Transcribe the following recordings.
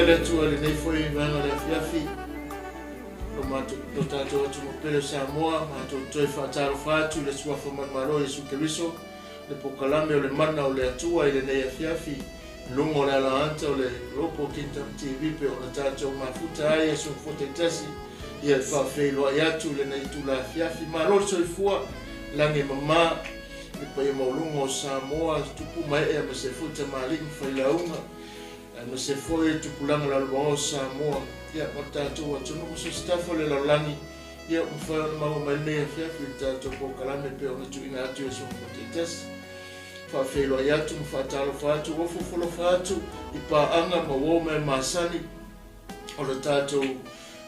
Faamanuia le Atua i lenei foi vaega o le afiafi. Lo matou lo tatou atunuu pele o Samoa, matou toe faatalofa atu i le Suafa manumalo Iesu Keriso, le polokalame o le mana o le Atua i lenei afiafi, i luga o le alaata o le Global Kingdom TV pe ona tatou mafuta ai aso gafoa taitasi, ia e faafeiloai atu i lenei itula afiafi. Malo le soifua, lagi e mama, le paia maualuga o Samoa, tupu ma ee aemaise foi tamalii ma failauga, aemaise foi tupulaga lalovaoa o Samoa, ia ma le tatou atunuu ma so o se tafa o le lalolagi, ia ua mafai ona maua mai lenei afiafi i le tatou polokalame pei ona tuuina atu i aso gafoa taitasi. Faafeiloai atu ma faatalofa atu, ua ofofolofa atu i paaga ma uo mea masani o le tatou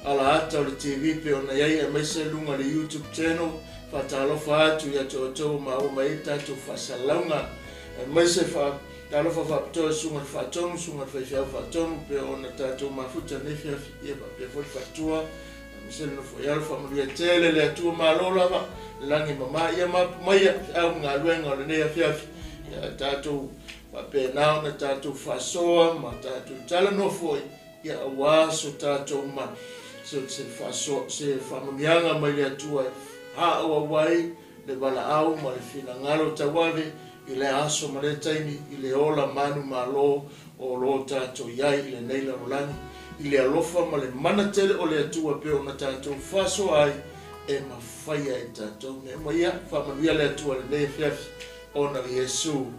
alaata o le TV pei ona i ai aemaise luga o le YouTube channel. Faatalofa atu ia te outou ua maua mai ai le tatou faasalalauga, aemaise faatalofa faapitoa i susuga i le Faatonu, susuga i le Faifeau Faatonu pei ona tatou mafuta i lenei afiafi, ia faapea foi le faletua aemaise le nofo i alo. Faamanuia tele le Atua, malo lava lagi mama, ia mapu maia feau ma galuega o lenei afiafi, ia tatou faapena ona tatou faasoa ma tatou talanoa foi, ia aua so tatou ma se se faasoa se faamanuiaga mai le Atua e faaauau ai le valaau ma le finagalo tauave i lea aso ma lea taimi i le ola manumalo o lo tatou i ai i lenei lalolagi, i le alofa ma le mana tele o le Atua pei ona tatou faasoa ai e mafaia e tatou mea uma ia. Faamanuia le Atua i lenei afiafi ona o Iesu.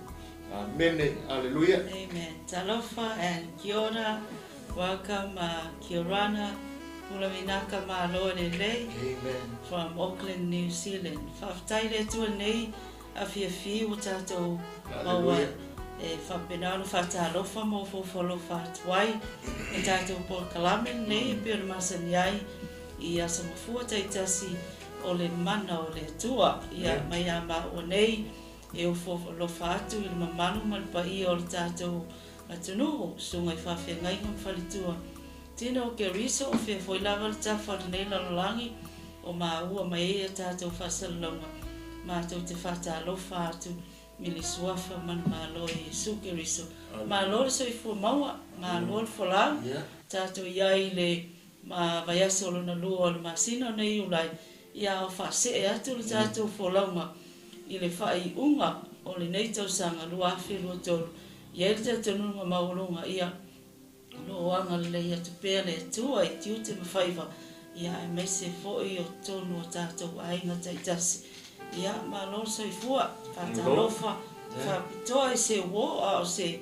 Amene. Aleluia. Amen. Talofa and kia ora. Welcome, kia orana. Pula vinaka malo lelei. Amen. From Auckland, New Zealand. Faafetai le Atua nei afiafi ua tatou maua Hallelujah. e faapena ona faatalofa ma ofoofo alofa atu ai le tatou polokalame lenei e pei ona masani ai i aso mafua taitasi o le mana o le Atua. Ia mai ia maua nei e ofoofo atu i le mamalu ma le paia o le tatou atunuu, susuga i faafeagaiga ma faletua. Tino o Keriso o fea foi lava le tafa o lenei lalolagi o maua mai ai a tatou faasalalauga, matou te faatalofa atu i le suafa manumalo o Iesu Keriso. Malo le soifua maua, malo le folau, tatou i ai i le ma vaiaso lona lua o le masina o nei Iulai, ia o faasee atu le tatou folauga i le faaiuga o lenei tausaga 2023. I ai le talitonuga maualuga, ia o lo o agalelei atu pea le Atua i tiute ma faiva, ia aemaise foi o totonu o tatou aiga taitasi. Ia malo le soifua, faatalofa faapitoa i se uo a o se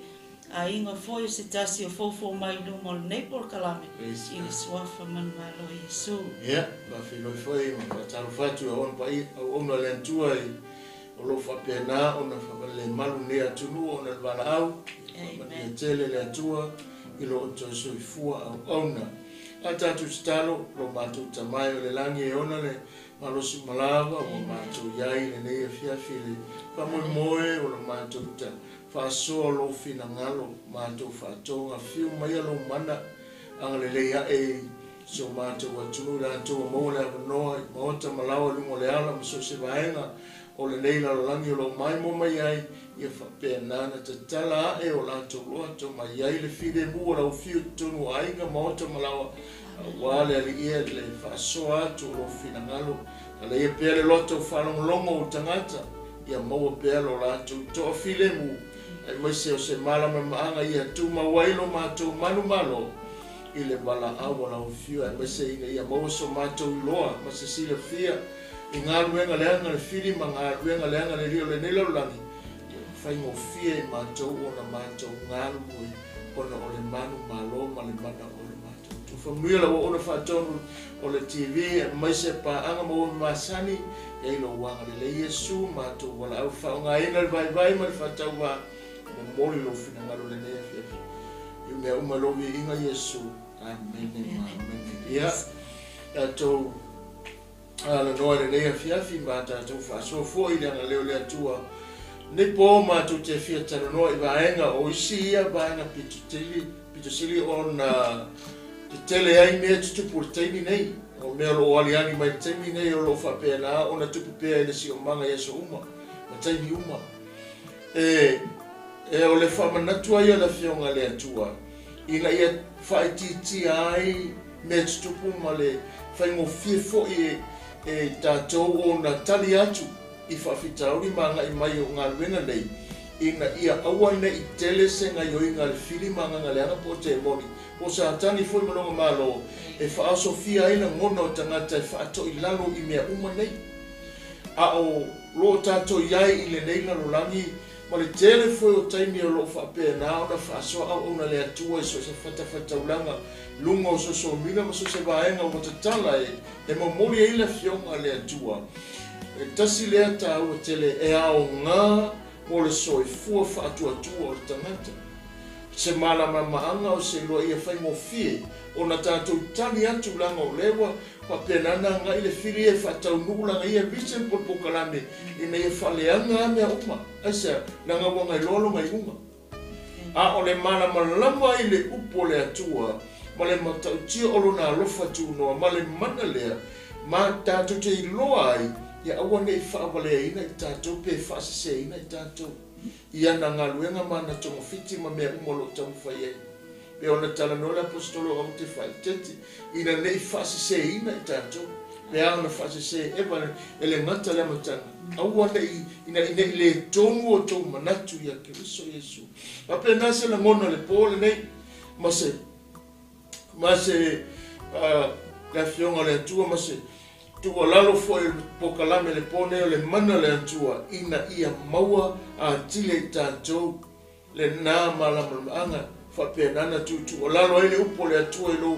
aiga foi o se tasi o foufou mai i luma o lenei polokalame i le suafa manumalo o Iesu. Ia, faafeiloai foi ma faatalofa atu i auauna paia, auauna a le Atua i o lo o faapena ona faavalemalu lenei atunuu ona o le valaau. Faamanuia tele le Atua i lo outou soifua auauna. A tatou tatalo, lo matou Tama e o le lagi e ona le malosi uma lava ua matou i ai i lenei afiafi i le faamoemoe o lo matou ta faasoa lou finagalo, matou faatoga fiu maia lou mana agalelei ae i si o matou atunuu i latou ua maua le avanoa i maota ma laoa i luga o le ala ma so o se vaega o lenei lalolagi o lo o maimoa mai ai, ia faapena ona tatala ae o latou loto mai ai le filemu o lau fiu i totonu o aiga, maota ma laoa, aua le aliia le faasoa atu o lou finagalo. Talaia pea le loto faalogologo o tagata, ia maua pea lo latou toafilemu, aemaise o se malamalamaaga ia tumau ai lo matou manumalo i le valaau o lau fiu, aemaise ina ia maua so matou iloa ma se silafia i galuega leaga le fili ma galuega leaga le alii o lenei lalolagi, ia faigofie i matou ona matou galulue ona o le manumalo ma le mana o le matou Atua. Faamanuia lau auauna faatonu o le TV aemaise paaga ma ua masani i ai lou agalelei Iesu, matou valaau faaaogaina le vaivai ma le faatauvā, momoli lou finagalo i lenei afiafi i mea uma i lou viiga Iesu. Amene ma amene. Ia tatou alanoa i lenei afiafi ma tatou faasoa foi i le agalelei o le Atua. Nei po matou te fia talanoa i vaega o isi ia vaega pito tele, pito sili ona tetele ai mea tutupu i le taimi nei. O mea o lo o aliali mai i le taimi nei o lo o faapena ona tupu pea i le siomaga i aso uma ma taimi uma. E o le faamanatu ai o le Afioga a le Atua Ina ia faaitiitia ai mea tutupu ma le faigofie foi e tatou ona tali atu i faafitauli ma agai mai o galuega nei, ina ia aua ne i tele se gaoioiga a le fili ma agaga leaga po o temoni, po o Satani foi ma lona malo, e faaosofia ai lagona o tagata e faatoilalo i mea uma nei. A o lo o tatou i ai i lenei lalolagi ma le tele foi o taimi o lo o faapena ona faasoa auauna le Atua i so o se fatafaitaulaga, luga o sosomila ma so o se vaega ua tatala e momoli ai le Afioga a le Atua. E tasi lea taua tele e aoga mo le soifua faatuatua o le tagata. Se malamalamaaga o se iloa ia faigofie ona tatou tali atu leaga o lea ua faapena ona agai le fili e faataunuu lana ia vision po o le polokalame ina ia faaleaga a mea uma. Aisea? Leaga ua gailoa lona iuga. A o le malamalama i le upu o le Atua ma le matautia o Lona alofa tunoa ma le mana lea ma tatou te iloa ai, ia aua ne i faavaleaina i tatou pe faaseseina i tatou i ana galuega ma ana togafiti ma mea uma o lo o taumafai ai. Pei ona talanoa le Aposetolo o Aute faaeteete, ina ne i faaseseina i tatou, pe a ona faasese eva e le gata le amataga, aua ne i, ina ne i le tonu o outou manatu ia Keriso Iesu. Faapena se lagona o le po lenei, ma se, ma se, le Afioga a le Atua, ma se tuualalo foi o le polokalame le po nei o le mana o le Atua, ina ia maua atili e i tatou Lena malamalamaaga faapena na tuutuualalo ai le upu a le Atua i lou,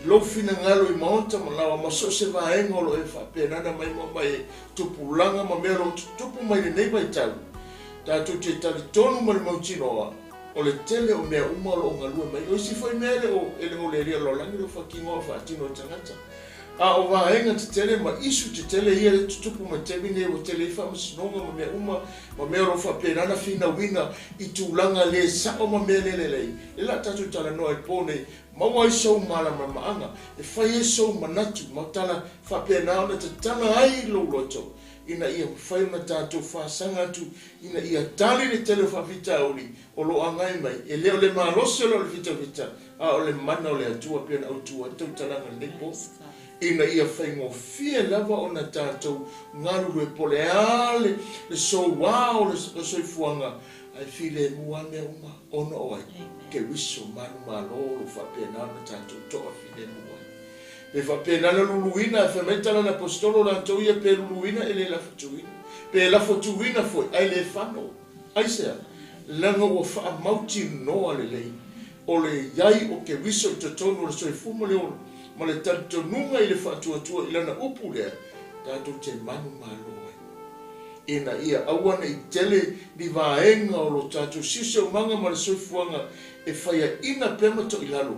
lou finagalo i maota ma laoa ma so o se vaega o lo o e faapena na maimoa mai ai tupulaga ma mea o lo o tutupu mai lenei vaitau. Tatou te talitonu ma le mautinoa, o le tele o mea uma o lo o galue mai. O isi foi mea e le o, e le o le Alii o le lalolagi o lo o faatinoa o faatino e tagata. A o vaega tetele ma isu tetele ia e tutupu mai taimi nei ua tele ai faamasinoga ma mea uma ma mea o lo o faapena ona finauina i tulaga le sao ma mea le lelei. Lea la tatou talanoa i le po nei, maua ai sou malamalamaaga, e fai ai sou manatu ma tala faapena ona tatala ai lou loto ina ia mafai ona tatou fasaga atu ina ia tali le tele o faafitauli o lo o agai mai. E le o le malosi o lo o le fitafita, A o le mana o le Atua pei ona autu ai le tautalaga i lenei po, ina ia faigofie lava ona tatou galulue po o le a le soua o le soifuaga, ae filemu lava mea uma ona o ai? Keriso manumalo o lo o faapena ona tatou toafilemu ai. Pe faapena ona luluina, ae fai mai tala a le Aposetolo latou ia, pe luluina e le lafotuina, pe lafotuina foi ae le fano. Aisea? Leaga ua faamautinoa lelei o le i ai o Keriso i totonu o le soifua ma le ola, ma le talitonuga i le faatuatua i lana upu lea, tatou te manumalo ai. Ina ia aua ne i tele ni vaega o lo tatou siosiomaga ma le soifuaga e faiaina pea ma toilalo,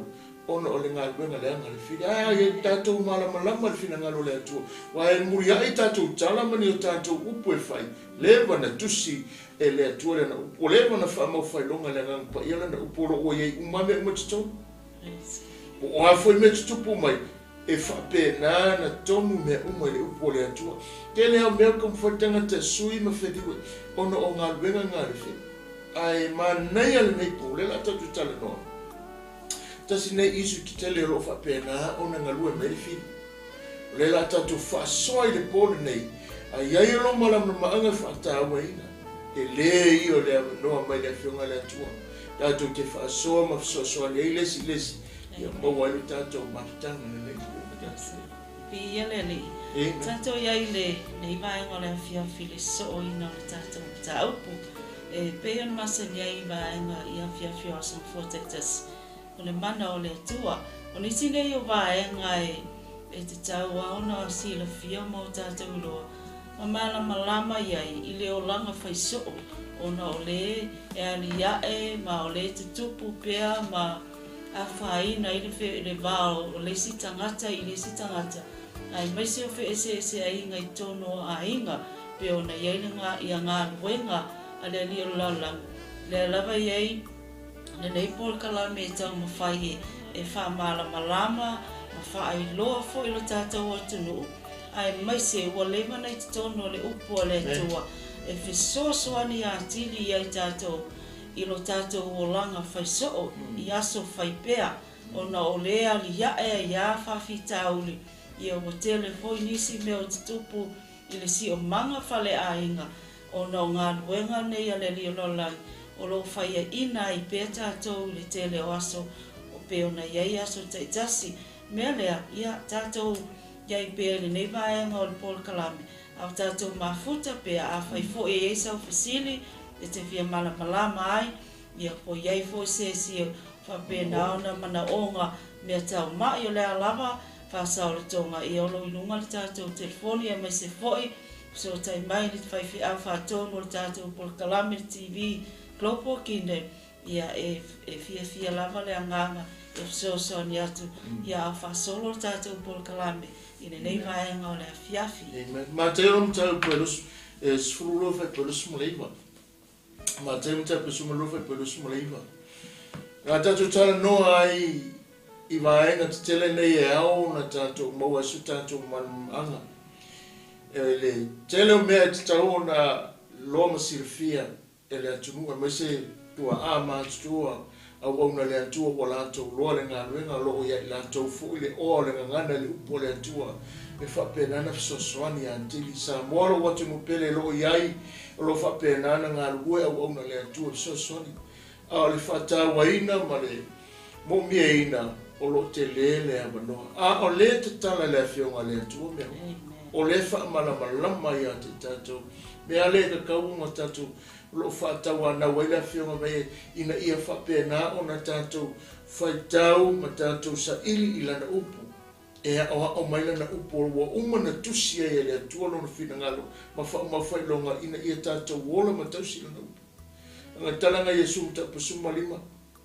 ona o le galuega leaga a le fili. Ae a ia tatou malamalama i le finagalo o le Atua, aua e muliai tatou tala ma ni o tatou upu e fai, leva na tusi e le Atua lana upu, ua leva na faamaufailoga e le Agaga Paia lana upu o lo o ua i ai uma mea uma i totonu. Po o a foi mea tutupu mai, e faapena na tonu mea uma i le upu a le Atua. Tele lava o mea ua taumafai le tagata e sui ma feliue ona o galuega na a le fili. Ae manaia lenei po, o lea o le a tatou talanoa. Tasi nei isu tetele o lo o faapena ona galue mai le fili. O lea la a tatou faasoa i le po lenei, a i ai o lou malamalamaaga e faatauaina, tele ia o le avanoa mai le Afioga a le Atua, tatou te faasoa ma fesoasoani ai le isi i le isi, ia maua ai lo tatou mafutaga lelei. Viia le Alii. Tatou i ai i lenei vaega o le afiafi i le sosooina o le tatou mataupu. E pei ona masani ai i vaega i afiafi o aso mafua taitasi, o le mana o le Atua. O nisi nei o vaega e tatau lava ona silafia ma o tatou iloa ma malamalama i ai i le olaga faisoo, ona o le e aliae ma o le tutupu pea ma afaina ai le va o le isi tagata i le isi tagata, aemaise o feeseeseaiga i totonu o aiga, pei ona i ai le galuega a le Alii o le Lalolagi, lea lava e i ai lenei polokalame e taumafai e faamalamalama ma faailoa foi lo tatou atunuu, aemaise ua leva ona i totonu o le upu a le Atua e fesoasoani atili i ai tatou. i lo tatou olaga faisoo i aso fai pea, ona o lea aliae ai lava faafitauli, ia ua tele foi nisi mea o tutupu i le siomaga faleaiga ona o galuega nei a le Alii o le lalolagi o lo o faiaina ai pea tatou i le tele o aso o pei ona i ai aso taitasi. Mea lea, ia tatou i ai pea i lenei vaega o le polokalame, a o tatou mafuta pea, afai foi e i ai sau fesili e te fia malamalama ai, ia po i ai foi se isi o faapena ona manaoga mea tau ma'i, o le a lava faasaoletoga, ia o lo o i luga le tatou telefoni aemaise foi fesootai mai le faifeau faatonu o le tatou polokalame le TV Global Kingdom, ia e fiafia lava le agaga e fesoasoani atu, ia a o faasolo le tatou polokalame i lenei vaega o le afiafi. Amen. Mateo mataupu e 12 fuaiupu 29. Mateo mataupu 12 fuaiupu 29. Na tatou talanoa ai i vaega tetele nei e ao ona tatou maua ai so tatou malamalamaaga. E le tele o mea e tatau ona iloa ma silafia e le atunuu, aemaise tuaa matutua auauna a le Atua ua latou loa le galuega o lo o ia i latou foi le oa o le gagana i le upu a le Atua e faapena ona fesoasoani atili. Samoa lou atunuu pele o lo o i ai o lo o faapena ona galulue auauna a le Atua e fesoasoani, a o le faatauaina ma le mo'omiaina o lo o tele le avanoa. A o lea tatala e le Afioga a le Atua mea uma, o lea faamalamalama ia te tatou mea lea e tatau ona tatou o lo o faatauanau ai le Afioga mai ina ia faapena ona tatou faitau ma tatou saili i lana upu, e aoao mai lana upu ua uma na tusi ai e le Atua lona finagalo ma faamaufailoga ina ia tatou ola ma tausi lana upu. Aga tala Iesu mataupu 15,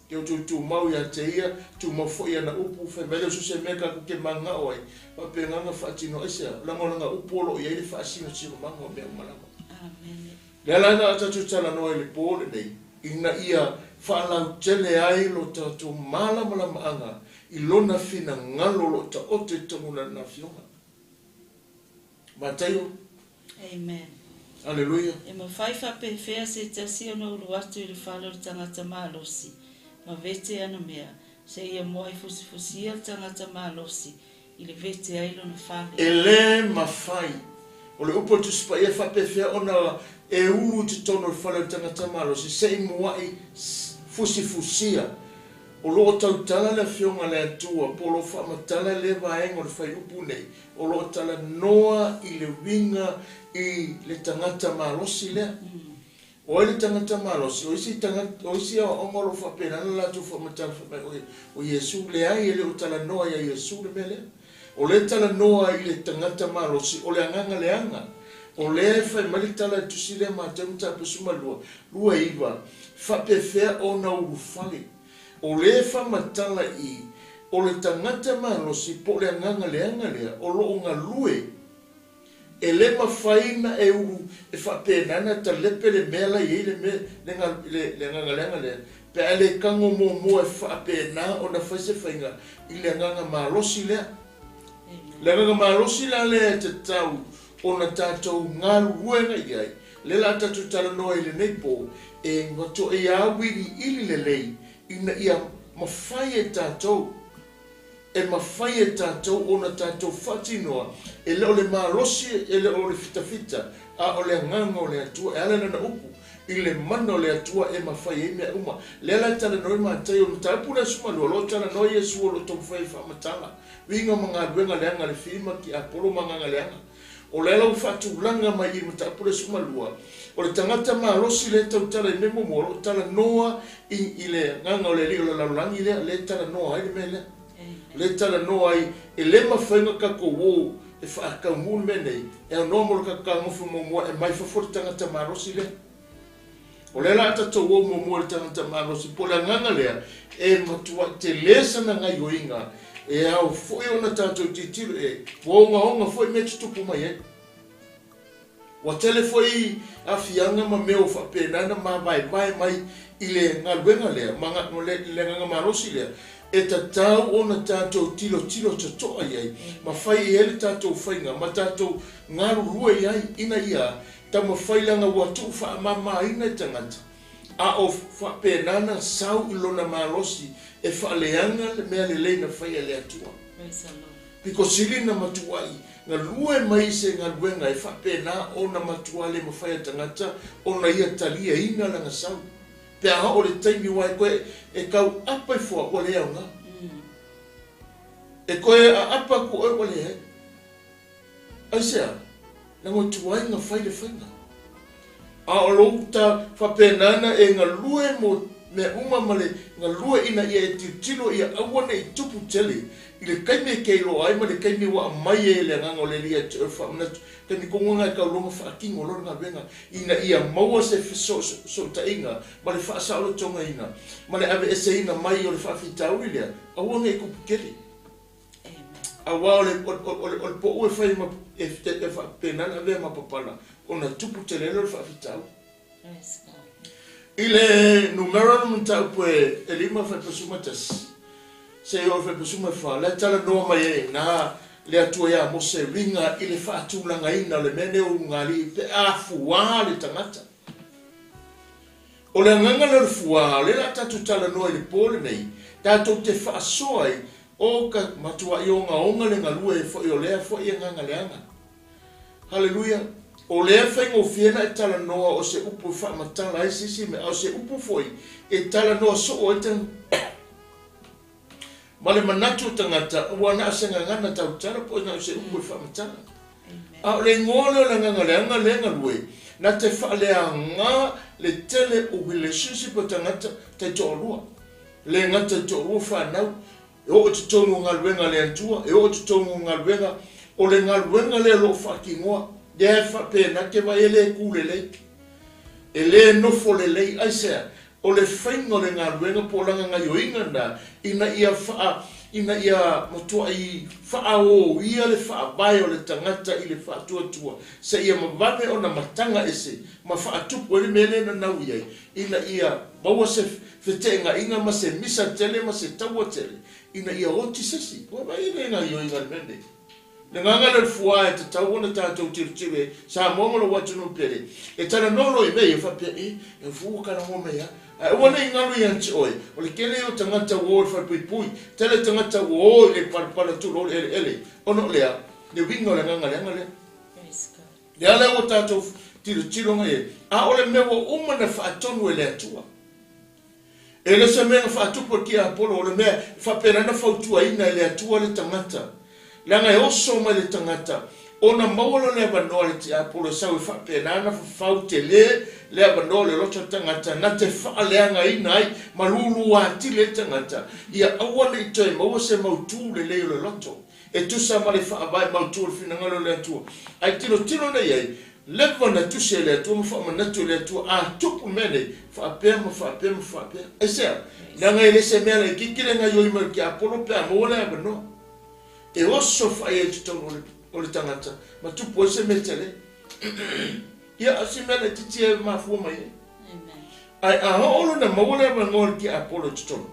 ke outou tumau ia te ia, tumau foi ana upu, fai mai lea o so o se mea tatou te mananao ai, faapenaga faatino ai sea, laga o lana upu o lo o i ai le faasinosilomaga o mea uma lava. Amen. Le ala na tatou talanoa i le po lenei, ina ia faalautele ai lo tatou malamalamaaga i lona finagalo o lo o taoto i totonu o lana afioga. Mataio. Amen. Aleluia. E mafai faapefea se tasi ona ulu atu i le fale o le tagata malosi ma vete ana mea, seia muai fusifusia le tagata malosi i le vete ai lona fale. E le mafai. O le upu o le Tusi Paia faapefea ona e ulu i totonu o le fale o le tagata malosi se i muai fusifusia. O lo o tautala le Afioga a le Atua, po o lo o faamatala lea vaega o le fuaiupu nei, o lo o talanoa i le uiga i le tagata malosi lea. O ai le tagata malosi? O isi tagata, o isi aoaoga o lo o faapena ona latou faamatala fai mai o Iesu, leai e le o talanoa ia Iesu le mea lea. O lea talanoa i le tagata malosi, o le agaga leaga. O lea e fai mai le tala i le tusi lea Mateo mataupu 12, 29, faapefea ona ulufale. O lea faamatala i o le tagata malosi po o le agaga leaga lea o lo o galue. E le mafai na e ulu e faapena na talepe le mea la i ai le mea le le agaga leaga lea, pe a le tago muamua e faapena ona fai se faiga i le agaga malosi lea. Le agaga malosi la lea e tatau ona tatou galuega i ai, lea la tatou talanoa i lenei po, e matuai auiliili lelei ina ia mafai e tatou, e mafai e tatou ona tatou faatinoa, e le o le malosi, e le o le fitafita, a o le agaga o le Atua e ala i lana upu, i le mana o le Atua e mafai ai mea uma. Lea la e talanoa i Mataio, mataupu lea 12, o lo o talanoa Iesu o lo o taumafai e faamatala uiga ma galuega leaga a le Fili ma Tiapolo ma agaga leaga. O lea la ua faatulaga mai i mataupu lea 12, o le tagata malosi lea e tautala i mea muamua, o lo o talanoa i le agaga o le alii o le lalolagi lea, lea e talanoa ai le mea lea. Lea e talanoa ai, e le mafai ona tatou o e faataunuu le mea nei, e aunoa mo le tatou fetagofi muamua e mai fafo le tagata malosi lea. O lea la a tatou o muamua i le tagata malosi, po o le agaga lea, e matuai tele sana gaioiga, e ao foi ona tatou tilotilo i ai, ua ogaoga foi mea e tutupu mai ai. Ua tele foi aafiaga ma mea ua faapena ona mavaevae mai i le galuega lea, ma le agaga malosi lea, e tatau ona tatou tilotilo totoa i ai, ma fai i ai le tatou faiga, ma tatou galulue i ai, ina ia taumafai leaga ua tuufaamamaina i tagata. A o faapena ona sau i lona malosi e faaleaga le mea lelei na faia e le Atua. Pito sili na matuai galue mai i se galuega e faapena ona matua le mafai e tagata ona ia taliaina lana sau. Pe a oo le taimi aua e toe e tau apa ifo a ua le aoga. E toe aapa atu oe ua leai. Aisea? Leaga o tuai na fai le faiga. A o lou ta faapena na e galue mo mea uma ma le galue ina ia e tilotilo ia aua ne i tupu tele i le taimi e keiloa ai ma le taimi ua aumai ai e le Agaga o le Alii ia te oe le faamanatu, taimi tonu lena e tauloga faatino loa le galuega ina ia maua se fesootaiga ma le faasaolotogaina ma le aveeseina mai o le faafitauli lea, aua ne i tupu tele. Aua o le, o le, o le po'u e fai ma, e, e faapena ona avea ma papala, ona tupu tele ai lea o le faafitauli. I le numera o le mataupu e 5.11 seia oo i le 5.4, la e talanoa mai ai i ina le Atua ia Mose e uiga i le faatulagaina o le mea nei o ulugalii pe a fuā le tagata. O le agaga lea o le fuā, o lea o le a tatou talanoa i le po lenei, tatou te faasoa ai, o ka matuai ogaoga le galue ai foi o lea foi agaga leaga. Haleluia! O lea e faigofie ona e talanoa o se upu e faamatala ai se isi mea, a o se upu foi e talanoa soo ai tagata. Ma le manatu o tagata, ua na o se gagana tautala po o na o se upu e faamatala. A o le igoa lea o le agaga leaga lea e galue, na te faaleaga le tele o relationship o tagata taitoalua. Le gata i toalua fanau, e oo i totonu o galuega a le Atua, e oo i totonu o galuega, o le galuega lea o lo o faatinoa, lea e faapena te vaai e le tu lelei, e le nofo lelei, aisea? O le faiga o le galuega po o lana gaioiga lena ina ia faa, ina ia matuai faaoia le faavae o le tagata i le faatuatua seia mavave ona mataga ese ma faatupu ai le mea lea e nanau i ai ina ia maua se feteenaiga ma se misa tele ma se taua tele ina ia oti se isi. Ua vaai i le gaioiga o le mea lenei. Le agaga lea o le fuā e tatau ona tatou tilotilo i ai, Samoa ma lou atunuu pele, e talanoa loa i mea ia faapea, e, e fu ua talanoa mai lava. Ae aua ne i galu ia te oe, o le tele ia o tagata ua o i le falepuipui, tele tagata ua o i le palapala tulou le eleele, ona o le a? Le uiga o le agaga leaga lea. Lea la ua tatou tilotilo i ai, a o le mea ua uma ona faatonu e le Atua. E le o se mea na faatupu e le tiapolo, o le mea e faapena ona fautuaina e le Atua le tagata, leaga e oso mai le tagata, ona maua loa le avanoa a le tiapolo e sau e faapena ona fafau tele le avanoa o le loto o le tagata na te faaleagaina ai ma lulu atili ai le tagata, ia aua ne i toe maua se mautu lelei o le loto e tusa ma le faavae mautu o le finagalo o le Atua. Ae tilotilo nei i ai, Leva na tusi e le Atua ma faamanatu e le Atua, a tupu mea nei, faapea ma faapea ma faapea. Aisea? Leaga e le se mea laitiiti le gaioi mai o le tiapolo pe a maua le avanoa. E oso fai ai i totonu o le, o le tagata ma tupu ai se mea tele. Ia, o si mea laitiiti e mafua mai ai. Ae a oo loa ina maua le avanoa o le tiapolo i totonu,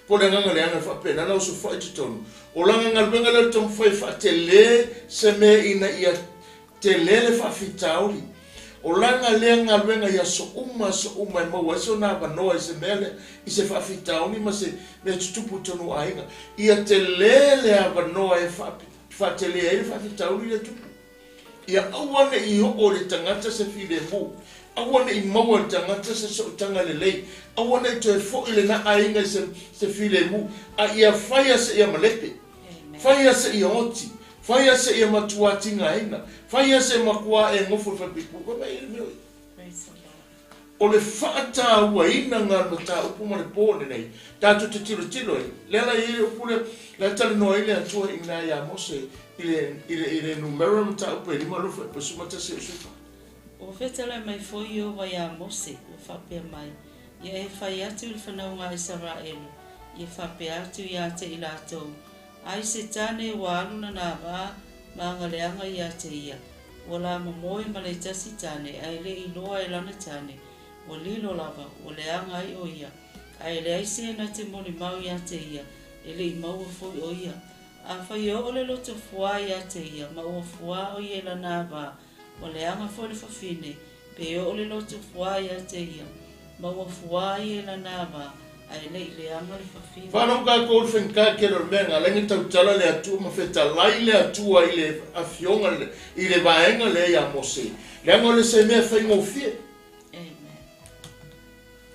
po o le agaga leaga e faapena ona oso fai i totonu o lana galuega lea o le taumafai e faatele se mea ina ia tele le faafitauli. O lana lea galuega i aso uma aso uma e maua ai sona avanoa i se mea lea, i se faafitauli ma se mea tutupu i totonu o aiga. Ia tele le avanoa e faatele ai le faafitauli lea e tupu. Ia aua ne i oo i le tagata se filemu, aua ne i maua e le tagata se sootaga lelei, aua ne i toe foi lena aiga i se, se filemu, a ia faia seia malepe, faia seia oti, faia seia matuā tigaina, faia se matuā e nofo i le falepuipui. Ua vaai i le mea o ia. O le faatauaina lena o le mataupu ma le po lenei, tatou te tilotilo ai, lea la e i ai le upu lea, la e talanoa ai le Atua i ina ia Mose i le, i le, i le numera o le mataupu e 51 o Iosefa. Ua fetalai mai foi Ieova iā Mose, ua faapea mai, Ia e fai atu i le fanauga a Isaraelu, ia faapea atu ia te i latou, Ai se tane ua alu lana vaa ma agaleaga ia te ia, Ua la momoe ma le tasi tane, a e le i loa e lana tane, ua lilo lava, ua leaga ai o ia, a e leai se na te molimau ia te ia, e le i maua foi o ia. Afai e oo le loto fuā ia te ia, ma ua fuā o ia i lana avā, ua leaga foi le fafine, pe oo le loto fuā ia te ia. Ma ua fua ia i lana ava, ae le i leaga le fafine. Faalogo tatou i le faigata tele o le mea na ala ai ona tautala le Atua ma fetalai le Atua i le afioga i le vaega lea ia Mose, leaga o le se mea faigofie.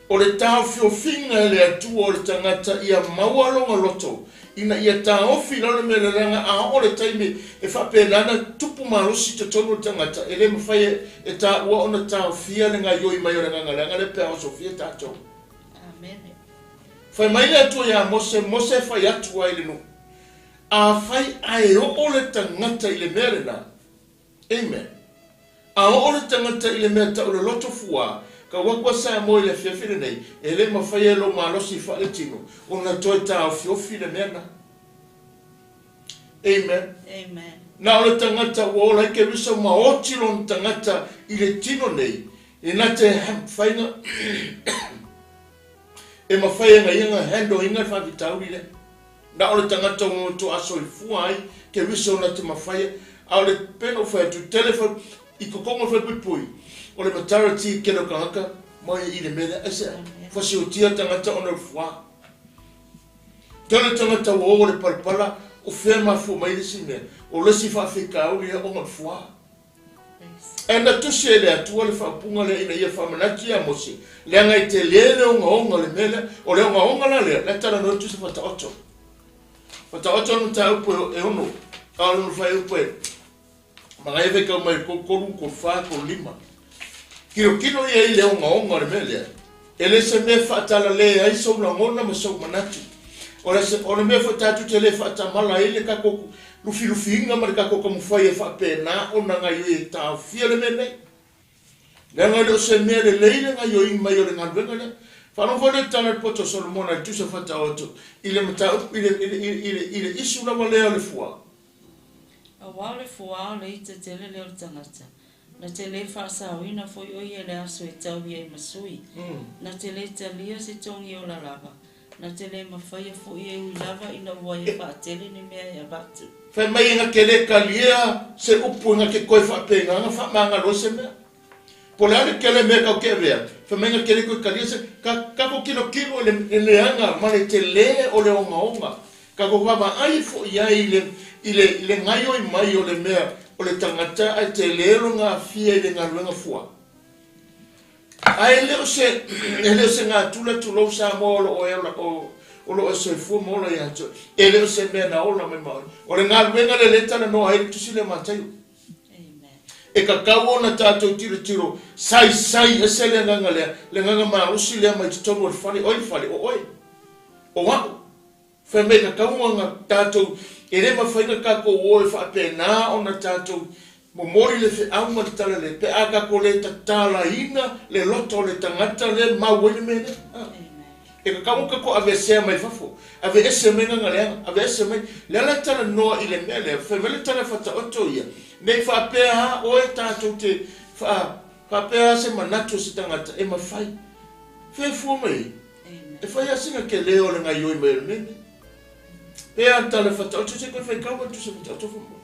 O le taofiofiga e le Atua o le tagata ia maua lona loto ina ia taofi i lalo le mea lea, leaga a oo le taimi e faapena ona tupu malosi i totonu o le tagata, e le mafai e taua ona taofia le gaoioi mai o le agaga leaga lea pe a osofia tatou. Amene. Fai mai le Atua ia Mose, Mose e fai atu ai i le nuu, Afai ae oo le tagata i le mea lena, Amen. A oo le tagata i le mea tau le loto fuā, kau atu a Samoa i le afiafi lenei, e le mafai e lou malosi faaletino ona toe taofiofi le mea na. Amen. Amen. Na o le tagata ua ola ai Keriso ma oti lona tagata i le tino nei, e na te mafai e mafai e na ia na handle ina le faafitauli lea. Na o le tagata ua matuā soifua ai Keriso na te mafai a o le pei ona ou fai atu, tele foi i totonu o le falepuipui, o le majority tele o tagata mai i le mea lea, aisea? Fasiotia tagata ona o le fuā. Tele tagata ua o le palapala, o fea e mafua mai ai le isi mea? O le isi faafitauli lea ona o le fuā. Ae na tusi e le Atua le faaupuga lea ina ia faamanatu ia Mose, leaga e tele le ogaoga o le mea lea. O le ogaoga la lea, la e talanoa atu se Faataoto. Faataoto le mataupu e ono, a o lona faaiupu e manaia faitau mai le 33, 34, 35. Tilotilo ia i le ogaoga o le mea lea. E le se mea e faatalale ai sou lagona ma sou manatu. O le, o le mea foi tatou te le faatamala ai le tatou lufilufiina ma le tatou taumafai e faapena ona gaoioi e taofia le mea nei. Leaga e le o se mea lelei le gaoioiga mai o le galuega lea. Faalogo foi lea i le tala a le poto o Solomona i le tusa faataoto i le mataupu, i le, i le, i le, i le isu lava lea o le fuā. Aua o le fuā o le ita tele lea o le tagata, Na te le faasaoina foi o ia i le aso e tau i ai ma sui. Na te le talia se togi ola lava. Na te le mafaia foi e ui lava ina ua ia faatele ni mea e avatu. Fai mai e na te le talia se upu e na te toe faapena na faamagalo ai se mea. Po o le a le tele mea tau te avea, fai mai na te le toe talia se, ta, tatou tilotilo i le leaga ma le tele o le ogaoga. Tatou vaavaai foi i ai i le, i le, i le gaioi mai o le mea o le tagata ae tele lona aafia i le galuega fua. Ae le o se, e le o se gatula tulou Samoa o lo o e ola, o, o lo o e soifua ma ola ia te oe. E le o se mea na ola mai ma oe. O le galuega lea lea e talanoa ai le Tusi lea o Mataio. E tatau ona tatou tilotilo saisai ese le agaga lea, le agaga malosi lea mai totonu o le fale, oi le fale, o oe, o a'u. Fai mai tatau ona tatou, e le mafai ona tatou o e faapena ona tatou momoli le feau ma le talalelei pe a tatou le tatalaina le loto o le tagata lea e mau ai le mea lea. E tatau ona tatou aveesea mai fafo, aveese mai lana leaga, aveese mai. Le ala e talanoa i le mea lea, fai mai le tala faataoto ia, ne i faapea lava oe tatou te faapea lava se manatu o se tagata e mafai. Fea e fua mai ai? E fai lava sina tele o le gaioi mai o le mea nei. Pe a tala fataoto se koe fai kau atu se fataoto fo mo.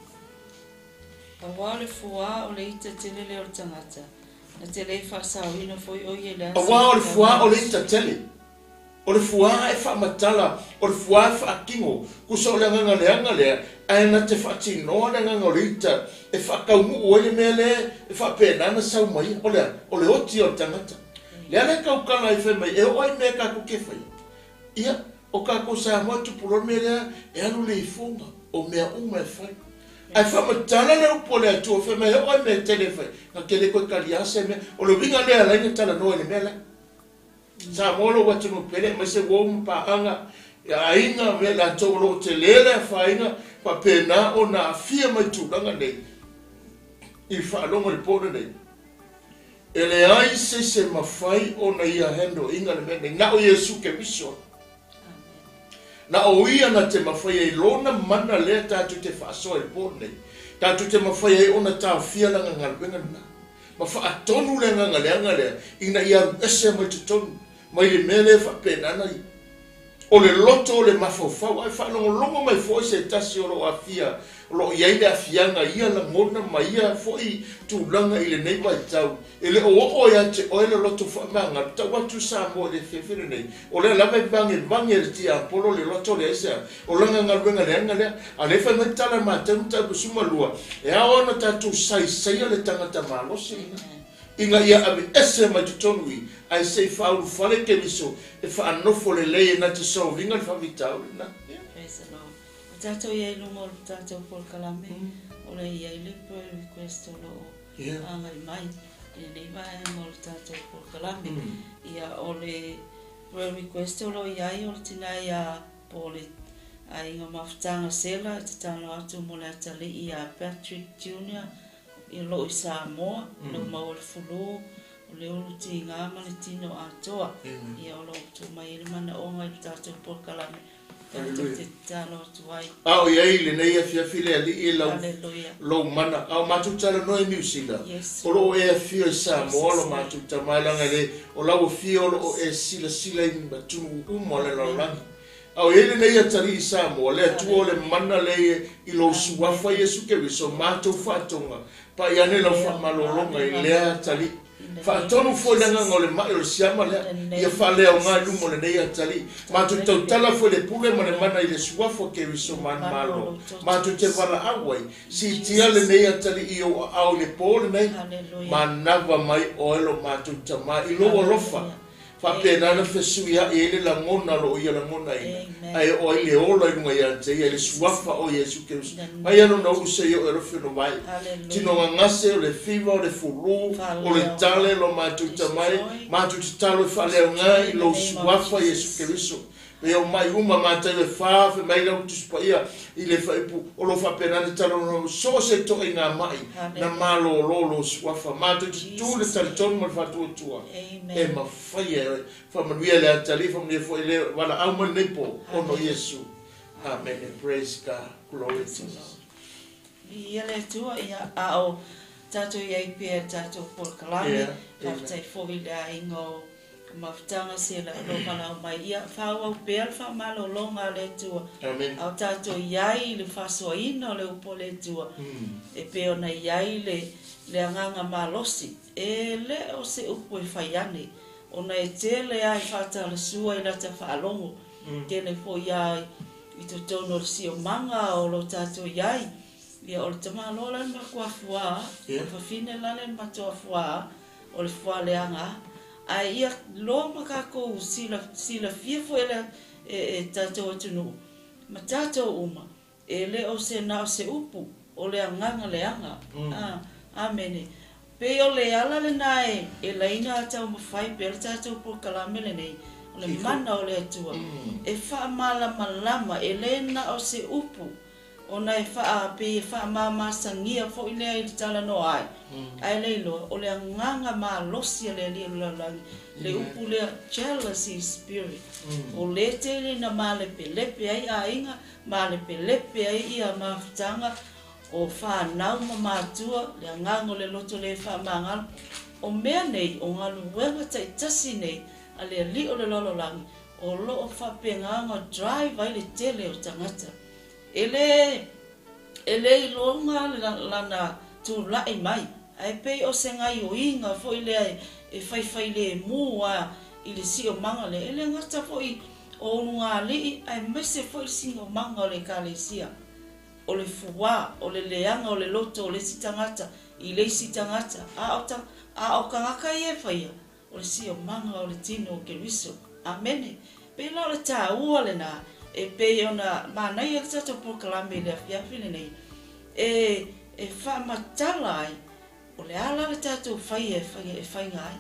Aua o le fuā o le ita tele lea o le tagata, na te le faasaoina foi o ia i le aso Aua o le fuā o le ita tele, o le fuā e faamatala, o le fuā e faatino, tusa o le agaga leaga lea, ae na te faatinoa le agaga o le ita e faataunuu ai le mea lea e faapena ona sau mai ai. O le a? O le oti o le tagata. Le ala e tautala ai fai mai e oo ai mea tatou te faia. Ia, o tatou Samoa e tupu loa le mea lea e alu le ifoga o mea uma e fai. Ae faamatala le upu a le Atua fai mai e oo ai mea tele e fai, na te le toe talia se mea. O le uiga lea e ala ai ona talanoa i le mea lea. Samoa lou atunuu pele aemaise uo ma paaga aiga me latou o lo o tele le afaina faapena ona aafia mai tulaga nei i faalogo i le po lenei. E leai se isi e mafai ona ia handle ina le mea nei, na o Iesu Keriso. Na o Ia na te mafai ai Lona mana lea tatou te faasoa i le po lenei, tatou te mafai ai ona taofia Lana galuega lena, ma faatonu le agaga leaga lea ina ia alu ese mai totonu mai le mea lea e faapena ona ia. O le loto o le mafaufau, ae faalogologo mai foi se tasi o lo o aafia, o lo o i ai le aafiaga i ia lagona ma ia foi tulaga i lenei vaitau. E le o oo ia te oe le loto faamagalo, tau atu Samoa i le afiafi lenei, o lea lava e vagevage e le tiapolo le loto lea. Aisea? O lana galuega leaga lea. A o lea e fai mai le tala a Mateu mataupu 12, e ao ona tatou saisaia le tagata malosi lena, ina ia aveese mai totonu i, ae se i faaulufale Keriso e faanofo lelei e na te solve ina le faafitauli lena. Ia. Praise the Lord. O tatou i ai i luga o le tatou polokalame, o lea e i ai le prayer request o lo o agai mai i lenei vaega o le tatou polokalame. Ia, o le prayer request o lo o i ai o le tina ia po o le aiga Mafutaga Sela e tatalo atu mo le atalii ia Patrick Junior i lo o i Samoa, o lo o maua le fulu, o le ulu tiga ma le tino atoa. Ia, o lo o tuu mai ai le manaoga i le tatou polokalame. Tatou te tatalo atu ai. A o i ai i lenei afiafi le Alii e lau, lou mana. A o matou talanoa i Niu Sila, o lo o e afio i Samoa lo matou tama e laga e le o lau afio o lo o e silasila i atunuu uma o le lalolagi. A o i ai lenei atalii i Samoa, le Atua o le mana lea i lou Suafa Iesu Keriso, matou faatoga, pai ane lau faamalologa i lea atalii. Faatonu foi le agaga o le mai o le siama lea, ia faaleaoga i luma o lenei atalii. Matou tautala foi le pule ma le mana i le Suafa o Keriso manumalo. Matou te valaau ai, siitia lenei atalii i ou aao i le po lenei. Manava mai oe lo matou Tama i lou alofa. Faapena ona fesuiai ai le lagona o lo o ia lagonaina, ae oo ai le ola i luga ia te ia i le Suafa o Iesu Keriso. Mai ana ona ulu seia oo e alofi ona vae. Tino gagase o le fiva o le fulu o le tale lo matou tamai, matou tatalo e faaleaoga i lou Suafa Iesu Keriso. Pei o mai uma Mataio e fa, fai mai lau Tusi Paia i le faaipu, o lo o faapena ona talanoa so o se toaiga ma'i na malolo lou Suafa. Matou te tu i le talitonu ma le faatuatua e mafai e oe. Faamanuia le atalii, faamanuia foi le valaau mai lenei po, ona o Iesu. Amene. Praise God. Glory to Jesus. Viia le Atua, ia, a o tatou i ai pea i le tatou polokalame, faafetai foi i le aiga o Mafutaga se la o lo valaau mai, ia faaauau pea le faamalologa a le Atua, a o tatou i ai i le faasoaina o le upu a le Atua, e pei ona i ai le le agaga malosi, e le o se upu e fai ane, ona e tele lava e faatalasua i lata faalogo, tele foi lava i totonu o le siomaga o lo o tatou i ai, ia o le tamaloa la le matuafuā, o le fafine la le matuafuā, O le fualeaga ae ia loa ma tatou silafia foi e tatou atunuu ma tatou uma, e le o se na o se upu, o le agaga leaga. Amene. Pei o le ala lena e laina a taumafai pea le tatou polokalame lenei, o le mana o le Atua, e faamalamalama, e le na o se upu, Ona e faa, pei e faamamasagia foi lea i le talanoa ai, ae le iloa, o le agaga malosi a le Alii o le lalolagi, le upu lea jealousy spirit, o le tele ina malepelepe ai aiga, malepelepe ai ia mafutaga o fanau ma matua, le agaga o le loto le faamagalo. O mea nei, o galuega taitasi nei a le Alii o le lalolagi, o lo o faapena ona drive ai le tele o tagata. E le, e le iloga lana tulai mai, ae pei o se gaioiga foi lea e faifailemu a i le siomaga lea, e le gata foi o ulugalii aemaise foi le siomaga o le Ekalesia. O le fuā, o le leaga o le loto o le isi tagata i le isi tagata, a o, a o tagata ia e faia, O le siomaga o le tino o Keriso. Amene. Pei la o le taua lena e pei ona manaia le tatou polokalame i le afiafi lenei e e faamatala ai o le a la le tatou faia e fai e faiga ai.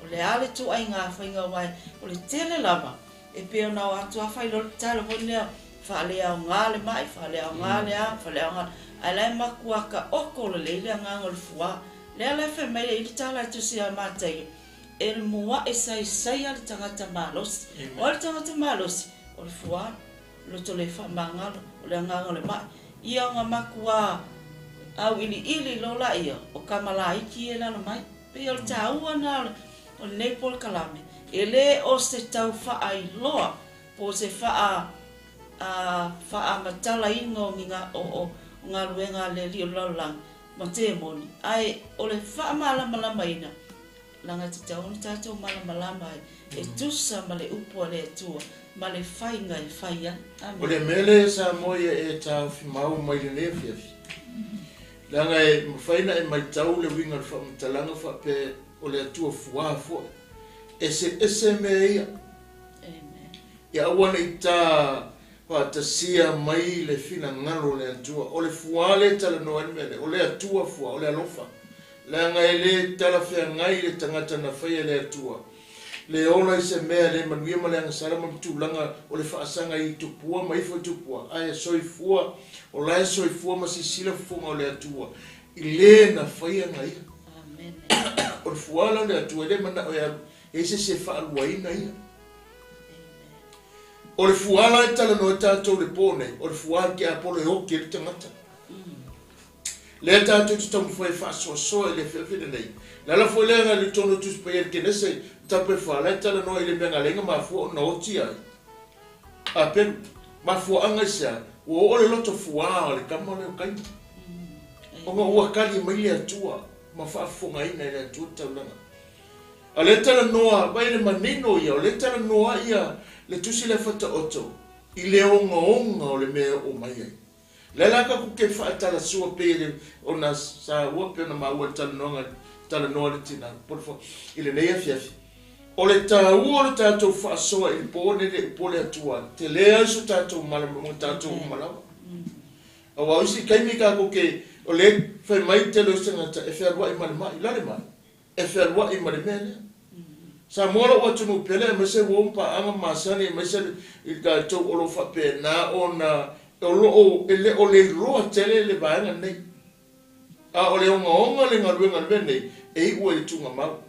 O le a le ituaiga faiga aua o le tele lava e pei ona o atu a fai loa le tatalo foi lea faaleaoga le mai, faaleaoga le a, faaleaoga ae la e matua taoto lelei le agaga o le fuā. Lea la e fai mai ai le tala e tusi ia Mataio, E muaʻe saisai le tagata malosi. O ai le tagata malosi? O le fuā, loto le faamagalo, o le agaga o le maʻi. Ia ona makuā auiliili loa laia o tama laiti ia i lalo mai. Pei o le taua lena o lenei polokalame, e le o se tau faailoa. Po o se faa faamatalaina o ni o galuega a le Alii o le lalolagi ma temoni, ae o le faamalamalamaina, leaga e tatau ona tatou malamalama ai e tusa ma le upu a le Atua ma le faiga e fai ai. O le mea lea Samoa ia e taofi mau mai lenei afiafi, leaga e mafai ona e matau le uiga o le faamatalaga faapea o le Atua fuā foi. Eseese mea ia. Ia aua ne i ta faatasia mai le finagalo o le Atua. O le fuā lea e talanoa ai le mea lea, o le Atua fuā, o le alofa. Leaga e le talafeagai le tagata na faia e le Atua, le ola i se mea le manuia ma le agasala ma le tulaga o le faasaga i tupua ma ifo i tupua, ae soifua, o la e soifua ma sisila fofoga o le Atua i le na faia na ia. O le fuā la o le Atua, e le manao e alu e i se isi e faaluaina ia. O le fuā la e talanoa ai tatou i le pō nei, o le fuā le tiapolo e oti ai le tagata. Lea tatou te taumafai e faasoasoa i le afiafi lenei. Le ala foi lea na alu i totonu o Tusi Paia i le Kenese, mataupu e fa, la e talanoa i le mea na ala ai ona mafua ona oti ai a Peru. Mafuaaga i se a? Ua oo le loto fuā o le tama lea o Kaina. Ona ua kali mai le Atua ma faafofogaina e le Atua le taulaga. A o lea e talanoa, vaai le manino ia, o lea e talanoa ia le tusi lea Faataoto i le ogaoga o le mea e oo mai ai. Lea la tatou te faatalasua pei e ona saua pei ona maua i le talanoaga talanoa le tina po le i lenei afiafi. O le taua o le tatou faasoa i le po nei le upu o le Atua, tele ai so tatou malamalama tatou uma lava. Aua o isi taimi tatou te o lea fai mai le tele o isi tagata e fealuai ma le mai, la le mai. E fealuai ma le mea lea. Samoa lou atunuu pele aemaise uo ma paaga masani aemaise i tatou o lo o faapena ona o lo o e le o le iloa tele le vaega lenei. A o le ogaoga le galuega i le mea lenei e iu ai i le tugamau,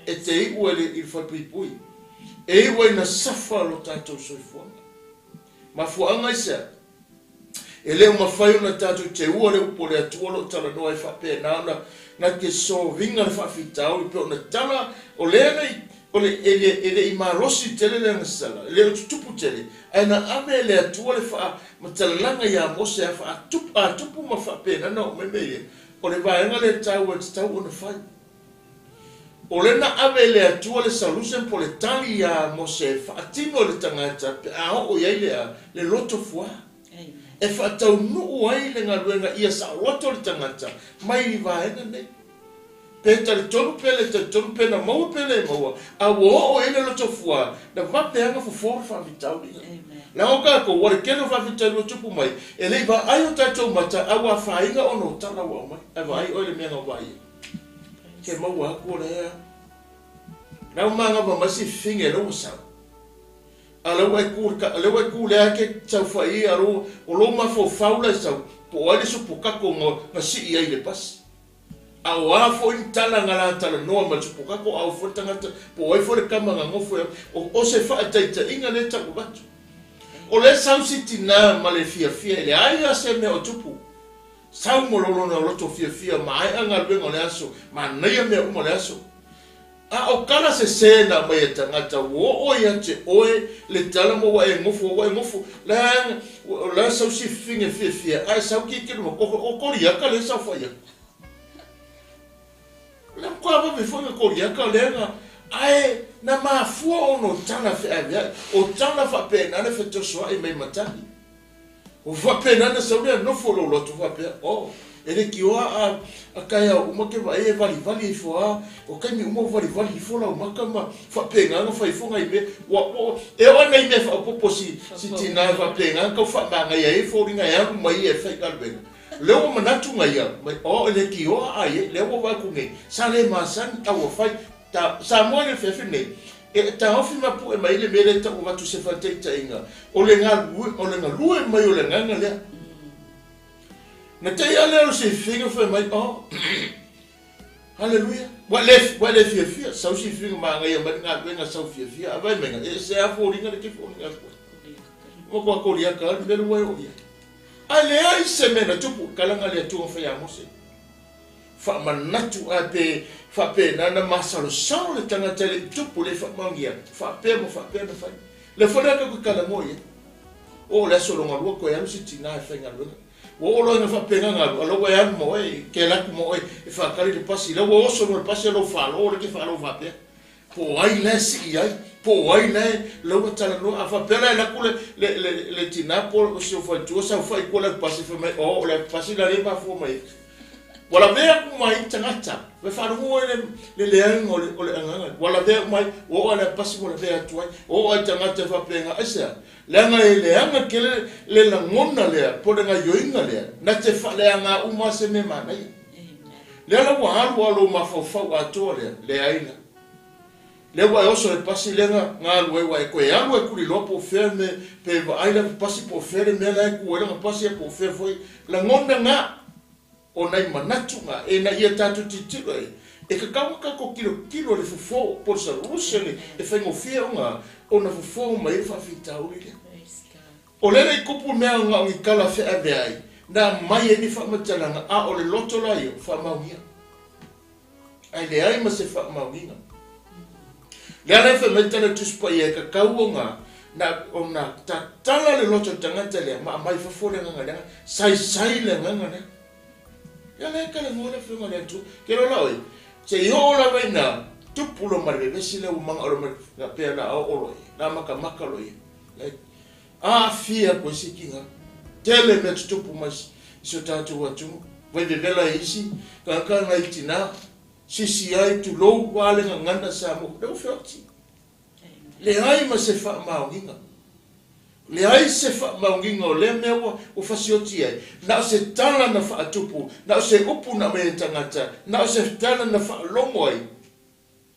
e te iu ai i le falepuipui, e iu ai ina safa lo tatou soifuaga. Mafuaaga aisea? E le o mafai ona tatou teua le upu o le Atua o lo o talanoa ai faapena ona na te soviga le faafitauli pei ona tala o lea le o le e le e le i malosi tele le agasala, e le o tutupu tele, ae na ave e le Atua le faamatalaga ia Mose a faatupu a tupu ma faapena ona oo mai mea ia. O le vaega lea e taua e tatau ona fai. O lea na ave e le Atua le solution po o le tali iā Mose e faatino e le tagata pe a oo i ai le a, le loto fuā. E faataunuu ai le galuega ia saoloto le tagata mai i vaega nei. Pe talitonu pe le talitonu, pe na maua pe le maua, a ua oo i ai le loto fuā, na vave lava ona fofo le faafitauli. Leaga o tatou, ua le tele o faafitauli ua tupu mai, e le i vaai o tatou mata a ua afaina ona o tala ua aumai. Ae vaai oe i le mea na vaai ai. Ke maua atu o lea lau manava mai si fifine lea ua sau. A lea ua e ku lea ua e ku lea ke sau fai a lo o lou mafaufau la e sau po o ai le supokato na na sii ai i le pasi. A o a foi ni tala na la talanoa ma le supokato a o foi le tagata po o ai foi le tama na nofo i o o se faataitaiga lea e tau avatu. O lea sau si tina ma le fiafia e leai lava se mea o tupu. Sau ma lo lona loto fiafia, maea galuega o le aso, manaia mea uma o le aso. A o tala sese na aumai e tagata, ua oo ia te oe le tala ma ua e nofo, ua e nofo, la, la sau si fifine fiafia, ae sau ki ke luma, o, o Koliata lea e saofai atu. O le matua vave foi na Koliata lea na, ae na mafua ona o tala feaveai, o tala faapena le fetosoai mai matagi. Ua faapena ona sau lea nofo lou loto faapea, oh, e leitioa a, a taeao uma ke vaai e valivali ifo a, o taimi uma ua valivali ifo lau maka ma faapena ona fai ifo nai mea. Ua, ua, e oo lava nai mea faaopoopo si, si tina e faapena ona tau faamagaia ai foliga e alu mai ia e faigaluega. O lea ua manatu nai ia, mai, oh, e leitioa a i ai, lea ua vaai atu nei, sa le masani, a ua fai. Ta, Samoa i le afiafi lenei, e taofi ma pue mai le mea lea e tau avatu i se faataitaiga, o le galue, o le galue mai o le agaga lea. Na te i a lea o se figa fai mai, oh, haleluia, ua le, ua le fiafia, sau si figa magaia mai le galuega sau fiafia, a vai mai nga, e se a foliga le ke foliga atu ai. Ua kua koliaka le mea le ua e o i ai. Ae leai se mea na tupu, kalaga le Atua fai a Mose. Faamanatu ae pe faapena na masalosalo le tagata e le i tupu, e le i faamaonia, faapea ma faapea na fai. Le foi lea tatou te talanoa i ai. Oo i le aso longalua toe alu si tina e faigaluega. Ua oo loa ina faapena ona alu, a o la ua e alu ma oe, e te alu atu ma oe e faatali le pasi. La ua oso loa i le pasi a o lou falo lea e te faalogo faapea. Po o ai la e sii ai, po o ai la e, la ua talanoa. A faapea la e alu atu le, le, le, le tina po o si ou faletua saofai i tua o le aupasi fai mai, oh, o le aupasi la lea e mafua mai ai. Ua lavea uma ai tagata, ua faalogo oe le, le leaga o le, o le agaga. Ua lavea uma ai, ua oo lava i le aupasi ua lavea atu ai. Ua oo lava i tagata e faapena, aisea? Leaga e leaga tele le lagona lea po o le gaioiga lea, na te faaleaga uma lava se mea manaia. Lea la ua alu a lou mafaufau atoa lea, leai la. Lea ua e oso i le pasi lea na na alu ai, ua e toe alu e tuliloa po o fea le mea, pe vaai lana pasi po o fea le mea la e tu ai lana pasi a po o fea foi. Lagona na, o nai manatu na, ina ia tatou tilotilo i ai. E tatau ona tatou tilotilo i le fofo po o le solution e faigofie ona ona fofo mai ai le faafitauli lea. O lea le i tupu mea na o ni tala feaveai na aumai ai ni faamatalaga, a o le loto la ia ua faamaonia. Ae leai ma se faamaoniga. Lea la e fai mai le tala i le Tusi Paia e tatau ona na ona tatala le loto o le tagata lea ma aumai i fafo le agaga leaga, saisai le agaga lea. Lea la e talanoa le Afioga i le Atua. Ke lola oe, se i oo lava ina tupu loa ma le vevesi lea ua manao loa ma le faapea la a oo loa ia, la matamata loa ia. Like, Aafia koe se kinga. Tele mea tutupu mai i so tatou atunuu. Vai vevela e isi tagata nai tina, sisi ai, tulou, a le gagana Samoa. Lea ua feoti. Leai ma se faamaoniga. Leai se faamaoniga o lea mea ua ua fasioti ai. Na o se tala na faatupu, na o se upu na aumai e tagata, na o se tala na faalogo ai.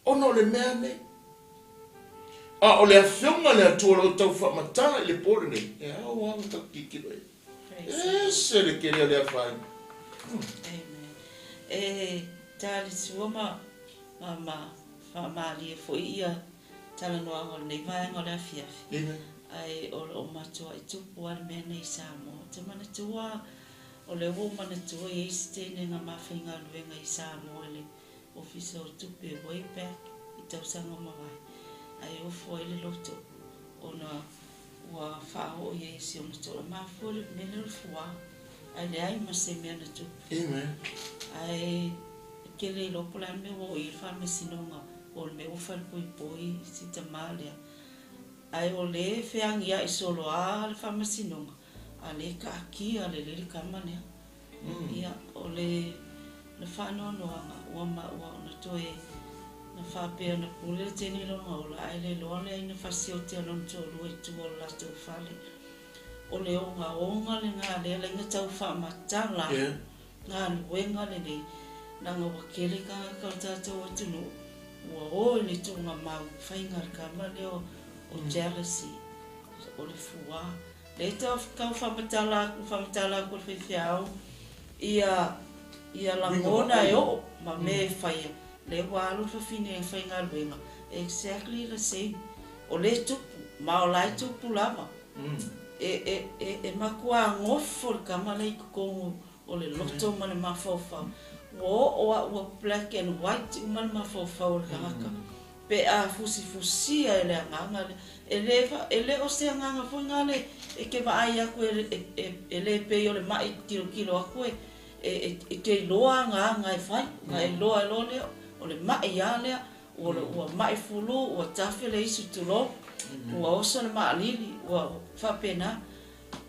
Ona o le mea nei. A o le Afioga a le Atua o lo o tau faamatala i le po lenei, e ao lava ona tatou tilotilo i ai. E ese le tele o le afaina. Amen. E talisua ma, ma, ma faamalie foi ia talanoaga o lenei vaega o le afiafi. Amen. Ae o lo o matuai tupu lava le mea nei i Samoa. Ou te manatua, o lea ua ou manatua e i ai se teine na ma faigaluega i Samoa i le Ofisa o Tupe way back i tausaga ua mavae, ae ofo ai le loto ona ua faaoo i ai e si ona toa. Mafua le mea lea o le fuā, ae leai ma se mea na tupu. Amen. Ae e le iloa po o le a le mea ua oo i ai le faamasinoga po o le mea ua falepoipoi si tamā lea. Ae o lea e feagiai solo lava le faamasinoga, a o lea e taatia lelei le tama lea. Ia, o le le faanoanoaga, ua ma ua ona toe na faapea ona pule le teine i lona ola, ae le iloa lea ina fasioti a lona toalua i tua o le latou fale. O le ogaoga lena lea laina tau faamatala galuega lenei, leaga ua tele tagata o le tatou atunuu ua o i le tuugamau faiga a le tama lea o jealousy, o le fuā. E tau faamatala atu, faamatala atu e le faifeau ia ia lagona e oo ma mea e faia, lea ua alu le fafine e faigaluega, exactly the same. O lea e tupu, ma o la e tupu lava. E, e, e, e matua gofo le tama lea i totonu o le loto ma le mafaufau. Ua oo a ua black and white uma le mafaufau o le tagata. Pe a fusifusia e le agaga lea. E le, e le o se agaga foi na le e te vaai atu e, e, e le pei o le ma'i tilotilo atu e, e, e te iloa agaga e fai, na iloa e loa lea, o le ma'i a lea, ua, ua ma'i fulu, ua tafe le isu tulou, ua oso le maalili, ua faapena.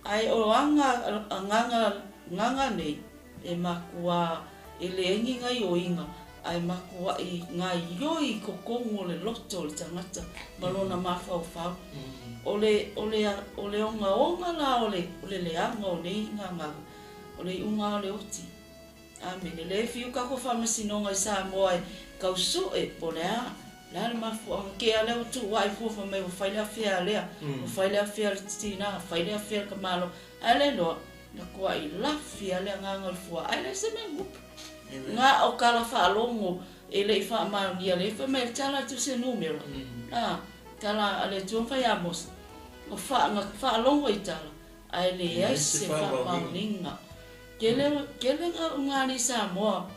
Ae o aga, agaga, gaga nei, e makuā e leai ni gaioiga, ae makuaʻi gaioi i totonu o le loto o le tagata ma lona mafaufau. O le, o le, o le ogaoga la o le, o le leaga o nei gagaga, o le iuga o le oti. Amene. Lea e fiu kako faamasinoga i Samoa e tau sue po o le a, le a le mafuaaga. Ke a lea ua tuu ae fua fai mai ua fai le afea a lea, ua fai le afea a le titina, fai le afea a le tamaloa. Ae le iloa, na tuai lafi a le agaga o le fua, ae leai se mea nupu. Na o tala faalogo e le i faamaonia lea fai mai e tala atu se numera. A, tala a le Atua ma fai ia Mose, na fa, na faalogo i tala, ae leai se faamaoniga. Tele, tele nga alii Samoa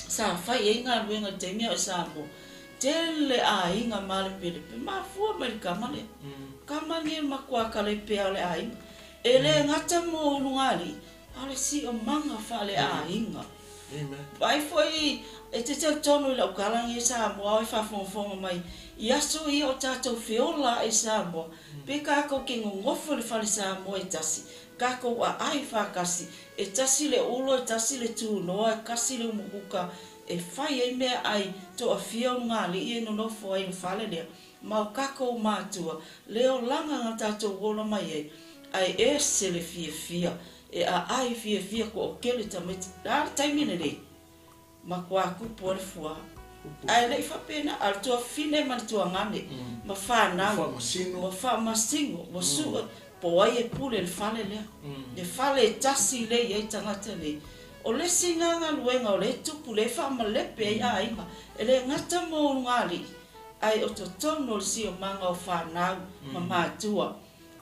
sa fai ai galuega i le taimi a o i Samoa. Tele aiga malepelepe, mafua mai le kama lea. Kama lenei o le matua kalepea o le aiga. E le gata mo ulugalii, a o le siomaga faaleaiga. Vaai foi, e te talitonu i lau tala lenei Samoa o e faafogafoga mai i aso ia o tatou feola ae i Samoa, pe tatou te nonofo i le fale Samoa e tasi, tatou aai faatasi, e tasi le ulo, e tasi le tunoa, e tasi le umukuka e fai ai meaai toafia ulugalii e nonofo ai i le fale lea, ma o tatou matua, le olaga na tatou ola mai ai, ae ese le fiafia e aai fiafia toatele tamaiti. O le a le taimi lenei? Matua tupu ai le fuā. Ae le i faapena, a o le tuafafine ma le tuagane, ma fanau, ua faamasino, ua sue, po o ai e pule i le fale lea. Le fale e tasi lea e i ai tagata nei. O le isi lena galuega o lea e tupu, lea e faamalepe ai aiga, e le gata mo ulugalii, ae o totonu o le siomaga o fanau ma matua.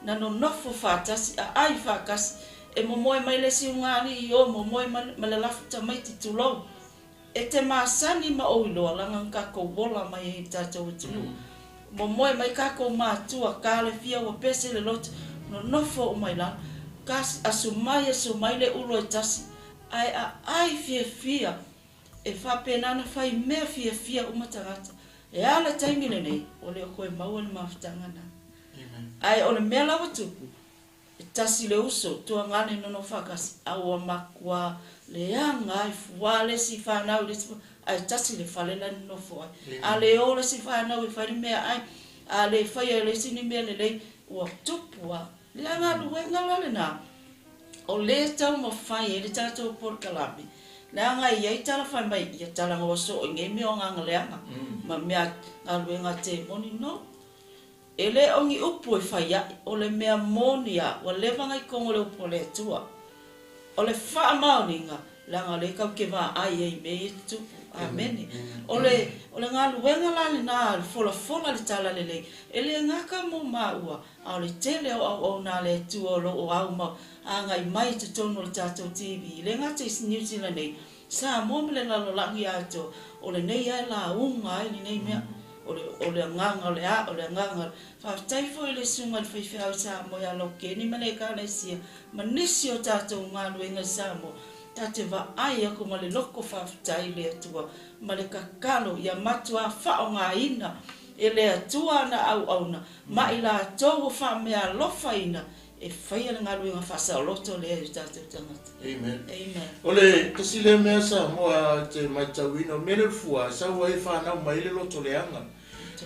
Na nonofo faatasi, aai faatasi, e momoe mai le isi ulugalii i o, momoe ma le lafu tamaiti, tulou. E te masani ma ou iloa leaga na tatou ola mai ai i le tatou atunuu. Momoe mai tatou matua, talefia ua pese le loto, nonofo uma i lalo. Aso mai aso mai le ulo e tasi, ae aai fiafia e faapena ona fai mea fiafia uma tagata. E a le taimi lenei, ua le o toe maua le mafutaga lena. Ae o le mea la ua tupu, E tasi le uso, tuagane nonofo faatasi, a ua matua leaga ai fua le isi fanau i le isi fanau, ae tasi le fale la e nonofo ai. A le o le isi fanau e fai le meaai, a le faia e le isi ni mea lelei, ua tupu lava. Le galuega la lena, o lea e taumafai ai le tatou polokalame, leaga e i ai tala fai mai, ia talanoa soo i nei mea o agaga leaga ma mea galuega a temoni. No. E le o ni upu e fai aʻe, o le mea moni a ua leva na i tonu o le upu a le Atua. O le faamaoniga, leaga o lea tatou te vaai ai i mea ia e tutupu. Amene. O le, o le galuega la lena, le folafola le Tala Lelei, e le gata mo maua, a o le tele o auauna a le Atua o lo o au ma agai mai i totonu o le tatou TV, e le gata i New Zealand nei, Samoa ma le lalolagi atoa, o lenei lava e lauga ai lenei mea, o le, o le agaga o le a, o le agaga o le. Faafetai foi i le Susuga i le Faifeau i Samoa ia Laukeni ma le Ekalesia ma nisi o tatou galuega i Samoa, ta te vaai aku ma le loko faafetai i le Atua ma le tatalo ia matuā faaaogaina e le Atua ana auauna ma i latou ua faameaalofaina e faia le galuega faasaoloto lea i o tatou tagata. Amen. Amen. O le tasi lea mea Samoa te matauina, o le mea lea o le fua, e sau ai e fanau mai ai le loto leaga,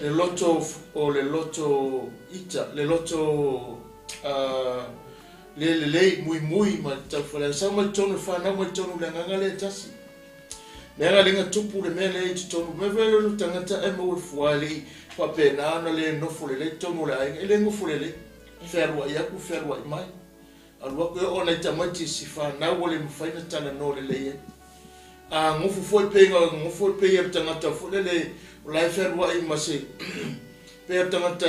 le loto o le loto ita, le loto le lelei, muimui ma le taufaleaga, sau mai totonu, e fanau mai totonu o le agaga lea e tasi. Leaga lea na tupu le mea lea i totonu, mea foi lea o le tagata e maua i le fua e le i faapena ona le nofo lelei i totonu o le aiga, e le nofo lelei. Fealuai atu, fealuai mai. Alu atu e oo nai tamaiti i si fanau ua le mafai ona talanoa lelei ai. A nofo foi pei na nofo foi pei o le tagata foi lele o la e fealuai ma se pei o le tagata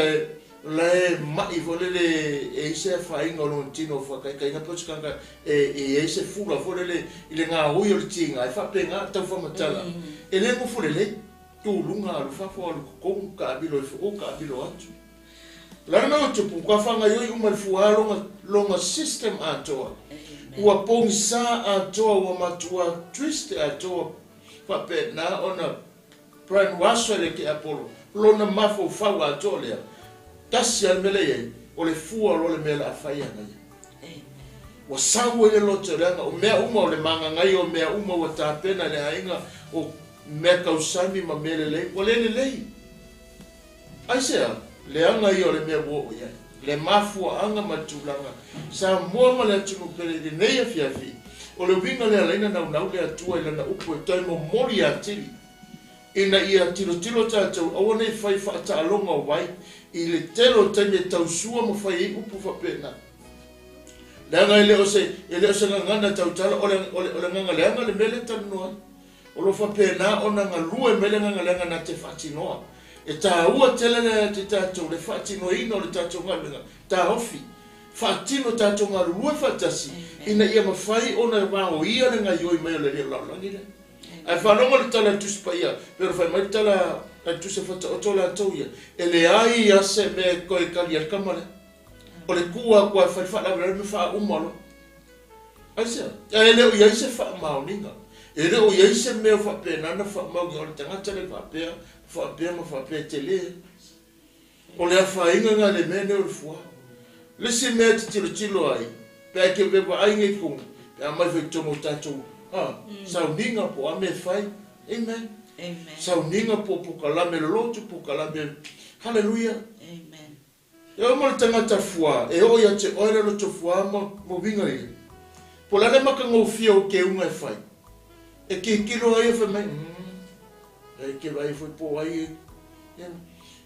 o la e ma'i foi lele e i ai se afaina o lona tino faataitaiga pei o se tagata e i ai se fula foi lele i le gaoi o le tiga e faapena le tau faamatala e le nofo lelei. Tu luga alu fafo alu totonu taamilo ifo o taamilo atu. O le a le mea ua tupu, ua faagaioi uma e le fuā lona, lona system atoa. Ua pogisa atoa, ua matua twist atoa faapena ona brainwash e le tiapolo lona mafaufau atoa lea. Tasi lava le mea lea e i ai, o le fua loa le mea o le a fai ana ia. Ua sau ai le loto leaga o mea uma o le magagaia o mea uma ua tapena e le aiga o mea tausami ma mea lelei, ua le lelei. Aisea? Leaga ia o le mea ua oo i ai, le mafuaaga ma le tulaga Samoa ma le atunuu pele i lenei afiafi, o le uiga lea laina naunau le Atua i Lana upu e toe momoli atili, ina ia tilotilo tatou aua nei fai faataaloga o vai i le tele o taimi e tausua ma fai ai upu faapena. Leaga e le o se, e le o se gagana tautala, o le, o le, o le agaga leaga le mea lea e talanoa ai. O lo o faapena ona galue mai le agaga leaga na te faatinoa. E taua tele le ia te tatou le faatinoina o le tatou galuega taofi. Faatino tatou galulue faatasi ina ia mafai ona vaoia le gaioi mai o le Alii o le lalolagi lea. Ae faalogo le tala a le Tusi Paia, pei ona fai mai le tala a le Tusi a Fataoto latou ia, e leai lava se mea e toe kali ai le tama lea. O le tu atu lava e fai le faalavelave ma faauma loa. Aisea? Ae le o i ai se faamaoniga. E le o i ai se mea o faapena ona faamauina o le tagata lea e faapea, faapea ma faapea e tele. O le afaina lena i le mea lenei o le fua. O le isi mea e te tilotilo ai, pe a e te vaai nei i totonu, pe a aumai foi i totonu o tatou sauniga po o a mea e fai. Amen. Amen. Sauniga po o polokalame lolotu, polokalame, haleluia. Amen. E oo mai le tagata fua, e oo ia te oe le loto fua ma uiga ia. Po o le a le matagofie o keuga e fai, e tilotilo ai e fai mai, umm, e ke vaai foi po o ai e.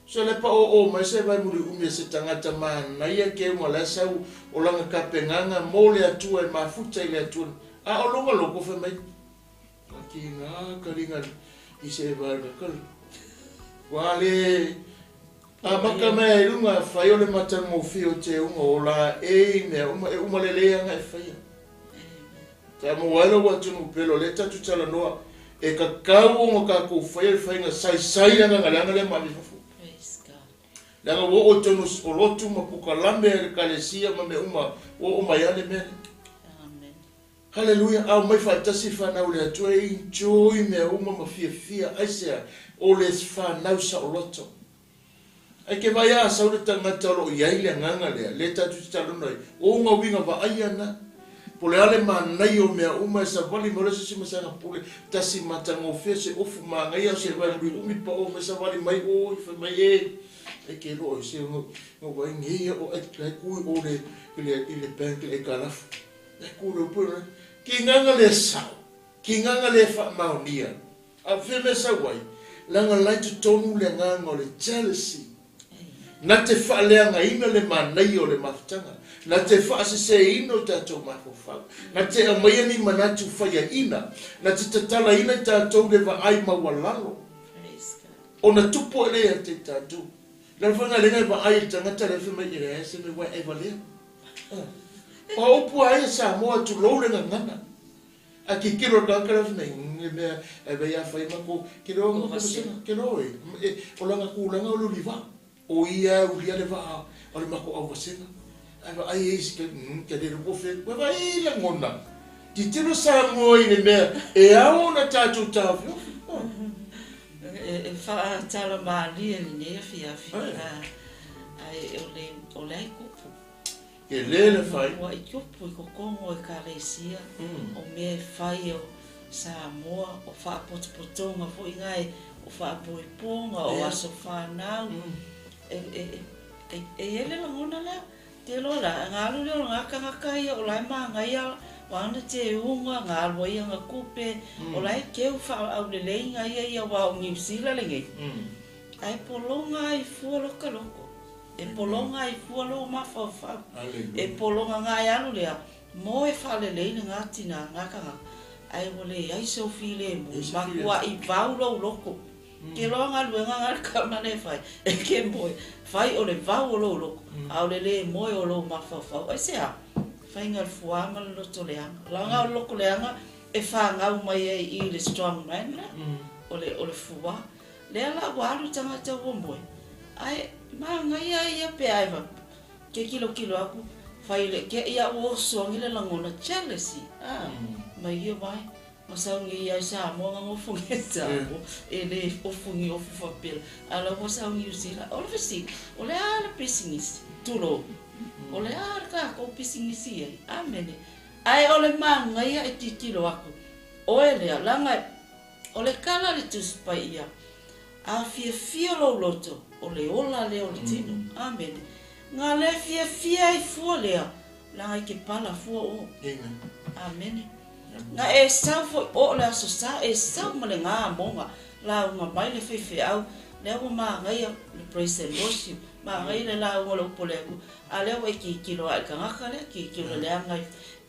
Se le paoo mai se vae muliumi e se tagata manaia keuga la e sau o lana tapenaga mo le Atua e mafuta i le Atua. A o lona loto fai mai, Ki ngā kaliga i se vae kala. Ua le amata mai ai luga fai o le matagofie o te uga o la e i mea uma e uma lelei aga e faia. Te amo ai lou atunuu pele o lea tatou talanoa e tatau ona tatou faia le faiga saisai le agaga leaga lea ma ave i fafo. Praise God. Leaga ua oo i totonu o lotu ma pukalame a le ekalesia ma mea uma ua oo mai lava le mea lea. Amen. Haleluia! Aumai faatasi fanau le Atua e enjoy mea uma ma fiafia aisea o le fanau saoloto. Ae ke vaai a sau le tagata o lo o iai le agaga lea, lea tatou te talanoa ai, o ona uiga vaaia na. Po o le a le manaia o mea uma e savali mai loa se isi ma se agapule tasi matagofie se ofu manaia o se vae muliumi pao mai savali mai oi fai mai e ai ke loa i se no vaai nei o ai lai ku o le i le bank le aitalafu. E kūrau pū rā. Ki nganga le sao, ki nganga le whaamaonia. A whia mea sau ai, leaga la i totonu le agaga o le jealousy. Na te faaleagaina le manaia o le mafutaga, na te faaseseina o tatou mafaufau, na te aumaia ni manatu faiaina, na te tatalaina i tatou le vaai maualalo, ona tupu ai lea ia te i tatou. Le ala foi lena e vaai i le tagata lea fai mai e leai se mea ua e valea. O upu a ia Samoa tulou le gagana. A tilotilo le tagata lea fai mai, le mea e vei a fai matou, ke loa matou vasega, ke loa e, o lana tulaga o le uli vaa. O ia e ulia le vaa o le matou au vasega. Ae vaai e isi, ke le loko fe, ua vaai lagona. Tilotilo Samoa i le mea e ao ona tatou taofiofi. E faatala malie lenei afiafi, ae o le, o le ai kupu. E lē le fai. Ua i tupu i totonu o Ekalesia, o mea e fai o Samoa, o faapotopotoga foi na e, o faapoipoga, o aso fanau. E, e, e, e i ai le lagona lea. Te iloa la, na alu lea o lena tagata ia o la e manaia o ana teuga, na alu ai ana tupe, o la e keu faaaulelei ia ia aua o Niu Sila lenei. Ae pologa ai fua loka loko. E pologa ai fua lou mafaufau. E pologa na e alu lea, mo e faalelei lena tina lena tagata, ae ua leai sou filemu, matuai vau lou loto. Ke loa galuega na le tama lea e fai, e ke moe, fai o le vau o lou loto, a o le lē moe o lou mafaufau. Aisea? Faiga le fuā ma le loto leaga. Leaga o le loto leaga e fanau mai ai i le strong man lea, o le, o le fuā. Lea la ua alu tagata ua moe, ae manaia ia pe a e ke tilotilo atu, fai le, ke ia ua oso agi le lagona jealousy, a, mai ia vai, ma sau nei ia i Samoa na nofo nei i Samoa, e le ofu ni ofu faapea, a o la ua sau Niu Sila. O le fesili, o le a le pisinisi? Tulou. O le a le tatou pisinisi ai? Amene. Ae o le manaia e tilotilo atu, oe lea, leaga o le tala a le Tusi Paia, a fiafia lou loto, o le ola lea o le tino. Amene. Na le fiafia ai fua lea, leaga e te pala fua o. Amene. Na e sau foi oo le Aso Sa, e sau ma le gamoga, lauga mai le faifeau, lea ua manaia le praise and worship, manaia le lauga o le upu a le Atua, a lea ua e tilotilo lava i le tagata lea, tilotilo leaga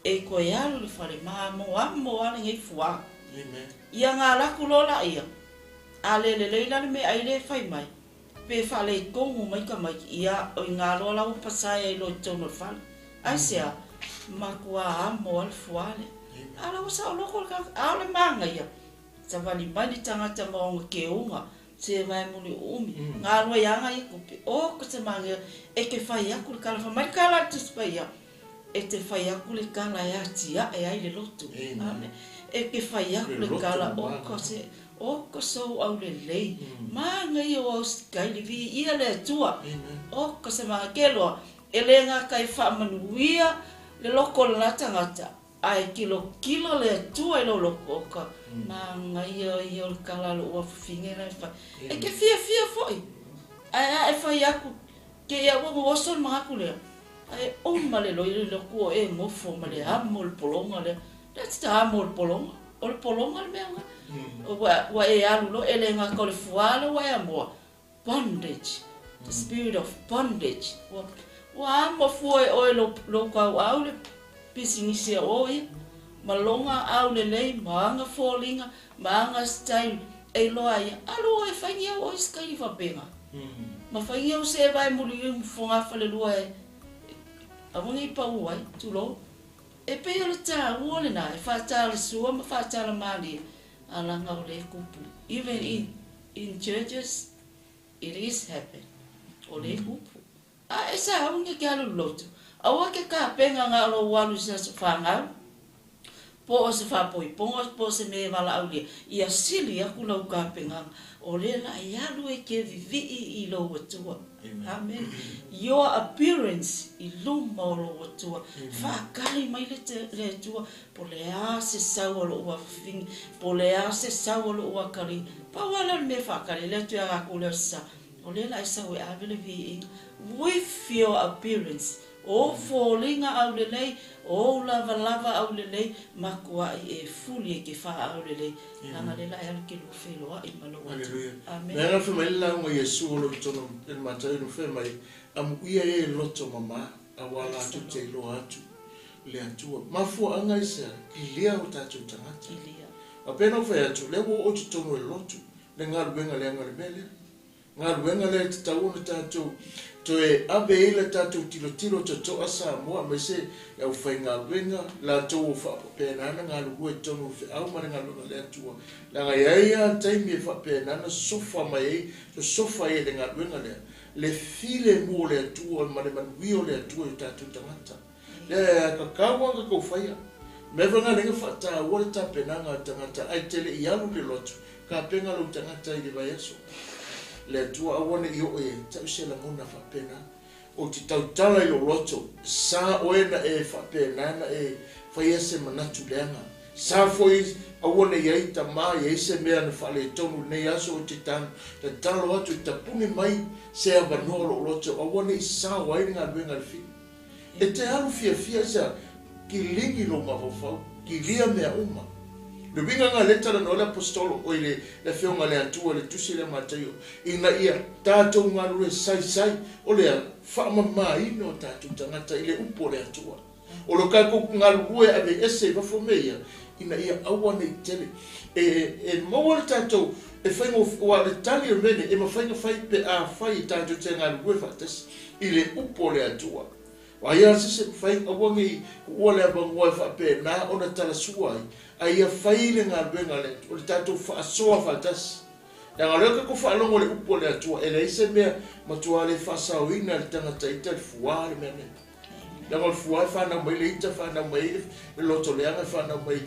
e toe alu i le fale, mamoamo lava lenei fuā. Ia na alu atu loa laia, a le lelei la le meaai lea e fai mai, pe faaletonu mai tamaiti, ia o i ina loa la ua pasae ai loa i totonu o le fale. Aisea? Matua amo lava le fuā lea. A o la ua saoloto le tagata, a o le manaia. Savali mai le tagata ma ona keuga, se vae muli umi, galue ai aga ia tupe. O ko se manaia, e te fai atu le tala, fai mai le tala a le Tusi Paia, e te fai atu le tala e atiae ai le loto. Amen. E te fai atu le tala, o ko se, o ko sou aulelei, manaia o au sitaili, viia le Atua. O ko se manaia, ke loa, e le gata e faamanuia le loko o lena tagata, Ae kilokilo le Atua i lou loto o ka manaia ia o le tala a lou afafine la e fai. E te fiafia foi, ae a e fai atu kei au ona oso le manatu lea, ae uma le loio i lotu o e nofo ma le amo o le pologa lea. Lea te ta amo o le pologa, o le pologa le mea lena. Ua e alu loa, e le gata o le fuā lea ua e amoa, bondage, the spirit of bondage. Ua, ua amo fua e oe lou, lou tauau le pisinisi a oe ia, ma lona aulelei, ma ana foliga, ma ana style e iloa ai ia, alu oe e fai ni au oe style faapena. Ma fai ni au seva e muliuli ma fogafalelua e, aua ne i pau ai, tulou. E pei o le taua lena e faatalasua ma faatala-malie, alaga o lea kupu. Even in In churches it is happen o le upu. A e sauni ke alu lotu, aua ke kapenga nga o lou alu i se aso fanau, po o se faapoipoga po o se mea e valaaulia, ia sili aku lau kapengaga, o lea la e alu e ke vivii i lou Atua. Amen. Your appearance i luma o lou Atua. Faakali mai le le Atua Po le a se sau o lou afafine, po le a se sau o lou akalii, pau lava lea o le mea e faakalele atu ia latou lea o se sa, o lea la e sau e ave le viiga, with your appearance, o ou foliga aulelei, o ou lavalava aulelei, matuai e fuli e ke faaaulelei, leaga lea la e alu ke lua feiloai ma lou Atua. Amene. Mea na fai mai le lauga Iesu o lo i tonu i le Mataio na fai mai, Amuia e loto mama, aua latou te iloa atu le Atua. Mafuaaga i sea, kilia o tatou tagata. Kilia. A pei ona ou fai atu, lea ua oo i totonu o le lotu, le galuega leaga o le mea lea. Galuega lea e tatau ona tatou toe ave ai le tatou tilotilo totoa Samoa aemaise le aufaigaluega, latou o faapena ona galulue i totonu o le feau ma le galuega a le Atua. Leaga e i ai lava taimi e faapena ona sofa mai ai, sosofa ai e le galuega lea, le filemu o le Atua ma le manuia o le Atua i o tatou tagata. Lea e kakau lava ka kou faia. Mea foi lena lea faataua le tapenaga a le tagata ae te le i alu le lotu, tapena lou tagata i le vaiaso. Le Atua aua ne i oo e tau se lagona faapena. Ou te tautala i lou loto, sa oe na e faapena na e faia se manatu leaga. Sa foi aua ne i ai tama i ai se mea na faaletonu i lenei aso ou te tatalo atu e tapuni mai se avanoa o lou loto aua ne i sao ai le galuega a le fili. E te alu fiafia i sea kiligi lou mafaufau, kilia mea uma. Le uiga lena lea e talanoa ai le Aposetolo, oi le Afioga a le Atua i le Tusi lea Mataio, ina ia tatou galulue saisai, o le a? Faamamaina o tatou tagata i le upu a le Atua. O lo tatou galulue aveese i fafo mea ia, ina ia aua ne i tele. E maua le tatou, e faigofie, aua o le tali o le mea lenei, e mafai ona fai pe afai e tatou te galulue faatasi i le upu a le Atua. O ai lava se isi e mafai, aua ne i tuua le avanoa e faapena ona talasua ai, a ia fai le galuega a le Atua, o le tatou faasoa faatasi. Leaga o lea tatou faalogo i le upu a le Atua, e leai se mea matua le faasaoina e le tagata ita le fuā le mea nei. Leaga o le fua e fanau mai le ita, fanau mai ai le loto leaga, e fanau mai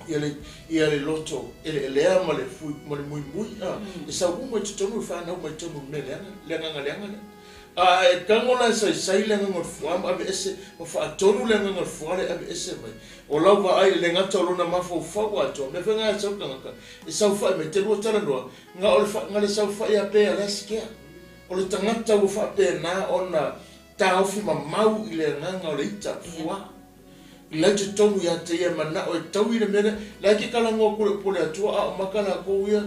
ia le, ia le loto eleelea ma le, fui, ma le muimui. A, e sau uma i totonu, e fanau mai totonu i le mea leaga, le agaga leaga lea. A e tago la e saisai le agaga o le fua ma aveese, ma faatonu le agaga o le fua lea e aveese mai. O lau vaai, e le gata o lona mafaufau atoa, mea foi na e sau le tagata, e saofai mai, te lua talanoa, na o le, na le saofai lava pe a le asikea. O le tagata ua faapena ona taofi mamau i le agaga o le ita, fua, i la totonu ia te ia manao e taui le mea lea, la e ke talanoa atu le upu a le Atua a o maka latou ia,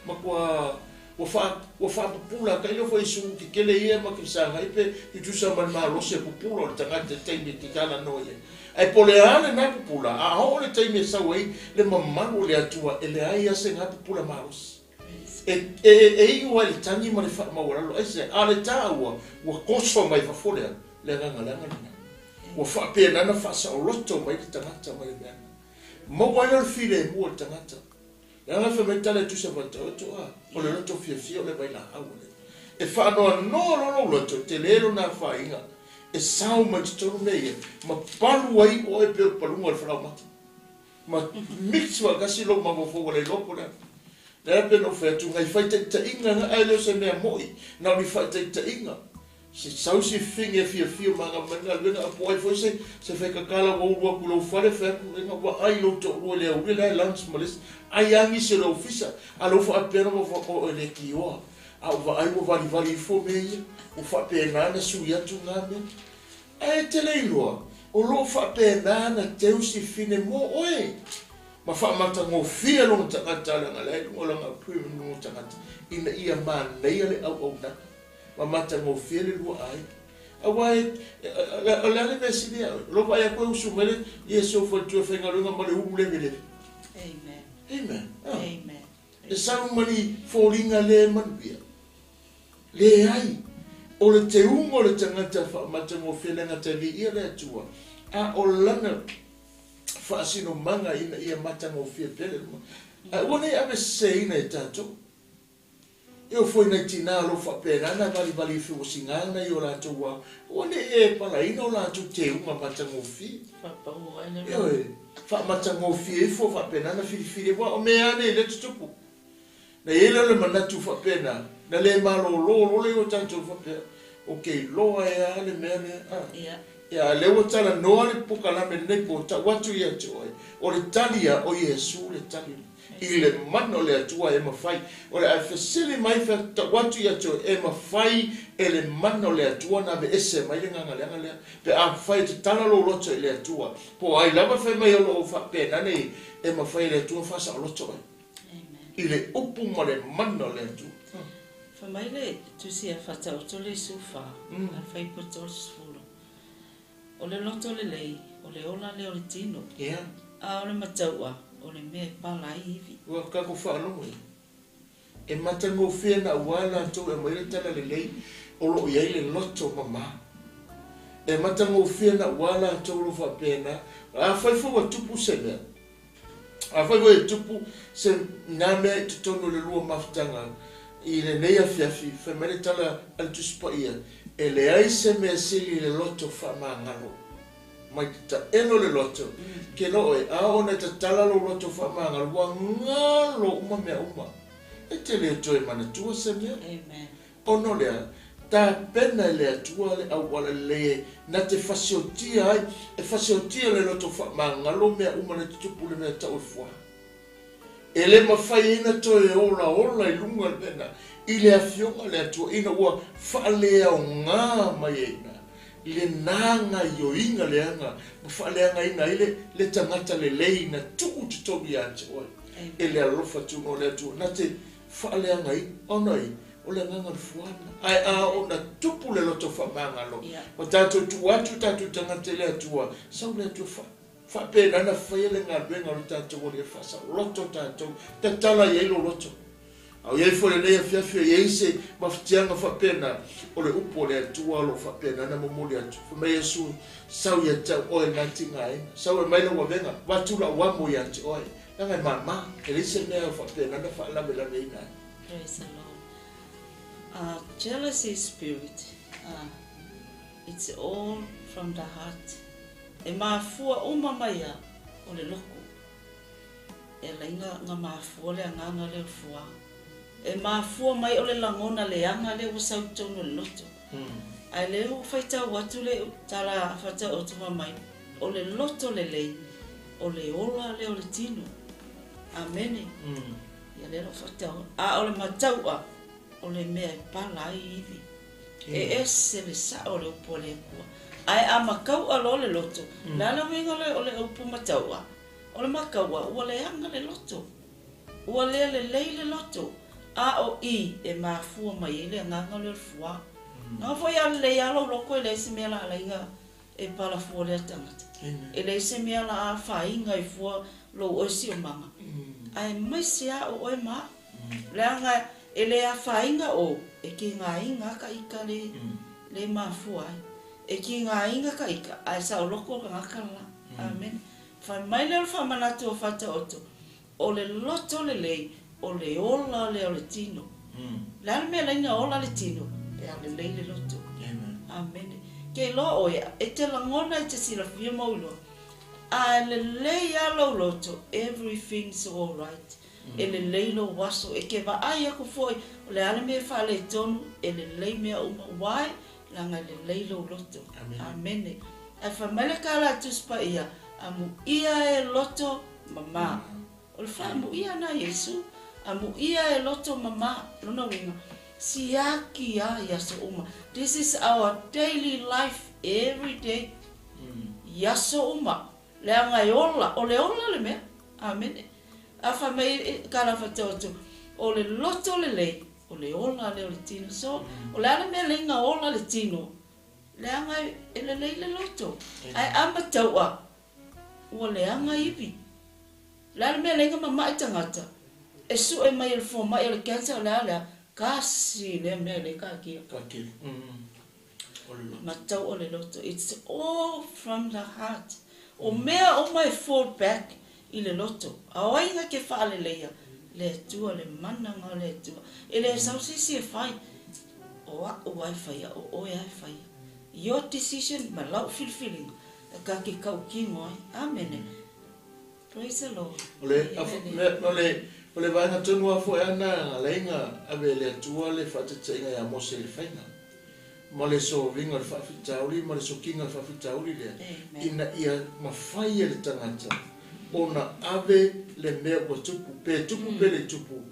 matua ua faa ua faapupula kai lea foi i suu kekele ia ma ke fesagai pe tutusa ma le malosi e pupula o le tagata i le taimi e te talanoa i ai. Ae po o le a lena pupula, a oo le taimi e sau ai le mamalu o le Atua e leai lava se na pupula malosi. E iu ai le tagi ma le faamaualalo, aisea? A o le taua, ua toso mai fafo le le agaga leaga lena. Ua faapena ona faasaoloto mai le tagata mai le mea lena. Maua ai loa le filemu o le tagata. Leaga fai mai tala e tusa Faataoto a, o le loto fiafia o le vailaau a le Atua. E faanoanoa loa lou loto, tele lona afaina e sao mai totonu mea ia, ma palu ai oe e pei o le paluga o le falaoamata. Ma mix faatasi lou mafaufau ua le iloa po o le a. Lea pei ona ou fai atu, nai faitaitaiga na, ae le o se mea moi, na o ni faitaitaiga. Se sau se fefine e fiafia ma aga mai le galuega, a po o ai foi se se faikakala ua ulu atu i lou fale, fai atu, e na vaai i lou toalua i le aoauli la e lunch ma le isi, ai lava nisi o le ofisa, a o lea ua faapea ona mafaufau, o e leitioa, a ou vaai ua valivali ifo mea ia, ua faapena ona sui atu na mea. Ae e te le iloa, o lo o faapena ona teu si fine mo oe, ma faamatagofie lona tagata leaga la e i luga o lana appointment lona tagata, ina ia manaia le auaunaga. Ma matagofie le lua aiga. Aua e, o le a le mea sili ia oe? O lou vaai atu e usu mai le Iesu ou faletua e faigaluega ma le ulu leveleve. Amen. Amen. Ah. Amen. E sau ma ni foliga le manuia. Leai. O le teuga o le tagata faamatagofie leaga te viia le Atua, a o lana faasinomaga ina ia matagofie pea le luma. Ae aua ne i aveseseina e tatou. E oo foi nai tina o lo o faapena ona valivali i feuasiga nai o latou ua aua ne i e palaina o latou teuga matagofie. Ioe, faamatagofie ifo faapena ona filifili aua o mea lava nei lea e tutupu. Na i ai lea o le manatu faapena, na le malolo loa lea o tatou faapea, ou te iloa e a le mea lea, a. Ia, a o lea ua talanoa le polokalame lenei po o tau atu ia te oe, o le tali a o Iesu le tali i le mana o le Atua e mafai. O le a fesili mai tau atu ia te oe, e mafai e le mana o le Atua ona aveese mai le agaga leaga lea, pe afai e tatala lou loto i le Atua, po o ai lava fai mai o lo o faapena nei, e mafai e le Atua ona faasaoloto oe i le upu ma le mana o le Atua. Fai mai le Tusi a Faataoto le Isufa, a le Fuaiupu 30, O le loto lelei, o le ola lea o le tino, a o le matau'a, o le mea e pala ai ivi. Ua tatou faalogo ia, e matagofie ana aua latou e aumai le tala lelei o lo o i ai le loto mama. E matagofie ana aua latou o lo o faapena, afai foi ua tupu se mea, Afai foi e tupu se na mea i totonu o le lua mafutaga i lenei afiafi, fai mai le tala a le Tusi Paia, E leai se mea sili i le loto faamagalo. Mai te taelo le loto, ke loa oe, a oo ona e tatala lou loto faamagalo, ua galo uma mea uma. E te le toe manatua se mea. Amen. Ona o lea, tapena e le Atua le auala lelei e na te fasiotia ai, e fasiotia le loto faamagalo mea uma na tutupu le mea tau e fuaha. E le mafai ai na toe olaola i luga le mea na i le Afioga a le Atua ina ua faaleaoga mai ai ina lena gaioiga leaga ma faaleagaina ai le, le tagata lelei na tuu totonu ia te oe e le alofa tunoa o le Atua na te faaleagaina ona i O le agaga o le fuana. Ae a oo ina tupu le loto faamagalo, ua tatou tuu atu tatou tagata i le Atua, sau le Atua fa, faapena ona faia le galuega o le tatou Alii e faasaoloto tatou, tatala i ai lou loto. A o i ai foi lenei afiafi o i ai se mafatiaga faapena, o le upu a le Atua o lo o faapena ona momoli atu. Fai mai Iesu, Sau ia te au oe na tigaina, sau e mai lau avega, avatu lau amo ia te oe, leaga e mama, e leai se mea o faapena ona faalavelaveina ai. Praise the Lord. Jealousy spirit, it's all from the heart. E mafua uma mai a o le loko. E alai nga nga mafua le agaga lea o le fuā. E mafua mai o le lagona leaga lea ua sau i totonu o le loto. Ae lea ua faitau atu le tala a Faataoto fai mai, o le loto lelei, o le ola lea o le tino. Amene. Ia lea o lo o faatau. A o le matau'a, o le mea e pala ai ivi. E ese le sa'o o le upu a le Atua. Ae a matau'a loa le loto, o le a le uiga o le upu matau'a? O le matau'a, ua leaga le loto. Ua le lelei le loto. A o i e mafua mai ai le agaga lea o le fuā. Leaga foi a lelei lava lou loto e leai se mea laalaina e pala fua lea tagata. E leai se mea la afaina ai fua lou oe siomaga, aemaise a o oe ma a'u. Leaga e le afaina ou, e kigaina a ka ika le le mafua ai. E kigaina ka ika, ae saoloko le tagata la. Amene. Fai mai lea o le faamanatu o Faataoto. O le loto lelei, o le ola lea o le tino. O le a le mea e ala ai ona ola le tino? Pe a lelei le loto. Amene. Ke iloa oe, e te lagona e te silafia ma ou iloa, a lelei lava lou loto, everything's alright. E lelei lou aso, e ke vaai aku foi, o le a le mea e faaletonu, e lelei mea uma. Why? Leaga e lelei lou loto. Amene. Ae fai mai le Kala a Tusi Paia, Amuia e loto mama. O le faamuia na Iesu, amuia e loto mama. Lona uiga, siaki a i aso uma. This is our daily life every day. I aso uma. Leaga e ola, o le ola le mea. Amene. A fai mai Kala faitau atu, o le loto lelei, O le ola lea o le tino. So, o le a le mea leiga ola le tino? Leaga e lelei le loto. Ae a mataua, ua leaga ivi. O le a le mea leiga mama'i tagata? E su'e mai e le fomai o le cancer o le a le a? Kasi lea mea e le kakia. Kakia. O le loto. Matau o le loto. It's all from the heart. O mea uma e fall back i le loto. A o ai na ke faaleleia? Le Atua, le mana na o le Atua. E le sau se isi e fai. O a'u a e faia, o oe a e faia. Your decision ma lau filifiliga e ka ke kaukino ai. Amene. Praise the Lord. O le, o le, o le vaega tonu lava foi a na alaiga ave e le Atua le faateteiga ia Mose i le faiga, ma le soviga o le faafitauli ma le sokiga o le faafitauli lea, ina ia mafai e le tagata ona ave le mea ua tupu, pe tupu pe le tupu,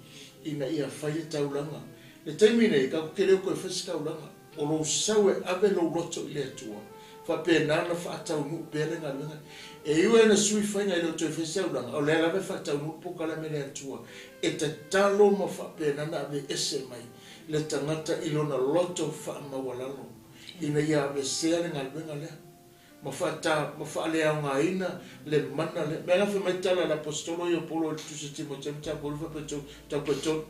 ina ia fai le taulaga. Le taimi nei, tatou te le o toe fai se taulaga, o lou sau e ave lou loto i le Atua, faapena ona faataunuu pea le galuega. E ui lava ina sui faiga e le o toe fai se taulaga, o lea lava e faataunuu le polokalame a le Atua e tatalo ma faapena ona aveese mai le tagata i lona loto faamaualalo ina ia avesea le galuega lea ma faata ma faaleaogaina le mana lea. Mea la fai mai tala a le Aposetolo ia o Paulo i le Tusi a Timoteo mataupu e 2 faapea 3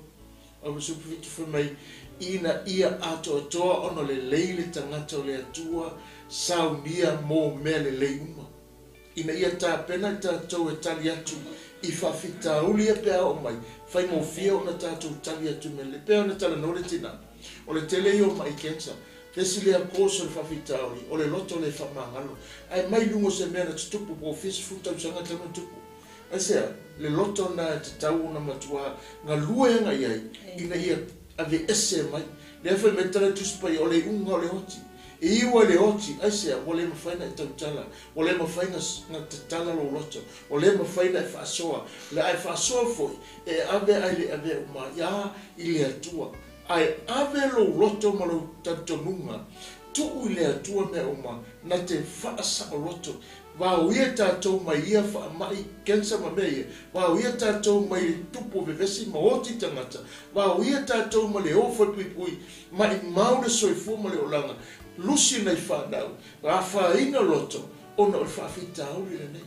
17 fai mai, Ina ia atoatoa ona lelei le tagata o le Atua saunia mo mea lelei uma. Ina ia tapena i tatou e tali atu i faafitauli ia pe a oo mai, faigofie ona tatou tali atu i mea lelei. Pei ona talanoa le tina, o le tele ia o ma'i cancer, le isi lea cause o le faafitauli, o le loto le faamagalo. Ae mai luga o se mea na tutupu po o fia sefulu tausaga talu ona tupu. Aisea? Le loto lena e tatau ona matua galue aga i ai ina ia aveese mai. Lea fai mai le tala i le Tusi Paia, o le iuga o le oti. E iu ai le oti, aisea? Ua le mafai ona e tautala, ua le mafai ona tatala lou loto, ua le mafai ona e faasoa. Le a e faasoa foi, e ave ai le avea uma ai i le Atua. Ae ave lou loto ma lou talitonuga, tuu i le Atua mea uma, na te faasaoloto. Vaoia tatou mai ia faamai cancer ma mea ia, vaoia tatou mai le tupu o vevesi ma oti tagata, vaoia tatou ma le o falepuipui, maimau le soifua ma le olaga, lusi nai fanau, afaina loto ona o le faafitauli lenei.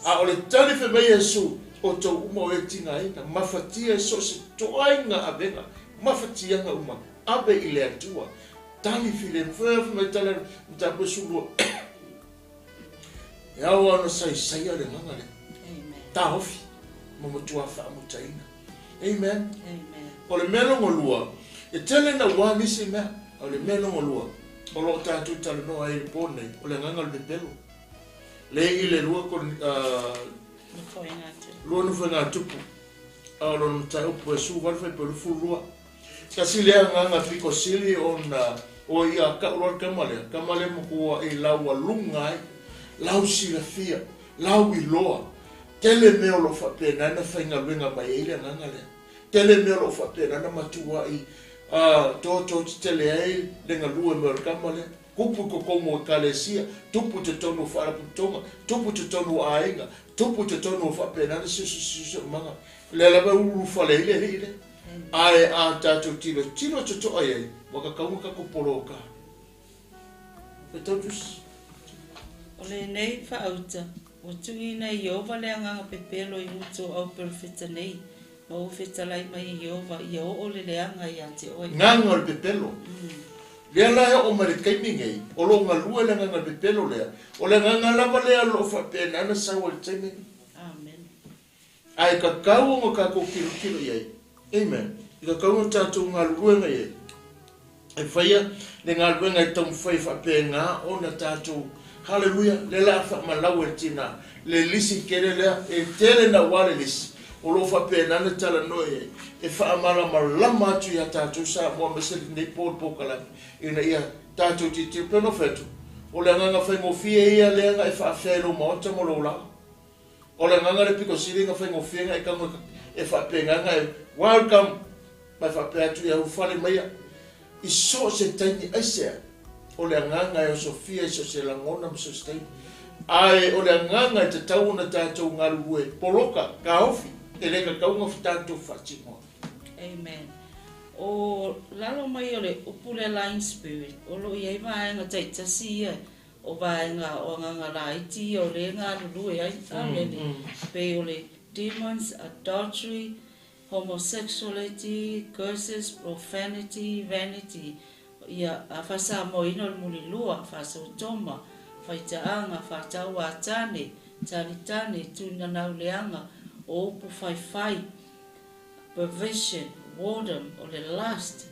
A o le tali fai mai Iesu, Outou uma o e tigaina, mafatia i so o se toaiga avega, mafatiaga uma, ave i le Atua. Tali filemu. Fai mai tala i le mataupu e 12. E ao lava ona saisaia le agaga lea. Taofi ma matua faamutaina. Amen. O le mea lona lua, e tele naua nisi mea, a o le mea lona lua o lo o tatou talanoa ai i le po nei, o le agaga o le pepelo. Le i le lua lua Nofoaiga-a-Tupu, a o lona mataupu e 18 fuaiupu e 22. Tasi lea agaga pito sili ona o ia kau loa le tama lea, tama lea matua i laualuga ai, lau silafia, lau iloa. Tele mea o lo o faapena na faigaluega mai ai le agaga lea. Tele mea o lo o faapena na matua i totoa tetele ai le galue mai o le tama lea. Tupu i totonu o Ekalesia, tupu i totonu o faalapotopotoga, tupu i totonu o aiga, tupu i totonu o faapena le siosiomaga. Lea lava e ulufale ai le alii lea. Ae a tatou tilotilo totoa i ai, ua tatau ona tatou poloka. Faitau Tusi. O lenei faauta, ua tuuina e Ieova le agaga pepelo i gutu o au perofeta nei, ma ua fetalai mai e Ieova, ia oo le leaga ia te oe. Gaga o le pepelo. Lea la e oo mai le taimi nei, o lo o galue le agaga pepelo lea, o le agaga lava lea o lo o faapena ona sau ai i le taimi lenei. Amen. Ae tatau ona tatou tilotilo i ai. Amen. E tatau ona tatou galuluega i ai. E faia le galuega e taumafai faapena ona tatou Haleluia! Lea la a faamalau e le tina le lisi tele lea, e tele naua le lisi o lo o faapena ona talanoa i ai, e faamalamalama atu ia tatou Samoa aemaise lenei po le polokalame ina ia tatou tilotilo. Pei ona ou fai atu, o le agaga faigofie ia lea na e faafea i lou maota ma lou laga. O le agaga lea pito sili ona faigofie na e tago e faapena na e welcome ma e faapea atu ia ulufale maia i so o se taimi aisea. O le agaga e osofia i so o se lagona ma so o se taimi. Ae o le agaga e tatau ona tatou galulue poloka, taofi, e le tatau ona tatou faatinoa. Amen. O lalo mai o le upu lea lying spirit, o lo o i ai vaega taitasi ia o vaega o agaga laiti ia o lea e galulue ai, amene, pei o le demons, adultery, homosexuality, curses, profanity, vanity, ia, a faa-Samoaina o le mulilua, faasotoma, faitaaga, faatauatane, tanitane, tuinanauleaga, o upu faifai, perversion, whoredom, o le lust,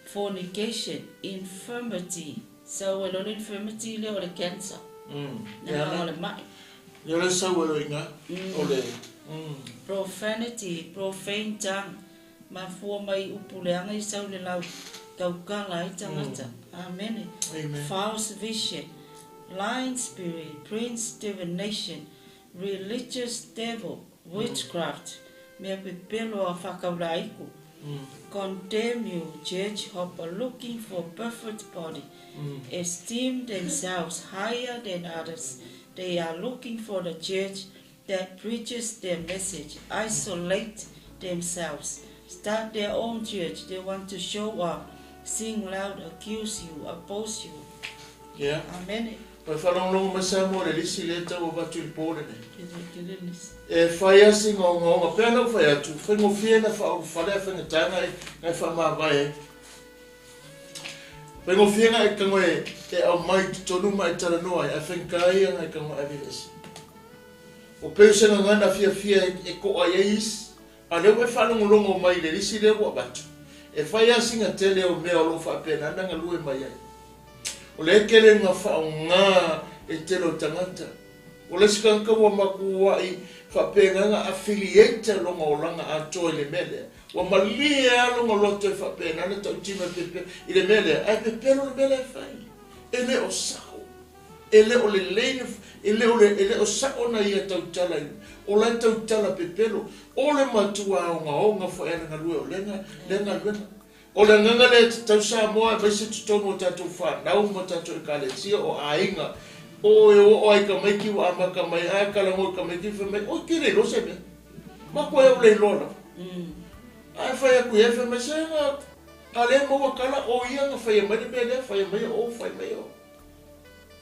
fornication, infirmity, Sau ai loa le infirmity lea o le cancer. Le agaga o le ma'i. Lea le sau ai loa i ina, o le. Profanity, profane tongue, mafua mai i upu leaga i sau le lau taukala ai tagata. Amene. False vision, lying spirit, prince divination, religious devil, witchcraft, mea pepelo a whakauraiku, condemn you, church hopper, looking for perfect body, esteem themselves higher than others. They are looking for the church that preaches their message, isolate themselves, start their own church. They want to show up, sing loud, accuse you, oppose you. Yeah. Amene. Ua faalogologo mai Samoa i le lisi lea e tau avatu i le po lenei. E fai lava si gaogaoga, pea na ou fai atu, faigofie na faaulufale a faigata na e faamavae ai. Faigofie na e tago e aumai i totonu ma e talanoa ai, ae faigata ia na e tago e ave ese. O pei o se gagana fiafia e to'a i ai isi, a o lea ua e faalogologo mai i le lisi lea ua avatu, e fai lava sina tele o mea o lo o faapena na galue mai ai. O lea e tele ina faaaoga e tele o tagata. O le isi tagata ua matuai faapena na affiliate lona olaga atoa i le mea lea. Ua malie lava lona loto e faapena na tautino e pepelo i le mea lea, ae pepelo le mea la e fai. E le o sao. E le o lelei le, e le o le, e le o sao na ia tautala i, o la e tautala pepelo. O le matua ogaoga foi a le galue o lea, lea galuega. O le agaga lea e tatau Samoa aemaise totonu o tatou fanau ma tatou ekalesia o aiga o e oo ai tamaiti ua amata mai ae talanoa i tamaiti fai mai oi ke le iloa se mea matou e ou le iloa lava ae fai atu i ai fai mai se na a lea maua tala o ia na faia mai le mea lea faia mai o fai mai o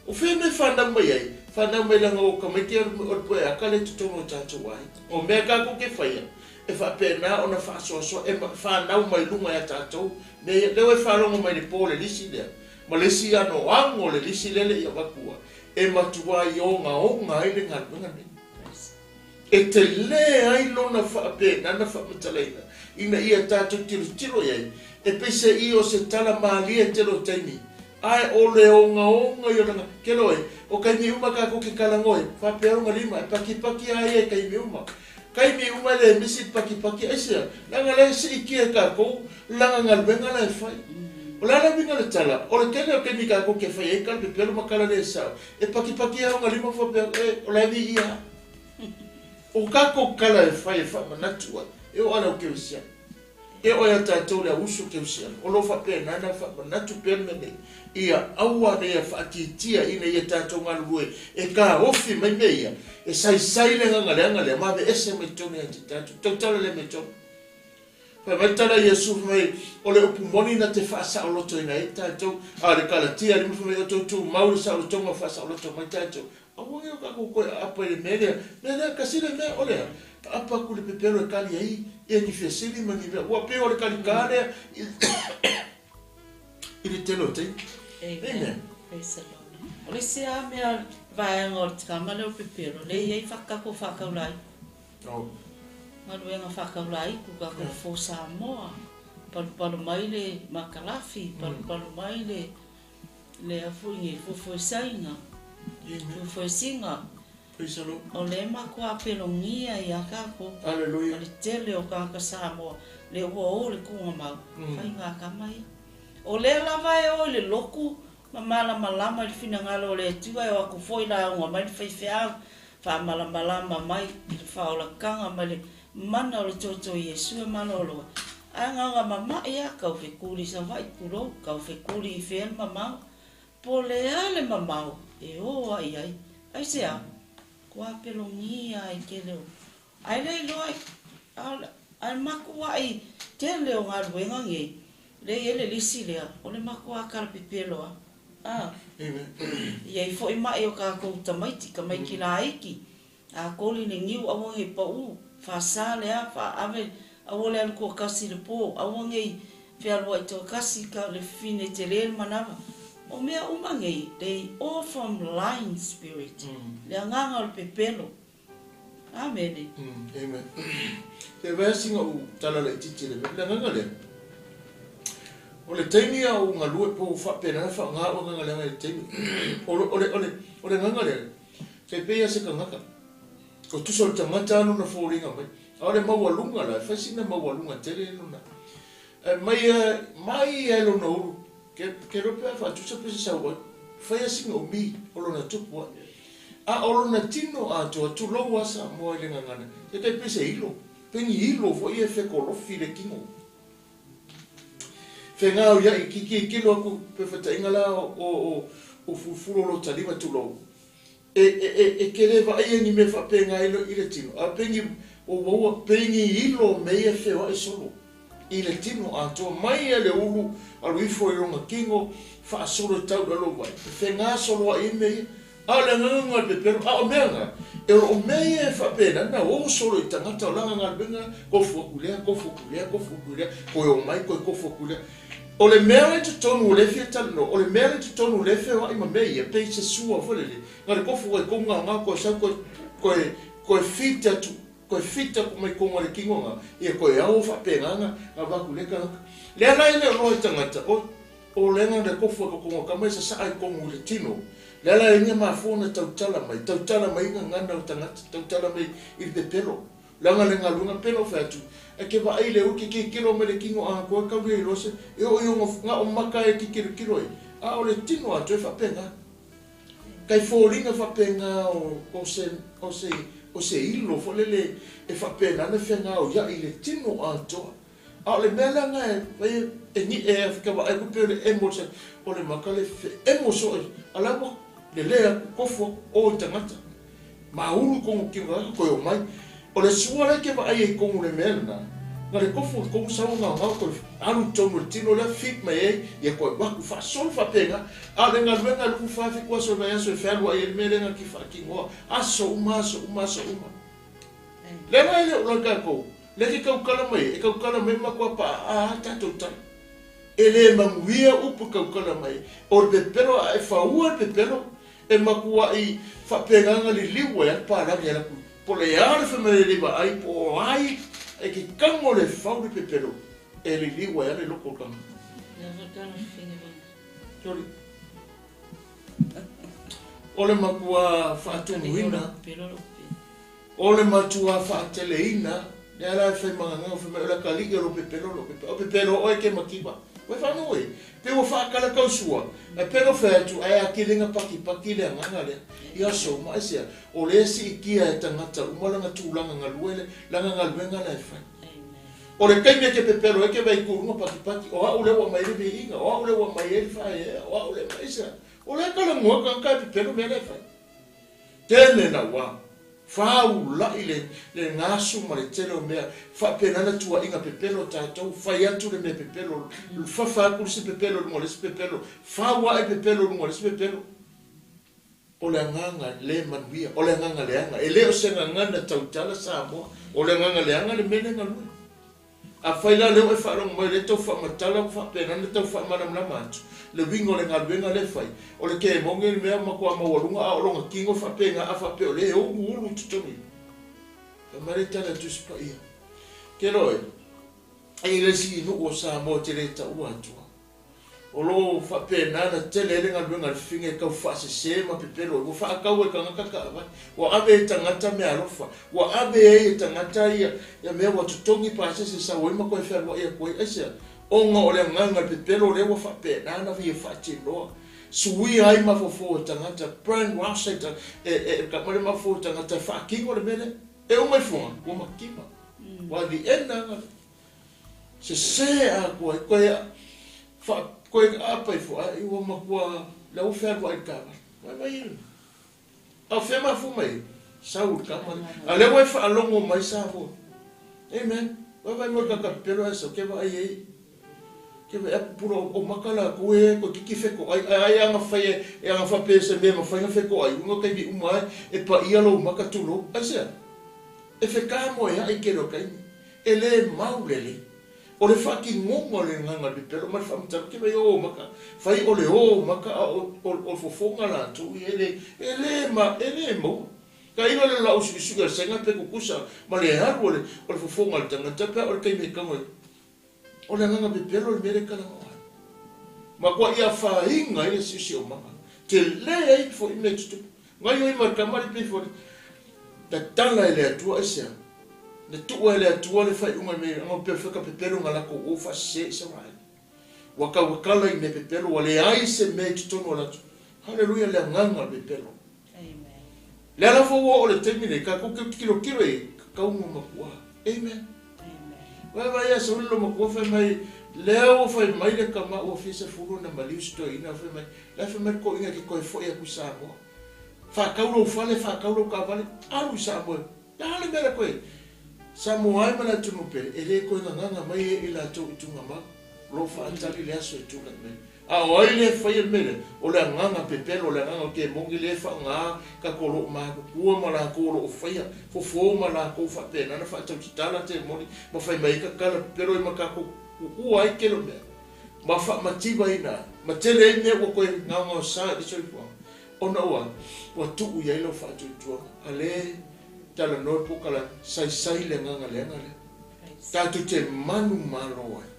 O fea mea fanau mai ai? Fanau mai leaga o tamaiti o le poe aka lea i totonu o tatou aiga. O mea tatou te faia, e faapena ona faasoasoa, e fanau mai luga ia tatou mea ia. Lea ua e faalogo mai le po le lisi lea, ma le isi anoano o le lisi lea le i avatua, e matuai ogaoga ai le galuega lenei. E tele ai lona faapenana faamatalaina ina ia tatou tilotilo i ai, e peiseai o se tala malie tele o taimi, ae o le ogaoga ia o lana kelo e, o taimi uma tatou ke talanoa e faapea lona lima e pakipaki a ia i taimi uma. Taimi uma e le misi le pakipaki aisea, leaga la e siitia e tatou lana galuega la e fai. O le a le uiga o le tala, o le tele o taimi tatou ke fai ai tala pepelo ma tala le sao, e pakipaki a ona lima faapea, e, o la e viia a. O tatou tala e fai e faamanatu ai, e oo lava i le au kerisiano. E oo ia tatou le au uso kerisiano, o lo o faapena ona faamanatu pea le mea nei, ia aua ne i faatiatia ina ia tatou galulue e taofi mai mea ia, e saisai le agaga leaga lea ma aveese mai totonu ia te tatou. Tautala lea mea tonu. Fai mai le tala a Iesu, fai mai, O le upu moni na te faasaolotoina ai tatou, a o le Kalatia lima, fai mai, O tou tumau le saolotoga o faasaoloto mai tatou. Aua ne i o tatou toe aapa i le mea lea. Mea lea, kasi le mea, o le a? Aapa atu i le pepelo e kali ai ia ni fesili ma ni mea. Ua pei o le kalikā lea i le tele o taimi. Amen. Praise the Lord. O le isi lava mea vaega o le tama lea o le pepelo, lea e i ai tatou faataulai. Oh. Galuega faakaulaiku tatou fofo Samoa, palupalu mai le makalafi, palupalu mai le lea foi nei fuefuesaiga, fuefuesiga, o lea e matua pelogia ai lava tatou. Aleluia. Ma le tele o tagata Samoa lea ua o i le tuugamau, faiga kama ia. O lea lava e o i le lotu ma malamalama i le finagalo o le Atua e o atu foi lauga mai le faifeau, faamalamalama mai i le faaolataga ma le mana o le toto o Iesu e malolo ai. Ae na ona mama'i lava, tau fetuli i Savaii, tulou, tau fetuli i fea le mamao. Po o le a le mamao e o ai ai. Aisea? Ua pelogia ai tele o. Ae le iloa ai, ae matuai tele o galuega nei, lea e i ai le lisi lea, o le matua talapepelo lava. A. E i ai foi ma'i o tatou tamaiti, tamaiti laiti, a koli le niu aua nei pau, faasa le a, faaave, aua le alu toatasi i le po, aua nei fealuai toatasi ka le fafine tele le manava. O mea uma nei, they all from lying spirit, le agaga o le pepelo. Amene. Amen. Se vaea sina ou tala laitiiti i le mea, le agaga lea, o le taimi a ou galue po o faapena ona faaaoga au agaga leaga i le taimi, o le, o le, o le, o le agaga lea, tai pei lava se tagata, o tusa o le tagata lava lona foliga mai, a o le maualuga la, e fai sina maualuga tele lona, ae mai lava, mai lava i lona ulu, ke, ke iloa pe a faatusa pe se sau ai, fai lava sina umi o lona tupu ae. A o lona tino atoa, tulou a Samoa i le gagana, e tai pei se ilo, pei ni ilo foi ia e fekolofi le tino. Fegaoiaʻi, ki kilo aku pefataʻiga la o o fulufulu o lota lima, tulou. E e e e ke le vaaia ni mea faapena i le tino, a pei ni uaua, pei ni ilo me ia feoaʻi solo i le tino atoa, mai a le ulu alu ifo i lona tino, faasolo e tau i lalo vai, e fegasoloaʻi ai mea ia. A o le agaga o le pepelo, a o mea na, e o lo o mea ia e faapena, na o solo i tagata o lana galuega, tofu atu i lea, tofu atu i lea, tofu atu i lea, toe o mai, toe tofu atu i lea. O le mea la i totonu o lea e fia talanoa, o le mea la i totonu o lea e feoai ma mea ia, pei se sua foi lele, na o le tofu ai kou gaogao koe sau koe, koe, koe fit atu, koe fit atu mai kona le tino na, ia koe ao faapena na, na avatu i lea tagata. Lea la e le o loa i tagata, oi, o lea na o le tofu atu kona tama e sasaa i konu i le tino, lea la e ina mafua ona tautala mai, tautala mai i gagana o tagata, tautala mai i le pepelo. Leaga le galuega pei ona ou fai atu, e ke vaai i le ui ke kikilo mai le tino atoa e kau ia iloa se, e oo i ona na o maka e kikilokilo ai, a o le tino atoa e faapena. Kai foliga faapena o, o se, o se, o se ilo foi lele e faapena ona fegaoiaʻi i le tino atoa. A o le mea la na e fai e ni e ka vaai aku pei o le emo o le maka le feemo soo i a la ua lele aku tofu aku o i tagata ma ulu kogu kino tagata toe omai. O le sua la e ke vaai ai kogu le mea lena, na le tofu i kogu sau gaogao toe alu i totonu o le tino lea fit mai ai ia toe avatu faasolo faapena. A o le galuega e luku fa fitu aso i vaiaso e fealuai ai le mea lea na ki faatinoa aso uma aso uma aso uma. Lea la e le o loa tatou. Lea ke tautala mai ai, e tautala mai ma matua paaa a tatou tala. E le manuia upu e tautala mai ai. O le pepelo a e faua le pepelo, e matuai faapegaga liliu ai a le palagi e alu atu. Po o le a le fai mai e le vaai po o ai e ke kago le fau le pepelo, e liliu ai a le loko o le tagata. Sorry. O le matua faatumuina. O le matua faateleina, lea la e fai magagao, fai mai o le atalii o lou pepelo, lou pepelo, o pepelo oe ke mativa. Ua faanoa e, pei ua faakalakau sua, ae pei ona fai atu, ae atili na patipati le agaga lea. I aso uma, aisea, o lea e siitia e tagata uma lana tulaga galue le, lana galuega la e fai. O le taimi e ke pepelo ai ke vaai i luga patipati, o au lea ua aumai ai le viiga, o au lea ua aumai ai le faaeaea, o au lea, aisea, o lea e talanoa tagata e pepelo mea la e fai. Tele na ua faulaʻi le le gasu ma le tele o mea faapena na tuuaiga pepelo tatou, fai atu le mea pepelo, fafa atu le isi pepelo i luga o le isi pepelo, fau ae pepelo i luga o le isi pepelo. O le agaga le manuia, o le agaga leaga, e le o se gagana tautala Samoa, o le agaga leaga le mea lea e galue. Afai la lea ua e faalogo mai o lea e tau faamatala ua faapena ona tau faamalamalama atu le uiga o le galuega lea e fai, o le kemoni le mea matua maualuga a o lona tino e faapena a faapea o lea e uluulu i totonu i. Fai mai le tala a Tusi Paia. Ke loe, e i le isi nuu o Samoa e te le taua atua. O lo o faapena ona tele ai le galuega a le fifiga e tau faasese ma pepelo ai. Ua faatau e tagata taavale, ua ave e tagata meaalofa, ua ave ai e tagata ia mea ua totogi pasese e sau ai ma toe fealuai atu ai. Aisea? Ona o le agaga o le pepelo lea ua faapena ona ia faatinoa. Suia ai mafaufau o tagata, brainwash ai e ma le mafaufau o tagata e faatino le mea lea. E uma ifoga, ua mativa. Ua the end aga lea. Sese atoa ai, toe fa, toe aapa ifo, ae ua matua lea ua fealuai i le taavale. Vaivai ia. A o fea mafua mai ai? Sau i le tama lea. A o lea ua e faalogo mai Samoa. Amen. Vaivai mo le tagata pepelo ae sau, ke vaai ai. Ke vaai a pupula o maka latou e toeitiiti fetoai, ae ai aga fai e aga faapea e se mea e mafai ona fetoai, uiga o taimi uma lava e paia lou maka tulou. Aisea? E feka moeaʻi i tele o taimi. E le mau lelei. O le faatinoga o le agaga o le pepelo ma le faamatalaga, ke vaai o maka, fai o le o maka a o o fofoga latou ia e le e le ma e le maua. Tailo le lau suisui a le saina pe tutusa ma le alu o le o le fofoga o le tagata pe a o le taimi e tago ai. O le agaga pepelo le mea lea e talanoa ai. Matua afaina ai le siosiomaga. Tele ai foi mea tutupu. Gaioi ma le tama le pei foi tatala e le Atua aisea? Na tuua e le Atua le faaiuga i mea aga pei o ka pepelo na latou o faasese Isaraele. Ua tauatala i mea pepelo ua leai se mea i totonu o latou. Haleluia le agaga o le pepelo. Amen. Le ala foi ua oo le taimi nei tatou te tilotilo i tatau ma matua. Amen. Vaai ia sauli lo matua fai mai lea ua fai mai le tama ua fia sefulu ona maliu si toeaina fai mai la e fai mai le toeaina e te toe foi atu i Samoa. Faatau lou fale, faatau lou taavale, alu i Samoa. Le a le mea le toe Samoa ai ma le atunuu pele, e le toe gagaga mai e i latou i Tugamau. O lo o faatali le aso e tulai mai. A o ai lea e faia le mea lea? O le agaga pepelo, o le agaga o temoni lea e faaaoga tatou o lo o matutua ma latou o lo o faia fofo ma latou faapena ona faatautatala temoni ma fai mai ai tatala pepelo ai ma tatou tuua ai tele o mea ma faamativaina ai ma tele ai mea ua toe gaogaosa i le soifuaga ona ua ua tuu i ai lau faatuatuaga. A lea e talanoa le polokalame, saisai le agaga leaga lea. Tatou te manumalo ai.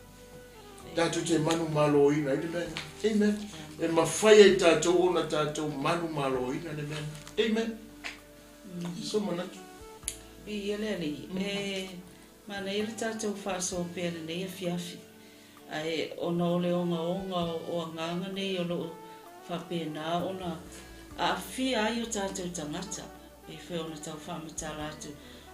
Tatou te manumaloina ai le mea lena. Amen. E mafai ai tatou ona tatou manumaloina le mea lena. Amen. So manatu. Viia le Alii. E manaia le tatou faasoa pea lenei afiafi. Ae ona o le ogaoga o agaga nei o lo o faapena ona aafia ai o tatou tagata. Pei foi ona tau faamatala atu,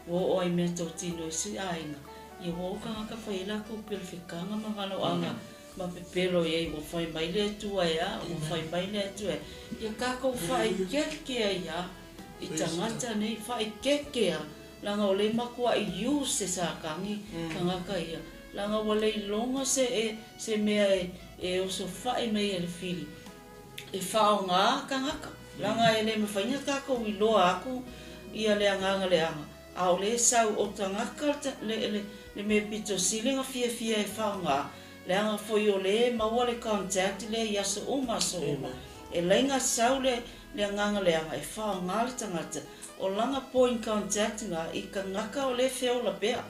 ua oo ai mea totino i si aiga, ia ua oo tagata fai ai lakou pelefekanga ma valoaga ma pepelo i ai ua fai mai le Atua e a, ua fai mai le Atua e a. Ia kakou faaikeke ai a i tagata nei, faaikeke a, laga o le makuaʻi use e Satani tagata ia, laga ua leiloga se e se mea e e osofaʻi mai ai le fili. E faaaoga tagata, leaga e le mafai ona tatou iloa atu ia le agaga leaga, a o lea e sau o tagata le le mea pito sili ona fiafia e faaaoga, leaga foi o lea e maua le contact lea i aso uma aso uma. E laina sau le le agaga leaga e faaaoga le tagata, o lana point contact na i tagata o lea e feola pea.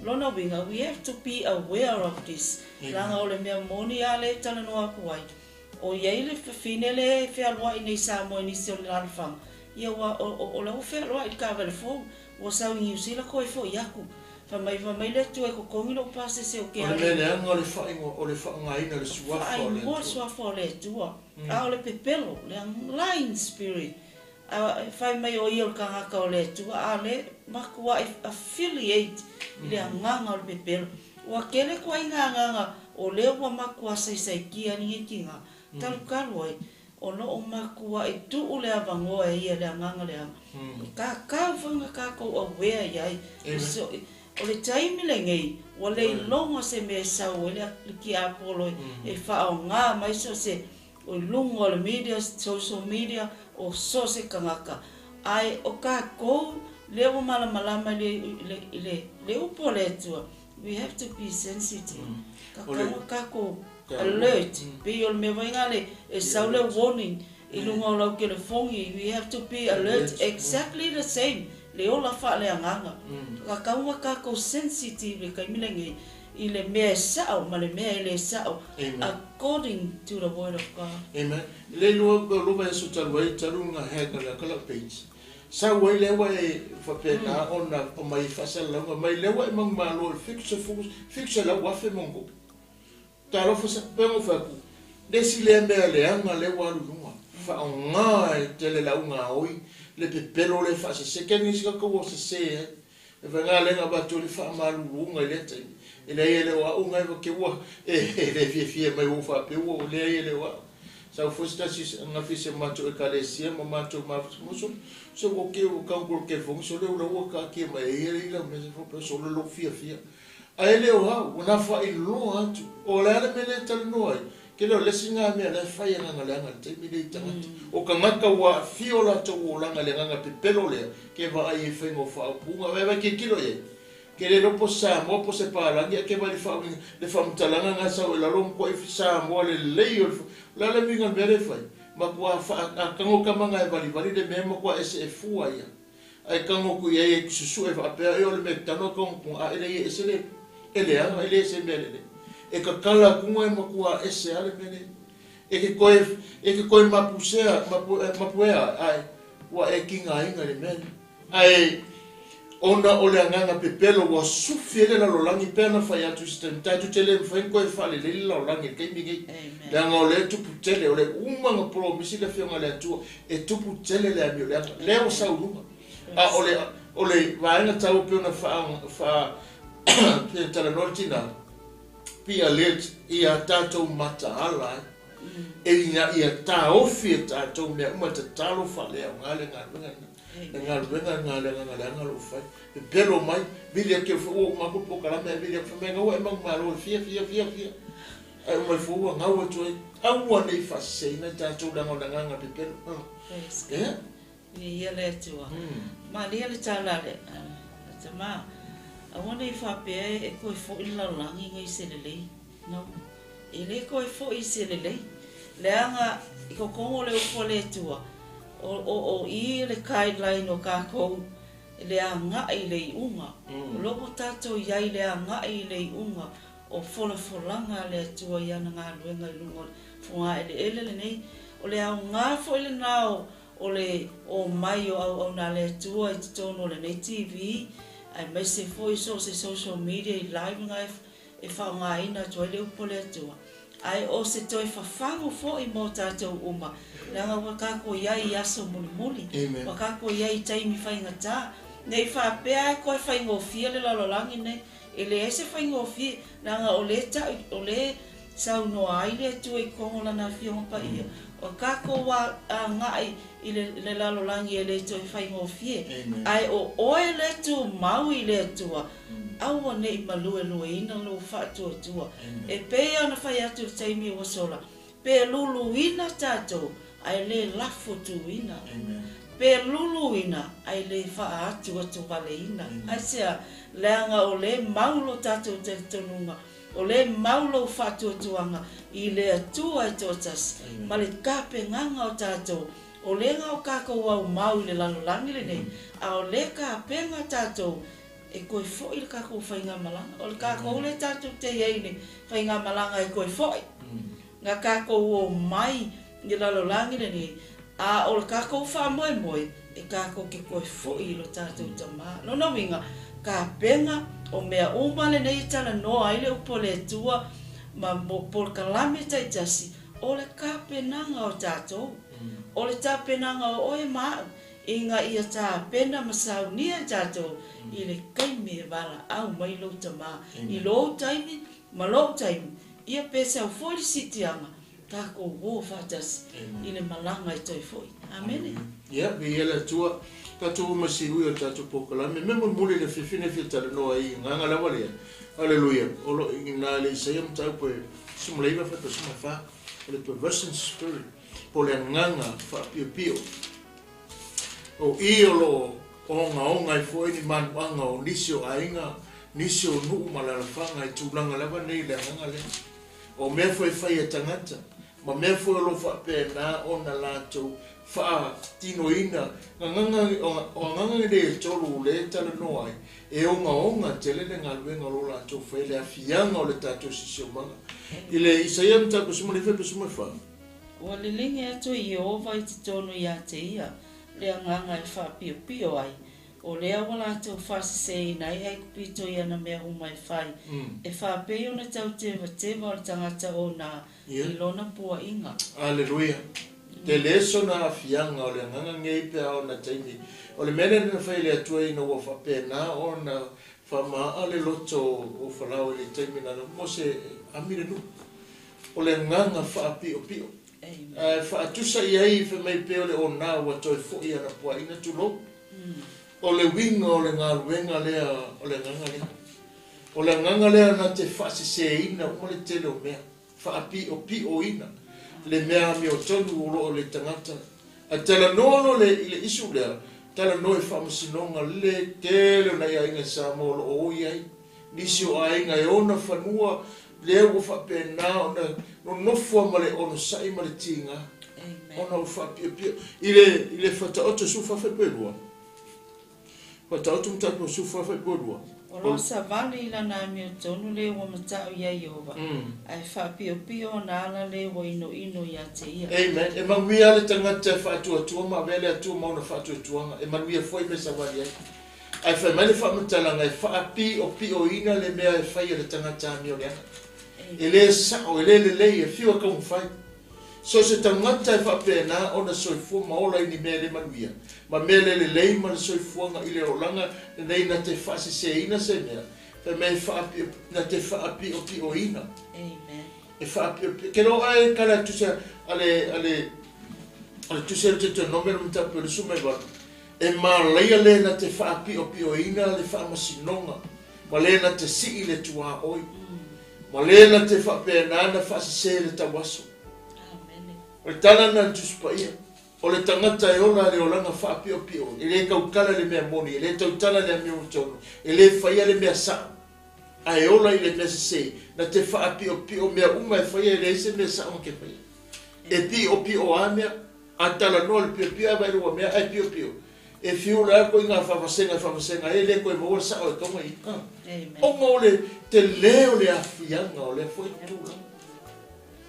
Lona uiga, we have to be aware of this, leaga o le mea moni lava lea e talanoa atu ai, O i ai le fafine lea e fealuai nei i Samoa i nisi o le lalafaga, ia ua, o, o, o la ua fealuai i le taavale fou, ua sau i Niu Sila toe foi atu. Fai mai, fai mai le Atua e totogi lou pasese ou te O le mea leaga o le faaigoa, o le faaaogaina o le Suafa o le Atua. Faaigoa le Suafa o le Atua, a o le pepelo, le lying spirit, a fai mai o ia o le tagata o le Atua, a o lea e matuai affiliate i le agaga o le pepelo. Ua tele ituaiga agaga o lea ua matua saisaitia ai lenei tina, talutalu ai, o lo o matuai tuu le avanoa e ia i le agaga leaga. E tatau foi ona tatou aware i ai. O le taimi lenei, ua leiloga se mea e sau ai le tiapolo e faaaoga mai so o se o i luga o le media, social media, o so o se tagata. Ae o tatou lea ua malamalama i le, i le, le upu a le Atua, we have to be sensitive. Tatau ona tatou alert, pei o le mea foi lena e sau le warning i luga o lau telefoni, we have to be alert exactly the same. le ola faaleagaga. Tatau ona tatou sensitive i le taimi lenei i le mea e sao ma le mea e le sao according to the word of God. Amen. Le lua o lo vaiaso talu ai talu na hack a le lau page. Sau ai lea ua e faapena ona aumai i faasalalauga mai lea ua e manumalo i le 70,000 ma ona tupe. Talofa sa, pei ona ou fai atu, le isi lea mea leaga lea ua alu i luga, faaaoga e tele lau gaoi le pepelo lea e faasese, keni isi tagata ua sese ai. E faiga lea na avatu ai le faamaluluga i lea taimi, e leai e le o au na e te ua e le fiafia mai ua ou faapea ua leai e le o au. Sau foi se tasi gafi i se matou ekalesia ma matou mafuta, so ua ke ua kau kua telefoni so lea ua ua taatia mai ai ia i lau mea se faapea so le lou fiafia. Ae le o au, ua nafaailoa atu. O le a le mea lea e talanoa ai? Ke le o le isi na mea la e fai agaga leaga i le taimi lea i tagata. O tagata ua aafia o latou olaga i le agaga pepelo lea, ke vaai ai faiga o faaupuga. Vaai vaai tilotilo i ai. Ke le iloa po o se Samoa po o se palagi ae ke vaai i le faauiga, le faamatalaga na sau i lalo matuai Samoa lelei o le, o le a le uiga o le mea lea e fai? Matua faa, a tago tama na e valivali le mea matua ese e fua ia. Ae tago atu i ai e susue faapea e o le mea tano tago atu a ele ia ese le e leaga e le ese mea lelei. E tatala atu e matua ese a le mea lea. E ke koe e ke koe mapusea mapu mapuea ae ua e kigaina i le mea lea. Ae ona o le agaga pepelo ua sufi ai le lalolagi pea na fai atu i se taimi tatou te le mafai ona toe faalelei le lalolagi i le taimi nei. Leaga o lea e tupu tele o le uma na polomisi le Afioga i le Atua e tupu tele le amio leaga lea ua sau i luga. A o le o le vaega taua pei ona faa faa pei ona talanoa le tina be alert ia tatou mataala ai e ina ia taofi e tatou mea uma tatalo faaleaoga le galuega lena. Le galuega lena le agaga leaga o lo o fai. Pepelo mai, vili atu e ua uma atu le polokalame ae vili atu fai mai na ua e manumalo e fia fia fia fia. Ae uma ifo ua gau atu ai. Aua ne i faaseseina i tatou leaga o le agaga pepelo. Praise God. Yeah. Viia le Atua. Malia le tala a le tama, aua ne i faapea e toe foi le lalolagi nei i se lelei. No. E le toe foi i se lelei. Leaga i totonu o le upu a le Atua, o, o, o i le guideline o tatou i le agai i le iuga. O lo o tatou i ai i le agai i le iuga o folafolaga a le Atua i ana galuega i luga o le fogaeleele lenei. O le aoga foi lena o, o le omai o auauna a le Atua i totonu o lenei TV, aemaise foi so o se social media i live na e, e faaaogaina atu ai le upu a le Atua. Ae o se toe fafagu foi mo tatou uma, leaga ua tatou i ai i aso mulimuli, ua tatou i ai i taimi faigata. Ne i faapea e toe faigofie le lalolagi nei, E leai se faigofie, leaga o lea ta'u, o lea saunoa ai le Atua i totonu o Lana Afioga Paia, o tatou aga'i i le, le lalolagi e le toe faigofie. Ae o oe le tumau i le Atua, aua ne i maluelueina lou faatuatua. E pei ona fai atu i le taimi ua sola, Pe luluina tatou, ae le lafo tuuina. Pe luluina, ae le faaatuatuvaleina. Aisea? Leaga o lea mau lo tatou talitonuga, o lea mau lou faatuatuaga i le Atua e toatasi, ma le tapenaga o tatou, o lea na o tatou aumau i le lalolagi lenei, a o lea tapena tatou e toe foi le tatou faigamalaga. O le tatou lea tatou te i ai i le faigamalaga e toe foi, na tatou omai i le lalolagi lenei, a o le tatou faamoemoe, e tatou te toe foi i lo tatou Tama. Lona uiga, tapena o mea uma lenei e talanoa ai le upu a le Atua ma polokalame taitasi, o le tapenaga o tatou, o le tapenaga o oe ma au, Ina ia tapena ma saunia i tatou i le taimi e valaau mai lou Tama i lou taimi ma lou taimi, ia pe sau foi le siitiaga, tatou o faatasi i le malaga e toe foi. Amene. Ia, viia le Atua, tatou uma siui o le tatou polokalame. Mea mulimuli le fiafia nei fia talanoa ai i agaga lava lea. Aleluia. O lo o i ina le Isaia mataupu e 19 faapea 14, o le perversion spirit, po o le agaga faapiopio. O i o lo o ogaoga ai foi ni manuaga o nisi o aiga, nisi o nuu ma alalafaga i tulaga lava nei i le agaga lea. O mea foi e fai e tagata, Ma mea foi o lo o faapena ona latou faatinoina gagaga, o agaga nei e tolu lea e talanoa ai, e ogaoga tele le galuega o lo o latou faia i le aafiaga o le tatou siosiomaga. I le Isaia mataupu 19 14. Ua liligi atu e Ieova i totonu ia te ia le agaga e faapiopio ai, o lea ua latou faaseseina ai Aikupito i ana mea uma e fai, e faapei ona tautevateva o le tagata ona i lona puaʻiga. Aleluia. Tele sona aafiaga o le agaga nei pe a ona taimi. O le mea lea na fai e le Atua ina ua faapena ona faamaa le loto o Farao i le taimi na Mose ami le nuu. O le agaga faapiopio. Ae faatusa i ai fai mai pei o le ona ua toe foi ana puaʻiga tulou. O le uiga o le galuega lea o le agaga lea. O le agaga lea na te faaseseina uma le tele o mea. Faapiopioina le mea amiotonu o lo o le tagata. Ae talanoa loa le, i le issue lea, talanoa i faamasinoga le tele o nai aiga Samoa o lo o oi ai. Nisi o aiga e ona fanua lea ua faapena ona nonofo ma le onosai ma le tiga. Ona o faapiopio. I le Faataoto 14 2. Faataoto mataupu 14 2. O lo o savali i lana amiotonu le ua mata'u iā Ieova, ae faapiopio ona ala le ua inoino ia te ia. Amen. E manuia le tagata e faatuatua ma avea le Atua ma ona faatuatuaga. E manuia foi me savali ai. Ae fai mai le faamatalaga e faapiopioina le mea e fai e le tagata amioleaga. E le sao, e le lelei, e fiu e taumafai. So se tagata e faapena ona soifua ma ola i ni mea le manuia. Ma mea le lelei ma le soifuaga i le olaga lenei na te faaseseina se mea. Fai mai na te faapiopioina. Amen. E faapiopio. Ke loa e kala tusa ale tusa le Deuteronome le mataupu 18. E malaia le na te faapiopioina le faamasinoga. Ma le na te sii le tuaoi. Ma le na te faapena na faasese le tauaso. Amen. O le tala na le Tusi Paia. O le tagata e ola le olaga faapiopio. E le tautala le mea moni, e le tautala le amiotonu, e le faia le mea sao. Ae ola i le mea sese, na te faapiopio mea uma e faia e leai se mea sao na ke faia. E piopio a mea, a talanoa le piopio a vai lua mea ae piopio. E fiu le ako i ngā whawhasenga, whawhasenga, e le koe maua le sao e kaunga i. Amen. Ona o le te leo le afiaga o le foi tulaga.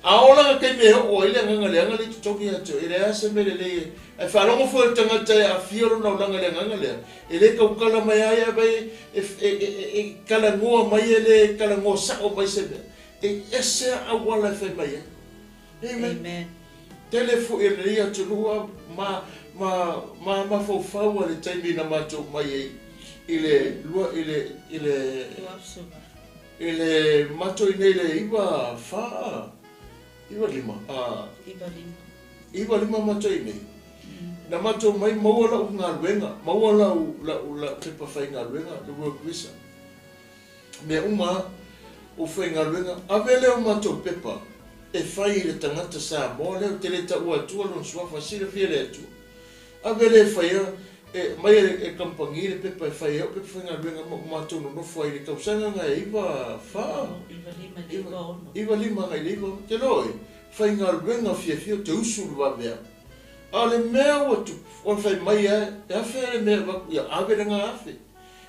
A ola ka me o ai le agaga leaga le totogi atu e leai se mea lelei e faalogo foi le tagata e aafia lona olaga i le agaga lea e lē taukala mai ai a vai e kalagoa mai e lē kalagoa sa'o mai se mea e ese a auala e fai mai ai. Amen. Amen. Tele fo'i e lenei atunuu ma mafaufau a le taimi na matou mai ai i le lua i le Tuapsuga. I le matou i nei le 94 95 a 95. 95 matou i nei na matou mai maua lau galuega maua lau pepa faigaluega le work visa mea uma o faigaluega ave lea o matou pepa e fai i le tagata Samoa lea ou te le taua atua lona suafa silafia le Atua ave lea e faia e mai e kamupani le pepa e fai ai o pepa faigaluega ma matou nonofo ai i le tausaga na e 94. 95 le 96. 95 agai le 9 te loa e faigaluega fiafia te usu le vavea a o le mea ua tu ona fai mai e e afe le mea avatu ia ave le ga afe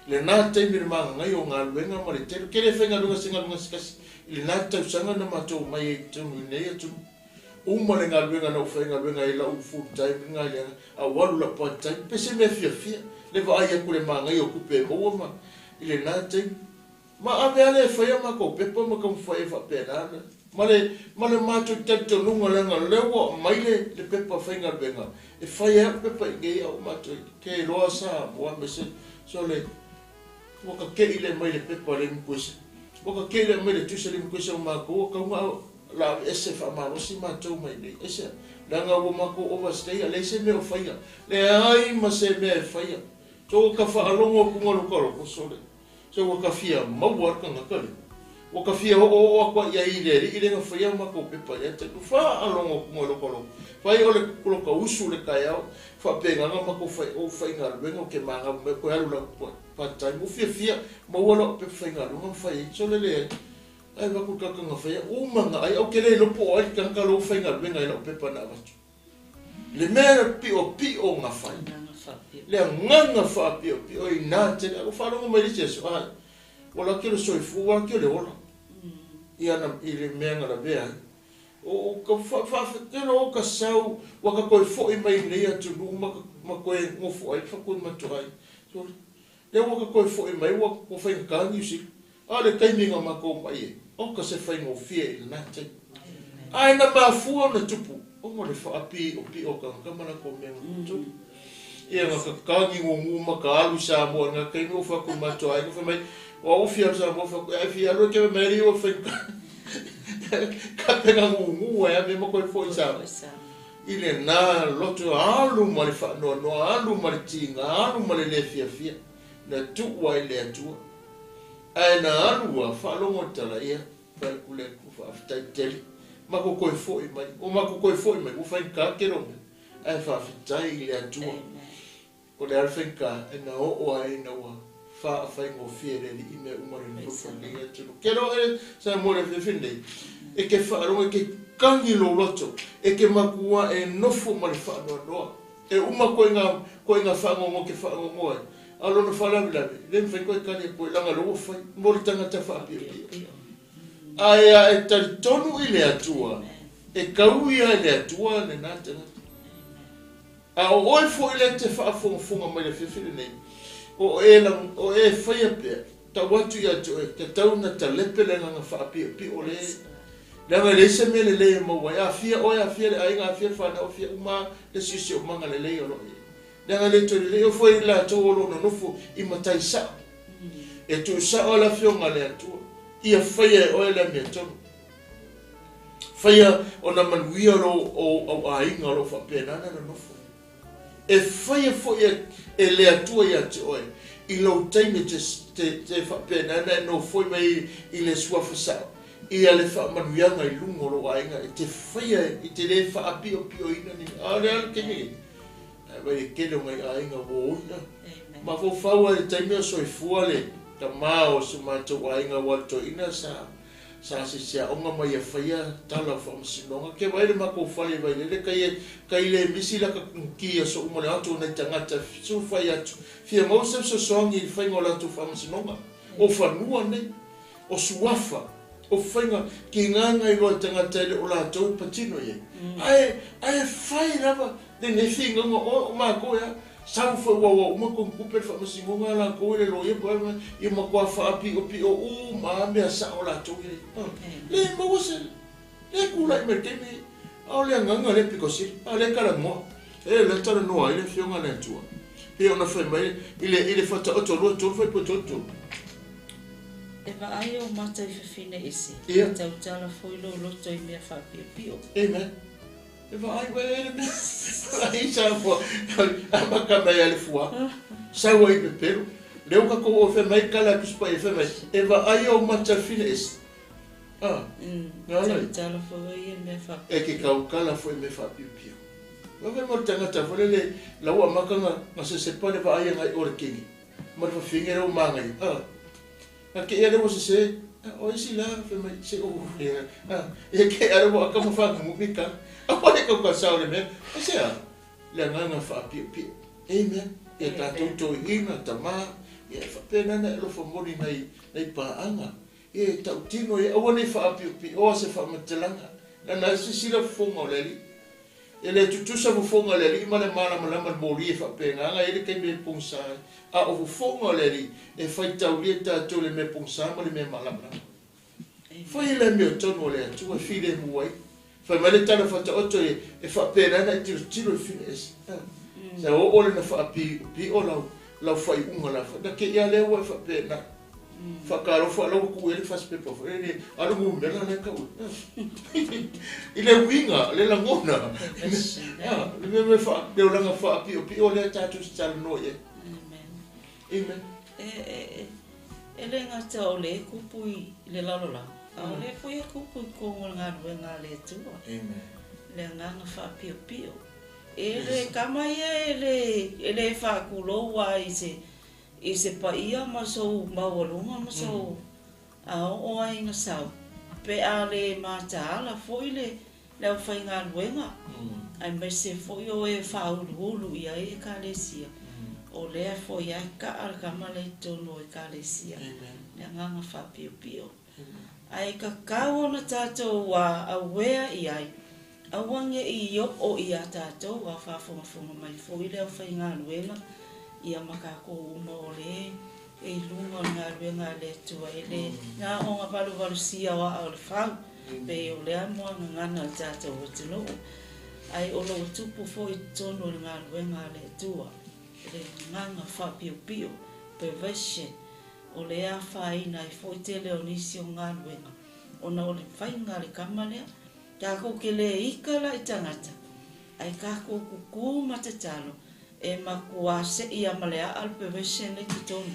lena taimi le magagai o galuega ma le tele kele faigaluega se galuega se kasi i lena tausaga na matou mai ai totonu i nei atunuu uma le galuega na ou faigaluega ai lau full time ga lea a ua alu lau part time pe se mea fiafia le vaai atu le magai o tupe e maua ma i lena taimi ma ave ale e faia matou pepa ma taumafai e faapena ma le matou talitonuga leaga lea ua aumai le pepa faigaluega e fai ai au pepa i nei au matou ke iloa Samoa ma se so le ua kake'i le mai le pepa le immigration ua kake'i le mai le tusi a le immigration o matou ua kauga la ese faamalosi matou mai nei aisea leaga ua matou overstay a leai se mea o faia leai ma se mea e faia so ua ka faalogo atuga lokaloko sole so ua kafia maua le tagata le ua kafia o'oo'o atu ai ai i le alii le na faia matou pepa ia te faalogo atuga lokaloko fai o le loka usu le taeao faapegaga matou fai ou faigaluega o ke magamu mai koe alu lau part time ua fiafia maua lau pepa faigaluega ma fai ai so le leai. Ae vaku tagata na faia uma na ai au ke le iloa po o ai le tagata lou faigaluega i lau pepa na avatu. Le mea na piopio na fai. Le agaga faapiopio ina tele. Ae ua faalogo mai le isi aso, ai, ua laki o le soifua, ua laki o le ola. I ana, i le mea na lavea ai. O ka faafetelo o ka sau, ua ka toe foi mai i nei atunuu ma, ma toe nofo ai fakui matua ai. So, lea ua ka toe foi mai, ua, ua faigata Niu Sila. A o le taimi na matou mai ai, oka se faigofie i lena taimi. Ae na mafua ona tupu, ona o le faapiopio o tagata ma latou mea na tutupu. Ia na tatagi gugu ma ka alu i Samoa i lena taimi, ua fai atu i matou aiga, fai mai, o au ua fia alu i Samoa, fai atu, a e fia alu e te mai alii ua faigata. Kapena gugu ai a mea ma toe foi i Samoa. I lena loto, alu ma le faanoanoa, alu ma le tiga, alu ma le le fiafia, na tuu ai le Atua. Ae na alu a faalogo le tala, ia, fai atu le Atua, faafetai tele, matou toe foi mai, ua matou toe foi mai, ua faigata tele o mea, ae faafetai i le Atua. O le a le faigata e na oo ai ina ua faafaigofie e le Alii mea uma le nonofo i lenei atunuu. Ke loa e Samoa i le afiafi lenei, e ke faalogo, e ke kagi lou loto, e ke makua e nofo ma le faanoanoa. E uma koe koe faanoanoa ke faanoanoa ai. A o lona faalavelave, e le mafai koe tali atu ai, leaga o lea ua fai mo le tagata faapiopio. Ae a e talitonu i le Atua, e tau ia e le Atua lena tagata. A o oe foi lea e te faafogafoga mai i le afiafi lenei, o e, o e faia pea, tau atu ia te oe, tatau ona talepe le agaga faapiopio lea, leaga e leai se mea lelei e maua ai. Afia oe, afia le aiga, afia le fanau, afia uma le siosiomaga lelei o lo o i ai. Leaga e le toe lelei oe foi i latou o lo o nonofo i matai sao. E tuusao le Afioga a le Atua, ia faia e oe le amiotonu. Faia ona manuia lo ou au aiga o lo o faapena ona nonofo. E faia foi e le Atua ia te oe i lou taimi te, te, te faapena ona e nofoi mai i le suafa sao, ia le faamanuiaga i luga o lou aiga e te faia i te le faapiopioina ni mea. A o le a le taimi nei? Ae vai e tele o nai aiga ua oi a. Mafaufau ai i le taimi o soifua le tama o si o matou aiga ua alu toeaina sa sa asiasi aoga mai ia faia tala o faamasinoga. Ke vaai le matou fale i Vailele kai e kai le misi laka ki aso uma le atu o nai tagata sulufai atu fia maua se fesoasoani i le faiga o latou faamasinoga o fanua nei. O suafa, o faiga kigaga i loa i tagata e le o latou e patino i ai. Ae, ae fai lava lenei finauga o, o matou ea, sau foi ua ua uma tonu tupe le faamasinoga a latou i le loia po o ia matua faapiopio uma lava mea sao latou i ai. Le maua se, le tulai mai le taimi, a o le agaga lea pito sili, a o lea e talanoa. E lea talanoa ai le Afioga a le Atua. Pei ona fai mai i le, i le Faataoto 2, 3, fuaiupu 33. E vaai ou mata i fafine ese, e tautala foi lou loto i mea faapiopio. Amen. E vaai ua e le mea. Vaai Samoa, amata mai a le fua. Sau ai pepelo. Lea ua tatou o fai mai tala a Tusi Paia fai mai, e vaai ou mata i fafine ese. Ah, Tautala foi i mea faapiopio. E ke tautala foi i mea faapiopio. Vaai mo le tagata foi lele, la ua amata na sesepa le vaai agai o le kini. Ma le fafine lea ua manaia. Ah, na te ea lea ua sese. Ah, o isi la, fai mai, se o, ia, ah, ia te ea lea ua aka ma whangangu ka. Aua le kau ka sao le mea. Ai se a, le agaga faapiopio. Amen. Ia tatou toeaiina, tama, ia e faapena ona e alofa moni nai, nai paaga. Ia e tautino ia, aua ne i faapiopioa se faamatalaga, leaga e silasila fofoga o le Alii. E le tutusa fofoga o le Alii ma le malamalama i le moli e faapena ona i ai le taimi e pogisa ai. A o fofoga o le Alii, e faitaulia tatou i le mea pogisa ma le mea malamalama. Fai le amiotonu a le Atua e filemu ai. Fai mai le tala faataoto e faapena ona e tilotilo i le fine ese. Sa oo le na faapiopio lau, lau faaiuga la fai. Na te ia lea ua e faapena. Faatalofa lau ua tuu i ai le fasipepa foi lele, a o le numera lea e tau ai. I le uiga, le lagona, le mea mea faa, le olaga faapiopio lea tatou te talanoa i ai. Amen. E le gata o le kupu i le lalolagi, a o lea foi e kupu i totonu o le galuega a le Atua. Amen. Le agaga faapiopio. E le kama ia e le, e le faatulou lava i se, i se paia ma sou maualuga ma sou, a oo ai ina sau. Pe a le mataala foi le le aufaigaluega, aemaise foi o e faauluulu i ai Ekalesia, o lea foi lava e kaa le kama lea i totonu o Ekalesia, le agaga faapiopio. Ae tatau ona tatou aware i ai, aua ne i oo ia tatou a o faafogafoga mai foi le aufaigaluega ia ma tatou uma o lea e i luga o le galuega a le Atua, e le na ona valuvalusia o aa o le fau, pei o lea muagagana a le tatou atunuu, ae o lo o tupu foi i totonu o le galuega a le Atua, le agaga faapiopio, perversion, o lea e afaina ai foi tele o nisi o galuega, ona o le faiga a le kama lea. Takou te le ika la i tagata, ae takou kukū ma tatalo, e matua seʻi lava ma le aa le perversion lea i totonu.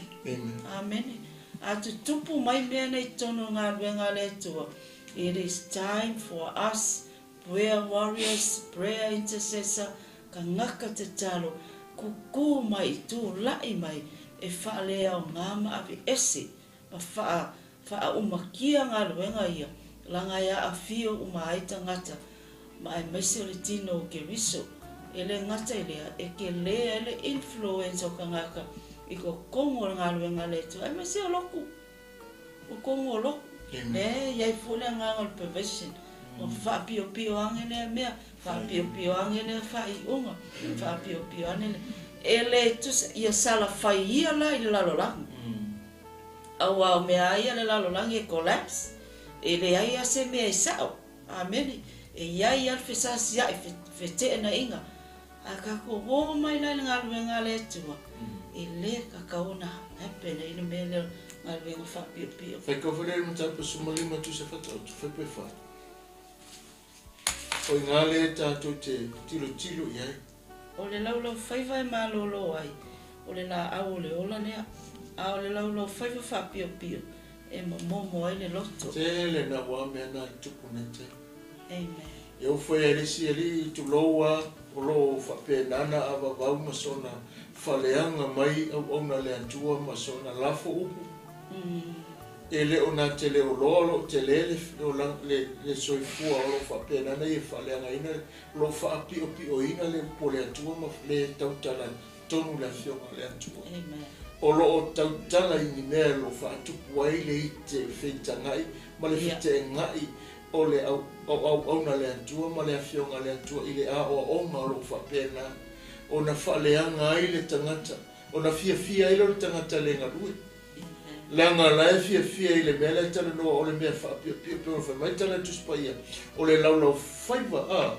Amene. A tutupu mai mea nei i totonu o galuega a le Atua, it is time for us, prayer warriors, prayer intercessor, tagata tatalo, kukū mai, tulai mai, e faaleaoga ma aveese ma faa faaumakia galuega ia, laga e aafia uma ai tagata, ma aemaise o le tino o Keriso. E le gata i lea, e telē ai le influence o tagata i totonu o le galuega a le Atua, aemaise o lotu, totonu o lotu. Lea e i ai foi le agaga o le perversion, ua faapiopio ane lea mea, faapiopio ane lea faaiuga, faapiopio ane lea. E le tusa, ia salafai ia la i le lalolagi. Aua o mea a ia le lalolagi e collapse, e leai lava se mea e sao. Amene. E i ai lava le fesasia'i, feteenaiga. A tatou o mai la i le galuega a le Atua, e le tatau ona happen ai le mea lea o galuega faapiopio. Fai kau foi le mataupu 15 tusa fataoto fai pe fa. O i ngā le tātou te tilotilo i ai. O le laulaufaiva e malōlō ai, o le laau o le ola lea, a o le laulaufaiva faapiopio e momomo ai le loto. Tele na ua mea na i tupu nei te. Amen. E o foi a le isi alii tulou a o lo o faapenana a vavau ma sona faaleaga mai auauna le Atua ma sona lafo upu. E le o na te le o loa o lo o tele le, le, le soifua o lo o faapenana ia faaleagaina o lo o faapiopioina le upu o le Atua ma le tautala tonu le afioga o le Atua. Amen. O lo o tautala i ni mea o lo o faatupu ai le ite feitagai ma le feteenai o le au auauna le Atua ma le afioga le Atua i le aoaoga o lo o faapena ona faaleaga ai le tagata, ona fiafia ai lea o le tagata le galue. Leaga la e fiafia i le mea lea e talanoa o le mea faapiopio pe ona fai mai tala Tusi Paia, o le laulaufaiva a,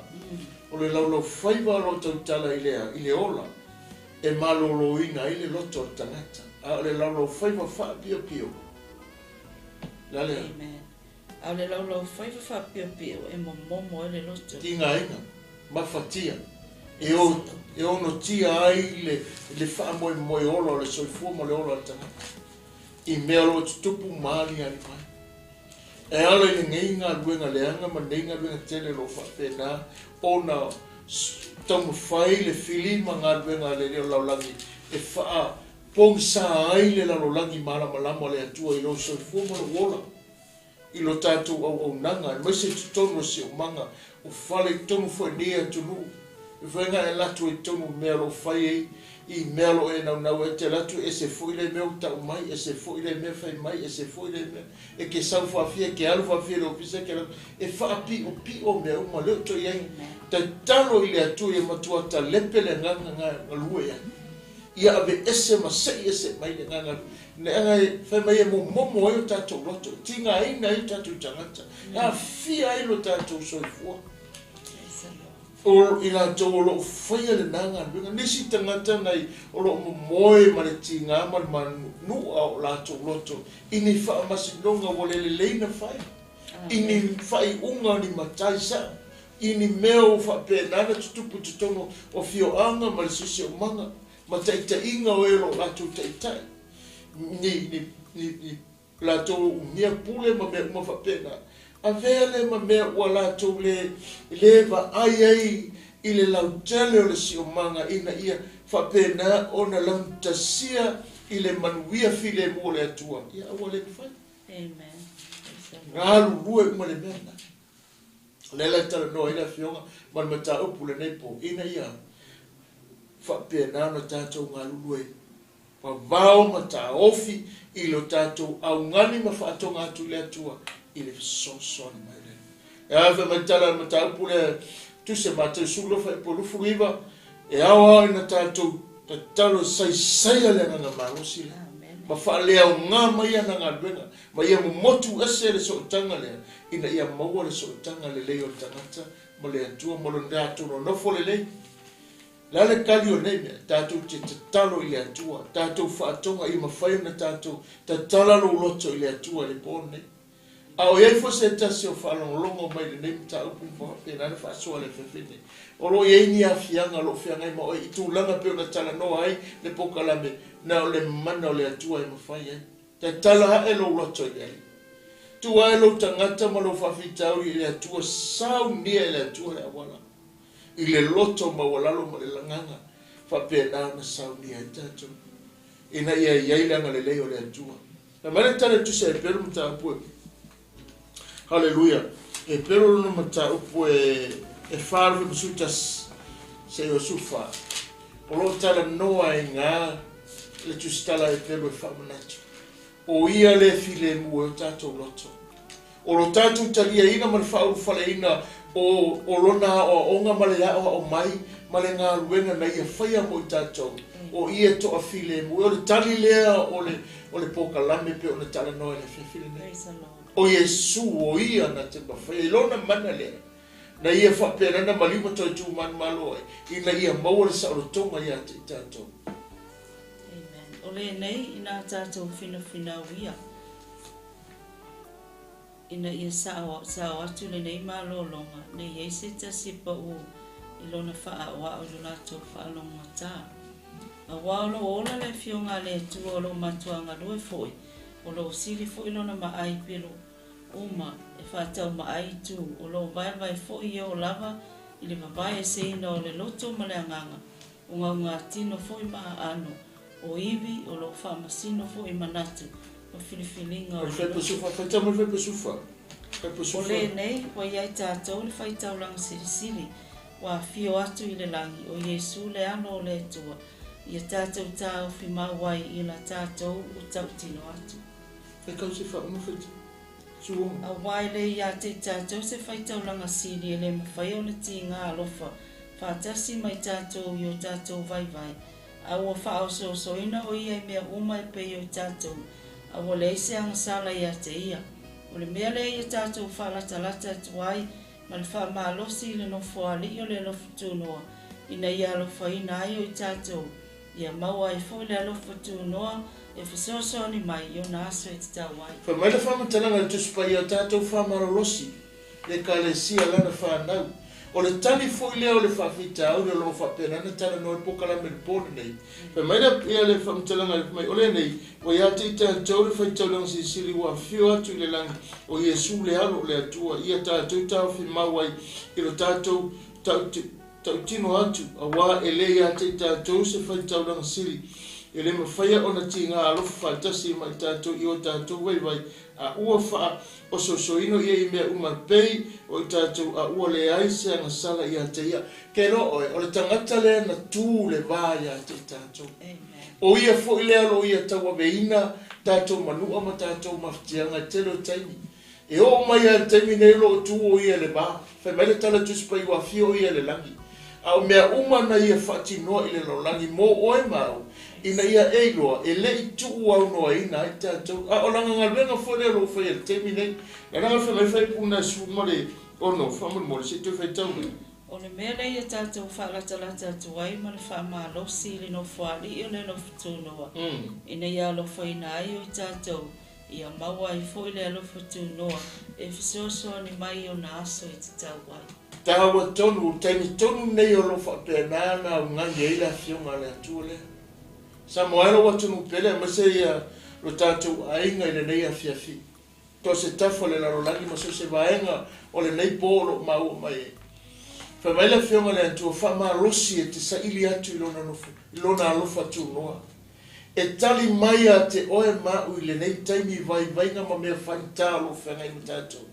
o le laulaufaiva o lo o tautala i le i le ola e malōlōina ai le loto o le tagata, a o le laulaufaiva faapiopio la lea. Amen. A o le laulaufaiva faapiopio e momomo ai le loto. Tigaina, mafatia, e o e onotia ai le le faamoemoe ola o le soifua ma le ola o le tagata i mea o lo o tutupu ma aliali mai. E ala i lenei galuega leaga ma lenei galuega tele o lo o faapena ona taumafai le fili ma galuega a le Alii o le lalolagi e faapogisā ai le lalolagi malamalama o le Atua i lou soifua ma lou ola, i lo tatou auaunaga, aemaise i totonu o siomaga, o fale i totonu foi o lenei atunuu. E mafai ona e alu atu ai i totonu o mea o lo o fai ai i mea o lo o e naunau ai, e te alu atu ese foi le mea ua tau mai, ese foi le mea fai mai, ese foi le mea e ke sau faafia, e ke alu faafia i le ofisa, e ke alu atu, e faapiopio mea uma, lea ua toe i ai. Tatalo i le Atua ia matua talepe le agaga galue ai, ia aveese ma sei ese mai le agaga leaga e fai mai e momomo ai o tatou loto, e tigaina ai o tatou tagata, e aafia ai lo tatou soifua. O i latou o lo o faia lena galuega, nisi tagata nai o lo o momoe ma le tiga ma le manu'a o latou loto i ni faamasinoga ua le lelei na fai, i ni faaiuga o ni matai sa'o, i ni mea ua faapena ona tutupu i totonu o afioaga ma le siosiomaga ma taitaiga o e o lo o latou taitai, ni, ni, ni, ni latou umia pule ma mea uma faapena. Avea lea ma mea ua latou le le vaai ai i le lautele o le siomaga ina ia faapena ona laugatasia i le manuia filemu o le Atua, ia aua le mafai. Amen. Galulue uma le mea lena. O lea la e talanoa ai le Afioga ma le mataupu i lenei po, ina ia faapena ona tatou galulue vavao ma taofi i lo tatou augani ma faatoga atu i le Atua i le fesoasoani mai lea. E a fai mai tala le mataupu lea tusi a Mateo 12 fuaiupu 29, e ao lava ina tatou tatalo e saisaia le agaga malosi lea ma faaleaoga mai ana galuega ma ia momotu ese le sootaga lea ina ia maua le sootaga lelei o le tagata ma le Atua ma lona latou nonofo lelei. O le a le tali o nei mea? Tatou te tatalo i le Atua, tatou faatoga ia mafai ona tatou tatala lou loto i le Atua i le po lenei. A o i ai foi se tasi o faalogologo mai i lenei mataupu ma faapena ona faasoa i le afiafi lenei, o lo o i ai ni aafiaga o lo o feagai ma oe i tulaga e pei ona talanoa ai le polokalame, na o le mana o le Atua e mafai ai. Tatala ae lou loto i le Alii. Tuu ae lou tagata ma lou faafitauli i le Atua, saunia e le Atua le auala i le loto maualalo ma le lagaga, faapena ona saunia ai tatou, ina ia i ai le agalelei o le Atua. Fai mai le tala e tusa Heperu mataupu e Haleluia Heperu lona mataupu e e 41 seia 14 o lo o talanoa ai gā le tusitala a Heperu e faamanatu o ia le filemu e o tatou loto O lo tatou taliaina ma le faaulufaleina o o Lona aoaoga ma le aoao mai ma le galuega na Ia faia mo i tatou, o Ia e toafilemu. O le tali lea o le o le polokalame pei ona talanoa i le afiafi lenei. O Iesu, o Ia na te mafaia i Lona mana lea, na Ia faapena ona maliu ma toe tu manumalo ai, ina ia maua le saolotoga ia te i tatou. Amen. O lenei ina tatou finafinau ia. Ina ia sao sao atu lenei malologa, ne i ai se tasi e paʻu i lona faaʻaoaʻo i lo latou faalogogata. Auā o lo o ola le Afioga a le Atua o lo o matua galue foi, o lo o sili foi lona maʻai pelu uma e faataumaʻai i tu, o lo o vaevae foi e oo lava i le vavae eseina o le loto ma le agaga, ugaugatino foi ma aano, o ivi, o lo o faamasino foi i manatu ma filifiliga o le loto. O lenei ua i ai tatou le faitaulaga silisili, ua afio atu i le lagi, o Iesu le Alo o le Atua, ia tatou taofi mau ai i la tatou o tautino atu. Auā e le ia te i tatou se faitaulaga sili e le mafai ona tiga alofa faatasi ma i tatou i o tatou vaivai, a ua faaosoosoina o ia i mea uma e pei o i tatou, a ua leai se agasala ia te ia. O le mea lea ia tatou faalatalata atu ai ma le faamalosi i le Nofoalii o le alofa tunoa, ina ia alofaina ai o i tatou, ia maua ai foi le alofa tunoa e fesoasoani mai i ona aso e tatau ai. Fai mai le faamatalaga i le Tusi Paia, tatou faamalolosi le Ekalesia lana fanau. O le tali foi lea o le faafitauli o lo o faapena ona talanoa i polokalame i le po lenei. Fai mai le ia le faamatalaga fai mai, o lenei, ua ia te i tatou le faitaulaga silisili ua afio atu i le lagi, o Iesu le Alo o le Atua, ia tatou taofi mau ai i lo tatou tautino atu, auā e le ia te i tatou se faitaulaga sili, e le mafaia ona tiga alofa faatasi ma i tatou i o tatou vaivai, a ua faaosoosoina ia i mea uma pei o i tatou a ua leai se agasala ia te ia. Ke iloa oe, o le tagata lea na tu le va ia te i tatou. O ia foi lea o lo o ia tauaveina tatou manua ma tatou mafatiaga i le tele o taimi. E oo mai lava i le taimi nei o lo o tu o ia i le va, fai mai le tala Tusi Paia ua afio o ia i le lagi. A o mea uma na ia faatinoa i le lalolagi mo oe ma au, ina ia e iloa, e le i tuuaunoaina ai tatou. A o lana galuega foi lea o lo o faia i le taimi nei. Lana fai mai faipuna e 16, faamolemole se i toe faitau mai. O le mea lea ia tatou faalatalata atu ai ma le faamalosi i le Nofoalii o le alofa tunoa, ina ia alofaina ai o i tatou, Ia maua ai foi le alofa tunoa e fesoasoani mai i ona aso e tatau ai. Taua tonu, o le taimi tonu lenei o lo o faapena ona augani ai le Afioga a le Atua lea. Samoa e lou atunuu pele aemaise ia lo tatou aiga i lenei afiafi. So o se tafa o le lalolagi ma so o se vaega o lenei po o lo o maua mai ai. Fai mai le Afioga a le Atua, faamalosi e te saili atu i lona nofo, i lona alofa tunoa. E tali mai ia te oe ma a'u i lenei taimi i vaivaiga ma mea faigata o lo o feagai ma tatou.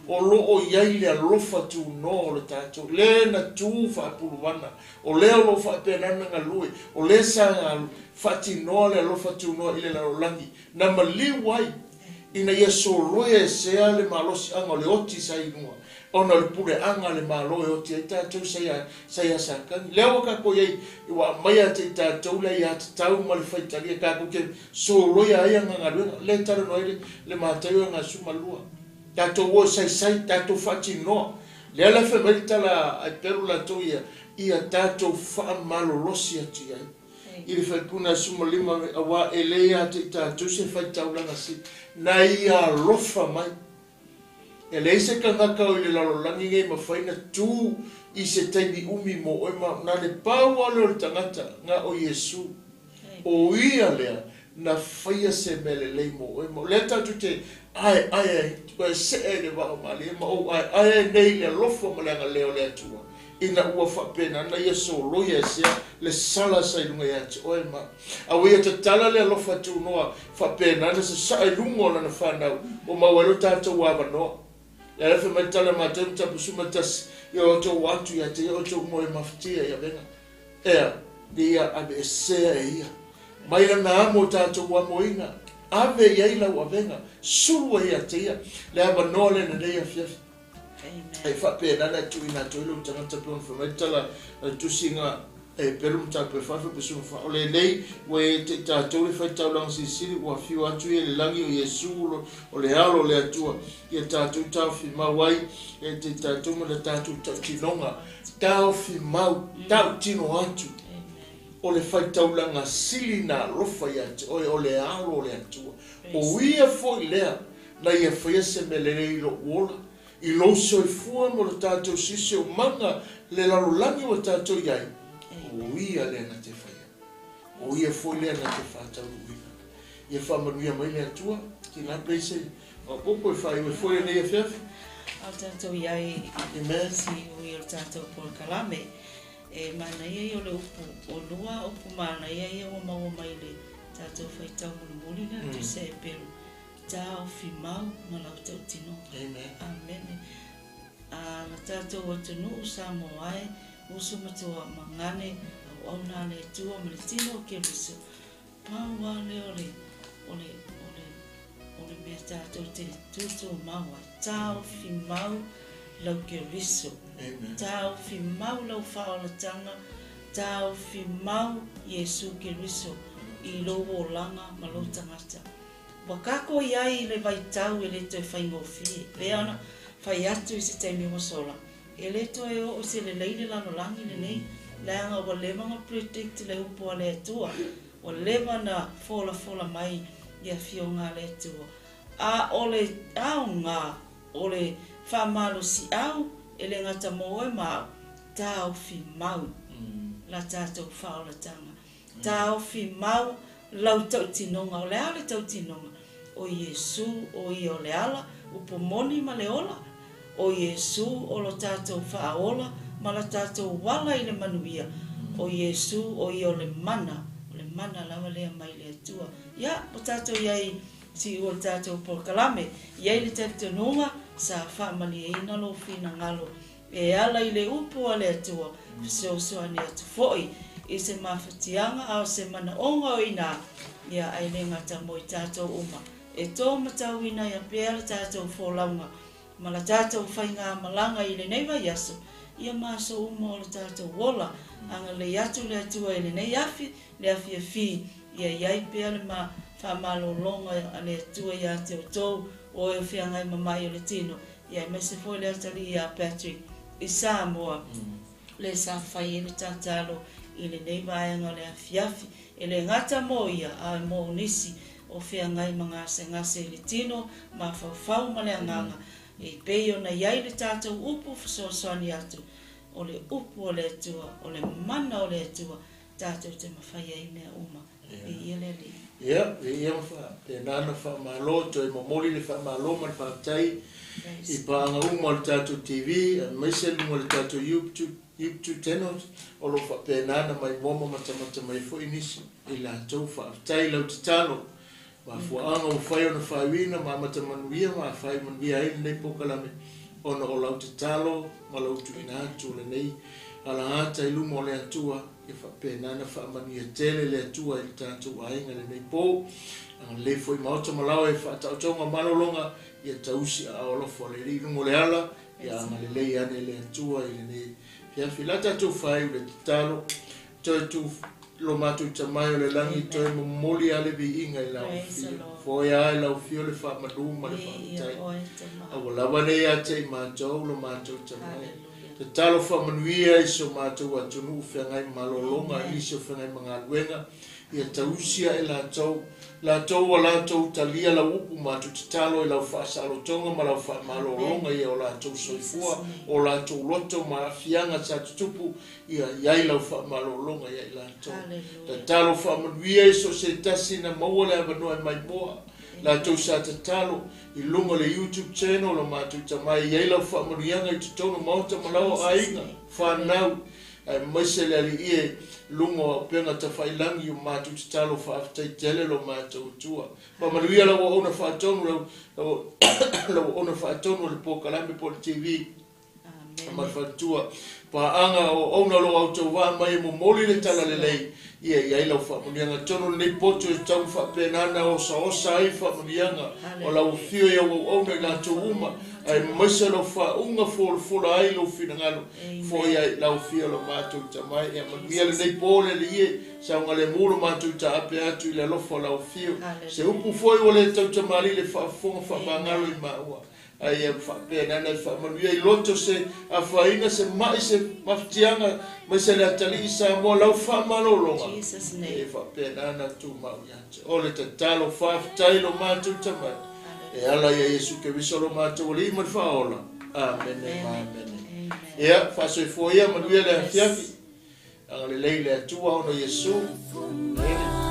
O lo o i ai le alofa tunoa o le tatou, le na tu faapuluvana, o lea o lo o faapena ona galue, o lea sa faatinoa le alofa tunoa i le lalolagi, na maliu ai ina ia soloia esea le malosiaga o le oti sa i luga, ona o le puleaga a le Malo e oti ai tatou sa ia Satani. Lea ua tatou i ai, ua aumai ia te i tatou le aiatatau ma le faitalia tatou te soloia ai ana galuega. Lea e talanoa ai le Mataio 12. Tatou o e saisai, tatou faatinoa. Lea la fai mai le tala a Eperu latou ia, ia tatou faamalolosi atu i ai. I le fuaiupu 15, auā e le ia te i tatou se faitaulaga sili, na ia alofa mai. E leai se tagata o i le lalolagi nei e mafai ona tu i se taimi umi mo oe ma na le pau lava lea o le tagata, na o Iesu. O ia lea na faia se mea lelei mo oe ma o lea tatou te aeae ai, ua e see i le vaa o malie ma ou aeae ai nei i le alofa ma le agalelei o le Atua, ina ua faapena ona ia soloia esea le sala sa i luga ia te oe ma a ua ia tatala le alofa tunoa faapena ona sasaa i luga o lana fanau ua maua ai lo tatou avanoa. Le ala fai mai le tala a Mateo mataupu 11, ia outou atu ia te ia outou uma e mafatia i avega ea ia aveesea e ia mai lana amo o tatou amoina, ave i ai lau avega, sulu ai ia te ia le avanoa lea i lenei afiafi. E faapena ona e tuuina atu ai lou tagata pei ona fai mai le tala a le tusiga e pelu mataupu e 4 fuaiupu 14. O lenei ua ia te i tatou le faitaulaga silisili ua afio atu ia i le lagi o Iesu o le Alo o le Atua ia tatou taofi mau ai e te i tatou ma le tatou tautinoga taofi mau tautino atu o le faitaulaga sili na alofa ia te oe o le Alo o le Atua. O ia foi lea na ia faia se mea lelei i lou ola, i lou soifua mo le tatou siosiomaga le lalolagi ua tatou i ai, o ia lea na te faia. O ia foi lea na te faataunuuina. Ia faamanuia mai le Atua, tina pe se maopoopo e faaiu ai foi lenei afiafi. A o tatou i ai Amen. I siui o le tatou polokalame, e manaia ia o le upu, o lua upu manaia ia ua maua mai i le tatou faitau mulimuli lea, tusi a Eperu, taofi mau ma lau tautinoga. Amen. Amene. A la tatou atunuu Samoa e, uso ma toa ma gane, auauna a le Atua ma le tino o Keriso, pau lava lea o le, o le, o le, o le mea tatou te tutumau ai. Taofi mau lau Keriso. Amen. Taofi mau lau faaolataga, taofi mau Iesu Keriso i lou olaga ma lou tagata. Ua tatou i ai i le vaitau e le toe faigofie, pei ona fai atu i se taimi ua sola, e le toe oo se lelei le lalolagi lenei, leaga ua leva ona predict le upu a le Atua, ua leva ona folafola mai i afioga a le Atua. A o le aoga o le faamalosiau e le gata mo oe ma a'u, taofi mau la tatou faaolataga. Taofi mau lau tautinoga. O le a le tautinoga? O Iesu, o ia o le ala, upu moni ma le ola. O Iesu o lo tatou faaola ma la tatou ala i le manuia. O Iesu o ia o le mana, o le mana lava lea mai le Atua. Ia, ua tatou i ai siu o le tatou polokalame. I ai le talitonuga sa faamalieina lou finagalo e ala i le upu a le Atua, fesoasoani atu foi i se mafatiaga a o se manaoga o i ina, ia ae le gata mo i tatou uma. E tō matauina ia pea le tatou folauga ma la tatou faigamalaga i lenei vaiaso, ia ma aso uma o le tatou ola, agalelei atu le Atua i lenei afi, le afiafi, ia i ai pea le ma faamalologa a le Atua ia te outou, o e o feagai ma ma'i o le tino, ia aemaise foi le atalii ia Patrick i Samoa, le sa fai ai le tatalo i lenei vaega o le afiafi, e le gata mo ia, ae mo nisi o feagai ma gasegase i le tino, mafaufau ma le agaga, e pei ona i ai le tatou upu fesoasoani atu, o le upu a le Atua, o le mana o le Atua, tatou te mafai ai mea uma. Viia le Alii. Ia, viia ma faapena ona faamalo, toe momoli le faamalo ma le faafetai i paaga uma o le tatou TV, aemaise luga o le tatou YouTube. YouTube channel o lo o faapena ona maimoa ma matamata mai foi nisi i latou. Faafetai i lau tatalo, mafuaaga ua fai ona faaiuina ma amata manuia ma faaiu manuia ai lenei polokalame ona o lau tatalo ma lau tuuina atu o lenei alagata i luma o le Atua. Ia faapena ona faamanuia tele le Atua i le tatou aiga i lenei po. Agalelei foi maota ma laoa i faataotoga o malologa, ia tausi aao alofa o le Alii i luga o le ala, ia agalelei ane le Atua i lenei afiafi. La tatou faaiu le tatalo, toe tu lo matou Tamai o le lagi, toe momoli lava le viiga i lau afio. Foea lava i lau afio le faamanu ma le faafetai. Aua lava ne ia te i matou lo matou Tamai. Tatalo faamanuia i so matou atunuu feagai ma malologa, i nisi o feagai ma galuega, ia tausi ae latou, latou ua latou talia lau upu, matou tatalo i lau faasaolotoga ma lau faamalologa ia o latou soifua, o latou loto ma aafiaga sa tutupu, ia i ai lau faamalologa ia i latou. Tatalo faamanuia i so o se tasi na maua le avanoa e maimoa, latou sa tatalo i luga o le YouTube channel o matou Tamai, i ai lau faamanuiaga i totonu maota ma lau aiga, whanau, aemaise le Alii e luga o auupega tafailagi o matou tatalo faafetai tele lo matou Atua. Faamanuia lau auauna faatonu, lau lau auauna faatonu o le polokalame po o le TV ma le faletua paaga o auauna o lo o autauvaa mai e momoli le talalelei, ia i ai lau faamanuiaga. Atonu lenei poto e tau faapena na osaosa ai faamanuiaga o lau afio i au auauna i latou uma, aemaise lau faauga folafola ai lou finagalo, foia ai lau afio lo matou Tamai. Ia manuia lenei po le Alii e, saogalemu lo matou taape atu i le alofa o lau afio. Se upu foi ua le tautamalii le faafofoga faamagalo i maua, ai ia faapena na faamanuia i loto se afaina, se mai, se mafatiaga mai se le atalii Samoa lau faamalologa e faapena na tumau ia te o le tatalo faafetai lo matou Tamai e ala ia Iesu Keriso lo matou Alii ma le Faaola. Amene ma amene. Ia faasoifua ia, manuia le afiafi, agalelei le Atua ona Iesu. Amene.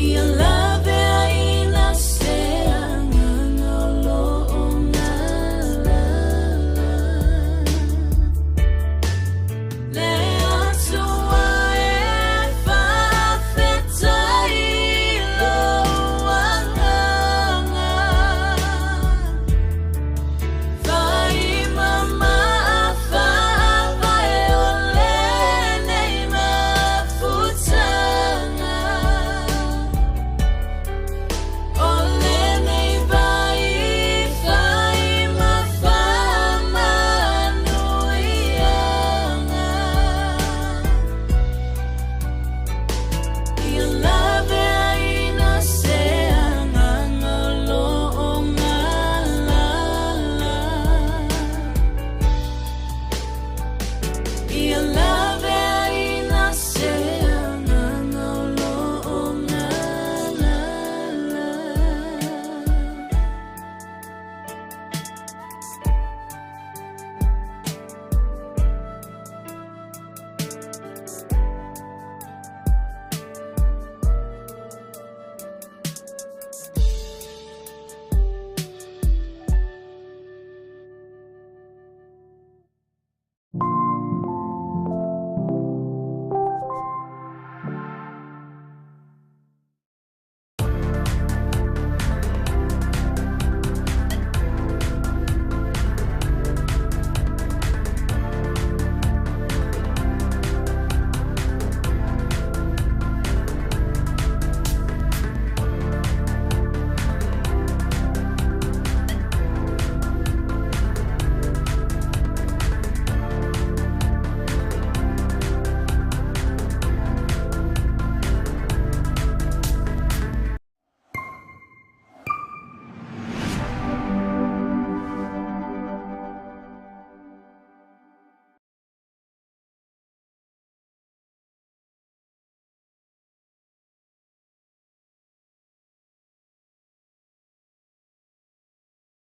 Ia.